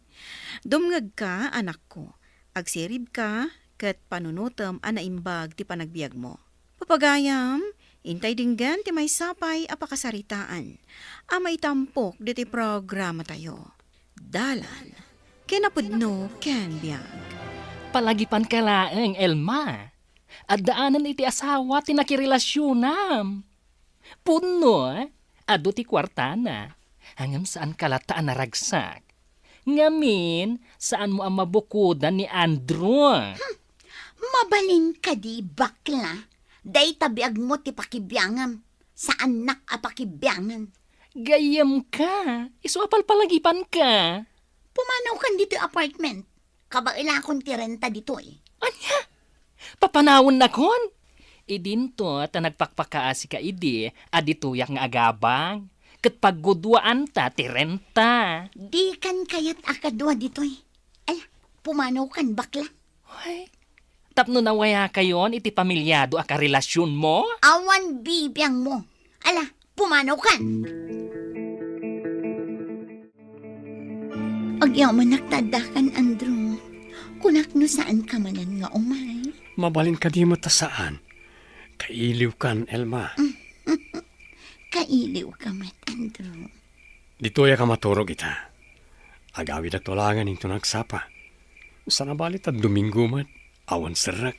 Dumngegka, anakko, agsiribka, ket panunotem a naimbag ti panagbiagmo. Papagayam, intay denggen ti maysa pay a pakasaritaan a maitampok ditoy programatayo. Dalan, kinapudno ken biag. Palagipanka laeng, Elma. Addaanen iti asawa ti nakirelasionam. Pudno, adu ti kuartana. Ngem saanka latta a naragsak. Ngamin, saanmo a mabukodan ni Andrew. Hmm, mabalin kadi, bakla? Dayta biagmo ti pakibiangam. Saannak a pakibiangan. Gayyemka. Isu a palpalagipanka. Pumanawkan ditoy apartment. Kabaelakon ti renta ditoy. Ania? Papanawennakon? Idinto ta nagpakpakaasika idi a ditoyak nga agabang. Ket pagguduaanta ti renta. Dikan kayat a kadua ditoy. Ala, pumanawkan, bakla. Ay, tapno nawayakayon iti pamiliado a karelasionmo? Awan bibiangmo. Ala, pumanawkan. Agyamanak ta addakan, Andrew. Kunak no saanka manen nga umay. Mabalin kadi met ta saan. Kailiwkan, Elma. Kailiwka met, Andrew. Ditoyak a maturog ita. Agawidak to laengen inton agsapa. Sana bali ta Domingo met, awan serrek.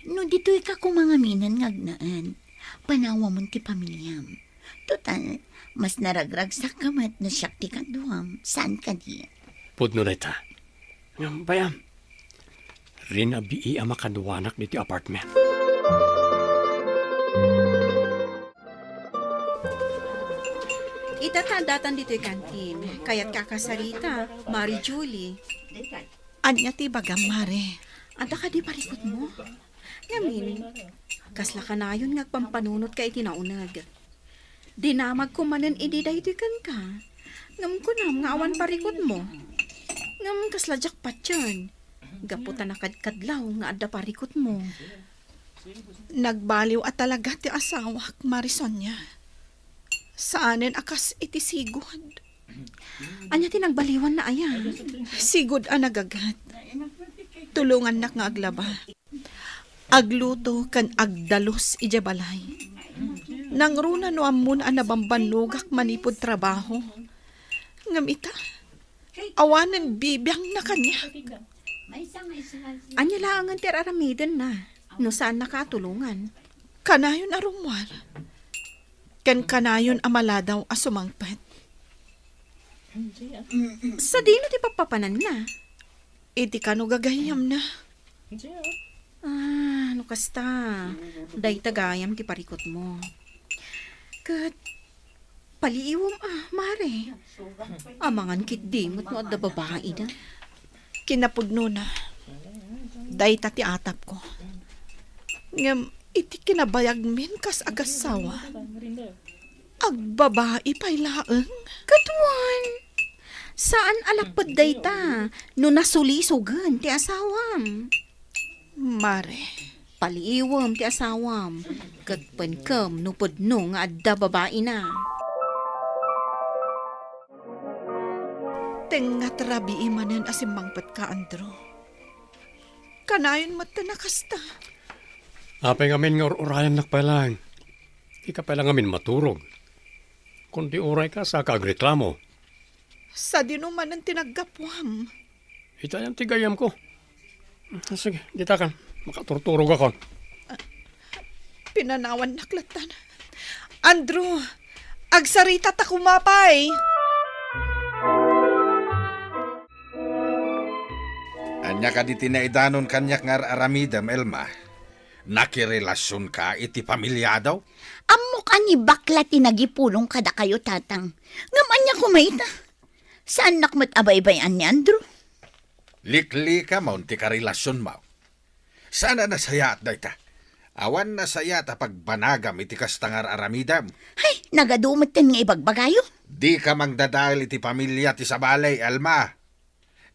No ditoyka koma ngamin nga agnaed, panawamon ti pamiliam. Total, mas naragragsakka met no siak ti kaduam, saan kadi? Pudno dayta. Ngem, bay-am, rinabii a makaduanak ditoy apartment. Ita ta addatan ditoy kantin. Kayatka a kasarita, Mari Julie. Ania ti ibagam, Mare? Adda kadi parikutmo? Ngamin, kasla kanayon nga agpampanunotka iti nauneg. Dinamagko manen idi daytoy kenka. Ngem kunam nga awan parikutmo. Ngem kasla diak patien. Gapu ta nakadkadlaw nga adda parikutmo. Nagbaliw a talaga ti asawak, Mari Sonia. Saanen a kas iti sigud. Ania ti nagbaliwanna aya? Sigud a nagagat. Tulongannak nga aglaba. Agluto ken agdalus idiay balay. Nangruna no ammon a nabambannogak manipud trabaho. Ngem ita, awanen bibiangna kaniak. Ania laengen ti ar-aramidenna no saannaka a tulongan? Kanayon a rummuar. Ken kanayon a maladaw a sumangpet. Sadino ti pappapananna? Iti kano gagayyemna. Ah, no kasta, dayta gayam ti parikutmo. Ket paliiwem a, Mare. Amangan ketdi met no adda babaina. Kinapudnona, dayta ti atapko. Ngem iti kinabayagmin kas agassawa, agbabai pay laeng. Ket wen, saan a lapped dayta no nasulisogen ti asawam. Mare. Paliiwem ti asawam, ket penkem no pudno nga adda babaina. Tengnga ti rabii manen a simmangpetka, Andrew. Kanayon met ti nakasta. Apay ngamin nga ur-urayannak pay laeng. Dika pay la ngamin maturog. Kundi urayka, saka agreklamo. Sadino manen ti naggapuam? Itayan ti gayyemko. Sige, ditakan. Makaturturogakon. Pinanawannak lattan. Andrew, agsarita ta koma pay. Ania kadi ti naidanon kaniak nga ar-aramidem, Elma? Nakirelasionka iti pamiliadaw? Ammok a ni bakla ti nagipulong kadakayo, Tatang. Ngem ania koma ita? Saannak met a baybay-an ni Andrew. Liklikam ti karelasionmo. Saan a nasayaat dayta. Awan nasayaat a pagbanagam iti kasta nga ar-aramidem. Ay, nagadu metten nga ibagbagayo. Dika mangdadael iti pamilia ti sabali, Alma.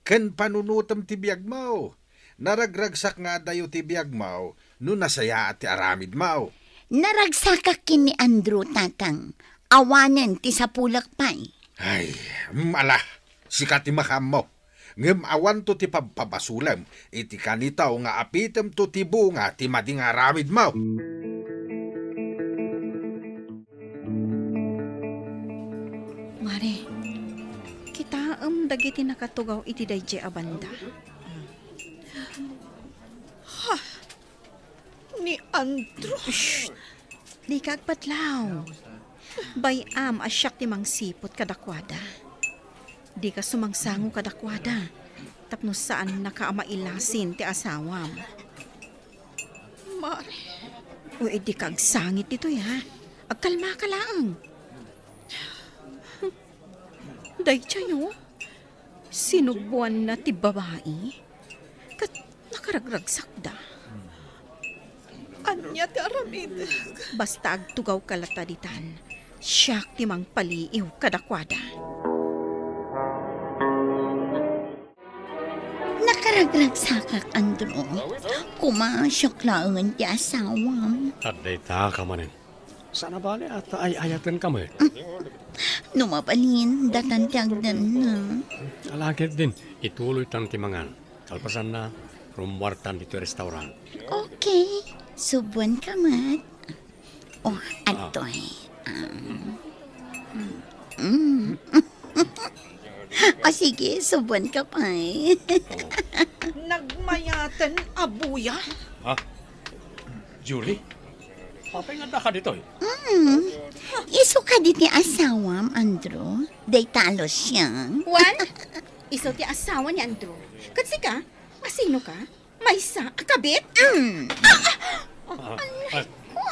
Ken panunotem ti biagmo. Naragragsak nga adayo ti biagmo no nasayaat ti aramidmo. Naragsakak ken ni Andrew, Tatang. Awanen ti sapulek pay. Ay, mm, ala, sika ti makaammo. Ngem awanto ti pabpabasolem iti kanito nga apitemto ti bunga ti madi nga aramidmo. Mare, kitaem dagiti nakatugaw iti daydiay a banda. Ha? Ni Andrew? Shh! Dika agpatlaw. Bay-am a siak ti mangsiput kadakuada. Dika sumangsango kadakuada, tapno saannaka a mailasin ti asawam. Mare, O, idi ka agsangit ditoy, ha? Agkalmaka laeng. Daydiay, o. Sinuboanna ti babai ket nakaragragsakda. Ania ti aramidek? Basta agtugawka latta ditan, siak ti mangpaliiw kadakuada. Nakaragragsakak, Andrew. Koma, siak laengen ti asawam. Adda ita ka manen. Saan a bale a ay-ayatenka met. No mabalin, datan ti agdanna. Ala ketdin, ituloytan ti mangan. Kalpasanna, rummuartan ditoy restaurant. Okay. Suboanka met. O, adtoy. Um, mm. O, sige, suboanka pay. Nagmayaten a buya? Ha? Julie? Apay nga addaka ditoy? Mm. Isu kadi ti asawam, Andrew? Dayta a Lucian? Wen, isu ti asawa ni Andrew. Ket sika, asino ka? Maysa a kabit? Mm. Ah, ah, ah, ay. Ko.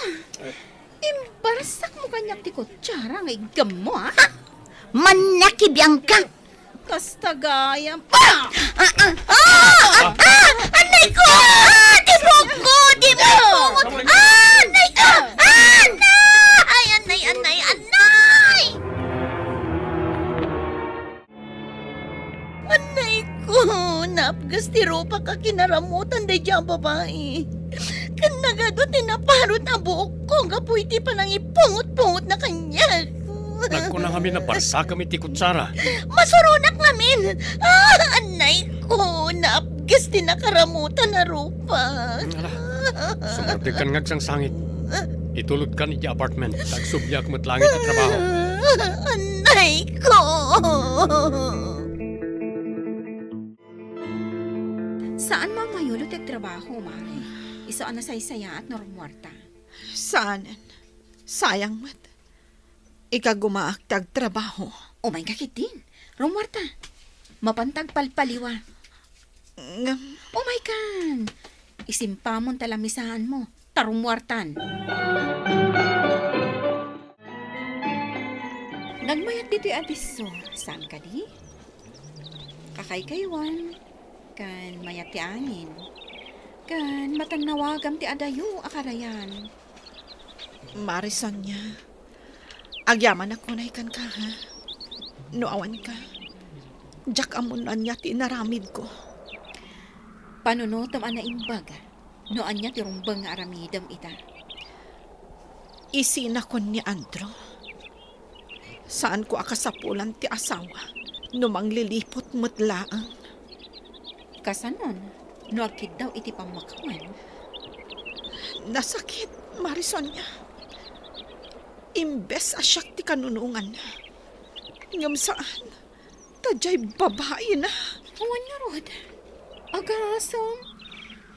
Imbarasak mo kaniak ti kutsara nga iggammo, a? Ha? Mannakibiangka! Kasta gayam. Ah! Ah, ah, ah, ah, ah, anay ko! Ah, ti buokko! Ti buokko! Ah, anay ko! Ah, anay! Anay, anay, anay! Anay ko, naapgas ti rupak a kinaramutan daydiay a babai. Ken nagadu ti naparut a buokko gapu iti panangipungot-pungotna kaniak. Nagkuna ngamin a barsakem iti kutsara. Masuronak ngamin. Ah, anay ko, naapgas ti nakaramutan a rupak. Ala, sumardegkan nga agsangsangit. Itulodkan iti apartment, ta agsubliak met laeng iti trabaho. Anay ko! Saan a mayulo ti agtrabaho, Mare. Isu a nasaysayaat no rummuarta. Saanen. Sayang met. Ikagumaak ti agtrabaho. Umayka ketdin. Rummuarta. Mapanta agpalpaliwa. Ngem. Umaykan. Isimpamon ta lamisaanmo. Ta rummuartan. Nagmayat ditoy a disso, saan kadi? Kakaykaywan, ken mayat ti angin, ken matannawagam ti adayo a karayan. Mare Sonia, agyamanak unay kenka, ha? No awanka, diak ammo no ania ti inaramidko. Panunotem a naimbag no ania ti rumbeng nga aramidem ita. Isinakon ni Andrew. Saanko a kasapulan ti asawa no mangliliput met laeng. Kasanon, no agkiddaw iti pammakawan? Nasakit, Mare Sonia. Imbes a siak ti kanunonganna. Ngem saan, ta diay babaina. Awan ngarud. Agasem,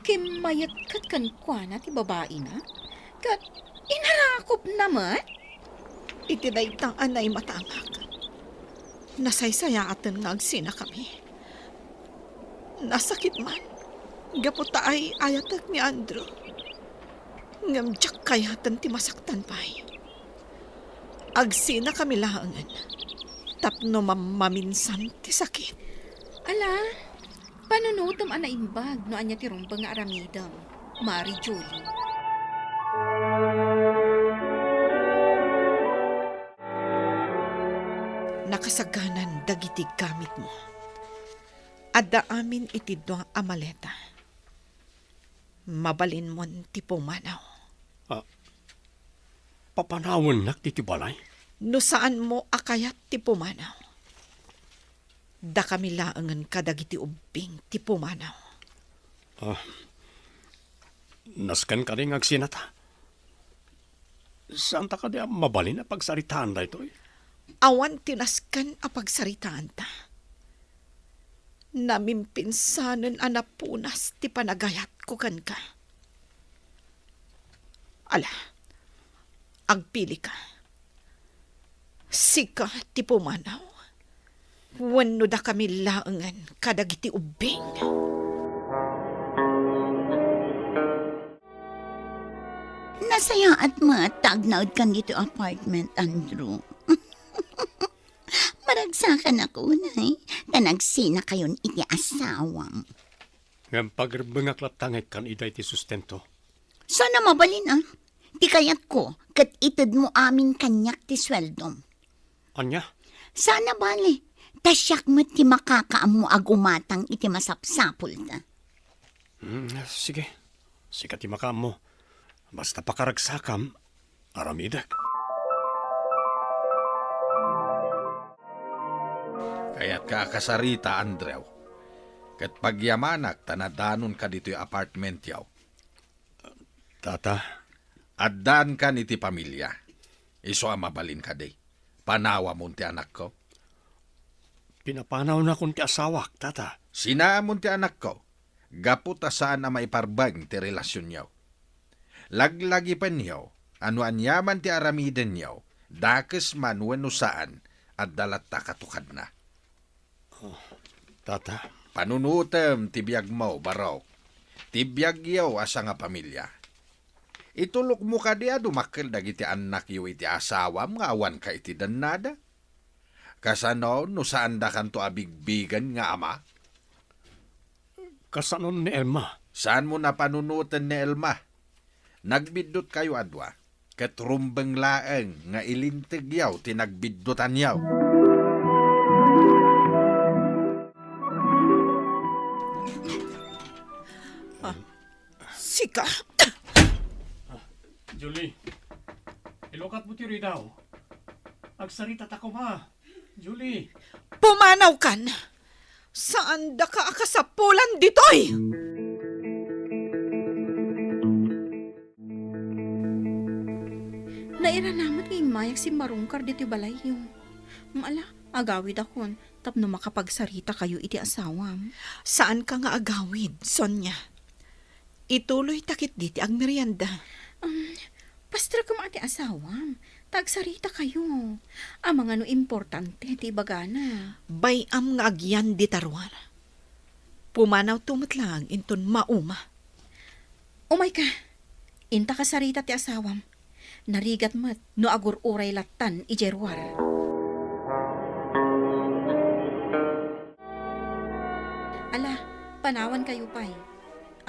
kimmayat ket kenkuana ti babaina, ket inarakopna met. Iti dayta a naimatamak, nasaysayaaten nga agsinakami. Nasakit man, gapu ta ay-ayatek ni Andrew. Ngem diak kayaten ti masaktan pay. Agsinakami laengen tapno mammaminsan ti sakit. Ala, panunotem a naimbag no ania ti rumbeng nga aramidem, Mare Julie. Nakasaganan dagiti gamitmo. Adda amin iti dua a maleta. Mabalinmon ti pumanaw. Ah, papanawennak iti balay? No saanmo a kayat ti pumanaw, dakami laengen kadagiti ubbing ti pumanaw. Ah, nasken kadi nga agsinata? Saanta kadi a mabalin a pagsaritaan daytoy? Awan ti nasken a pagsaritaanta. Namimpinsanen a napunas ti panagayatko kenka. Ala, agpilika. Sika ti pumanaw, wenno dakami laengen kadagiti ubbing. Sayaat met ta agnaedkan ditoy apartment, Andrew. Maragsakanak unay, ta nagsinakayon iti asawam. Ngem pagrebbengak latta nga ikkan ida iti sustento. Saan a mabalin, a? Ti kayatko, ket itedmo amin kaniak ti sueldom. Ania? Saan a bale, ta siak met ti makakaammo a gumatang iti masapsapulta. Hmm, sige. Sika ti makaammo. Basta pakaragsakam, aramidek. Kayatka a kasarita, Andrew. Ket pagyamanak ta nadanonka ditoy apartmentyo. Tata. Addankan iti pamilia. Isu a mabalin kadi. Panawamon ti anakko. Pinapanawnakon ti asawak, Tata. Sinaamon ti anakko. Gapu ta saan a maiparbeng ti relasionyo. Laglagipenyo a no aniaman ti aramidenyo, dakes man wenno saan, adda latta katukadna. Oh, Tata. Panunotem ti biagmo, Barok. Ti biagyo a sangapamilia. Itulokmo kadi a dumakkel dagiti annakyo iti asawam nga awanka iti dennada? Kasano no saandakanto a bigbigen nga ama? Kasano ni Elma? Saanmo a panunoten ni Elma? Nagbiddutkayo a dua, ket rumbeng laeng nga ilintegyo ti nagbiddutanyo. Ah, sika. Julie, ilukatmo ti ridaw. Agsarita ta koma. Julie. Pumanawkan! Saandaka a kasapulan ditoy! Nairana met nga immayak simmarungkar ditoy balayyo. Ala, agawidakon tapno makapagsaritakayo iti asawam. Saanka nga agawid, Sonia. Ituloyta ketdi ti agmerienda. Um, pastrek koma ti asawam, ta agsaritakayo. Amangan no importante ti ibagana. Bay-am nga agyan dita ruar. Pumanawto met laeng inton mauma. Umayka, inta kasarita ti asawam. Narigat met no agur-uray lattan idiay ruar. Ala, panawankayo pay.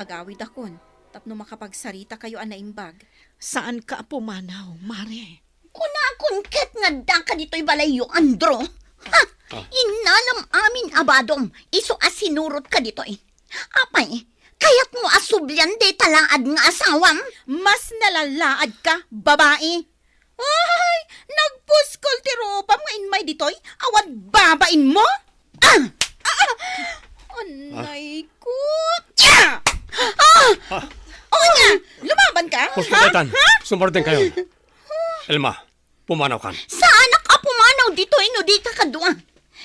Agawidakon tapno makapagsaritakayo a naimbag. Saanka a pumanaw, Mare. Kunakon ket nga addaka ditoy balayyo, Andrew. Ha? Ah. Innalam amin a badom, isu a sinurotka ditoy. Apay, kayatmo a sublian dayta laad nga asawam? Mas nalalaadka, babai. Ay, nagpuskol ti rupam nga immay ditoy, awan babainmo? Ah! Ah! Anay ko. Ah! Ah! O ania, lumabanka? Husto kaytan. Ha? Sumardengkayon. Elma, pumanawkan. Saanak a pumanaw ditoy no dika kadua.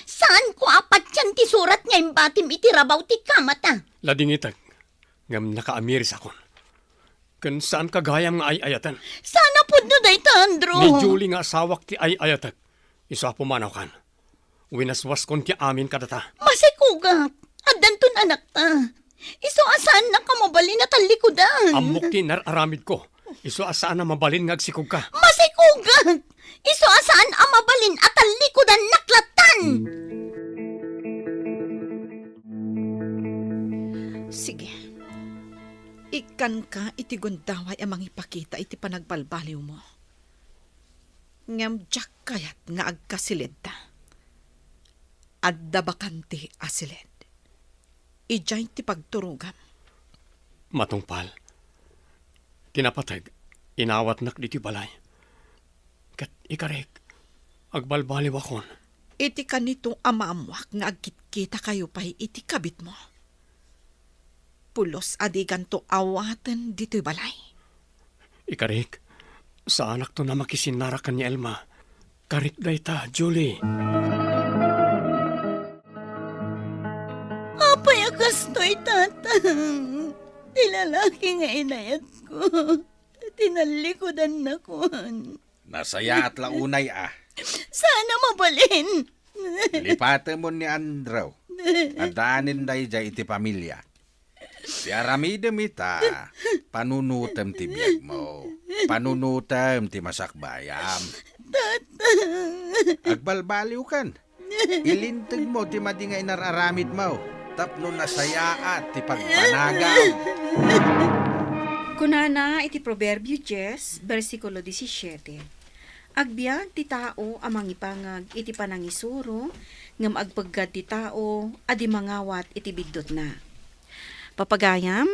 Saanko a patian ti surat nga imbatim iti rabaw ti kamata. Ladingitek, ngem nakaamirisakon. Ken saanka gayam nga ay-ayaten. Saan a pudno dayta, Andrew. Ni Julie nga asawak ti ay-ayatek. Isu a pumanawkan. Winaswaskon ti amin kadata. Masikogak. Addanton anakta. Isu a saannak a mabalin a tallikudan. Ammok ti inar-aramidko. Isu a saan a mabalin nga agsikogka. Masikogak. Isu a saan a mabalin a tallikudannak lattan. Sige. Ikkanka iti gundaway a mangipakita iti panagbalbaliwmo. Ngem diak kayat nga agkasilidta. Adda bakante a silid. Idiay ti pagturogam. Matungpal, ti napateg, inawatnak ditoy balay. Ket ikarik, agbalbaliwakon. Iti kanito a maammuak nga agkitkitakayo pay iti kabitmo. Pulos a diganto awaten ditoy balay. Ikarik, saanakton a makisinnara ken ni Elma. Karik dayta, Julie. Apay a kastoy, Tata? Ti lalaki nga inayatko, tinallikudannakon. Nasayaat la unay a. Saan a mabalin. Lipatemon ni Andrew. Addaanen daydiay iti pamilia. Ti aramidem ita, panunotem ti biagmo. Panunotem ti masakbayam. Agbalbaliwkan. Ilintegmo ti madi nga inar-aramidmo tapno nasayaat ti pagbanagam. Kunana iti Proverbio dies, bersikulo disisiete, "Agbiag ti tao a mangipangag iti panangisuro, ngem agpeggad ti tao a di mangawat iti biddutna." Papagayam,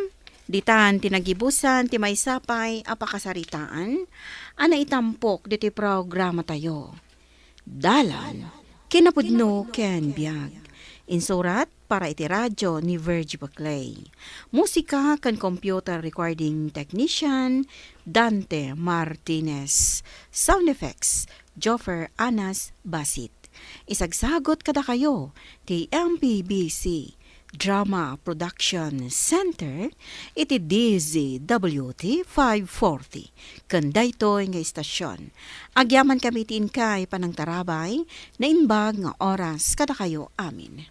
ditan ti nagibusan ti maysa pay a pakasaritaan a naitampok ditoy programatayo. Dalan, kinapudno ken biag. Insurat para iti radio ni Virgie Baclay. Musika ken computer recording technician, Dante Martinez. Sound effects, Joffer Anas Basit. Isagsagot kadakayo ti M P B C Drama Production Center iti D Z W T five forty. Ken daytoy nga istasyon, agyamankami iti inkay panangtarabay, naimbag nga oras kadakayo amin.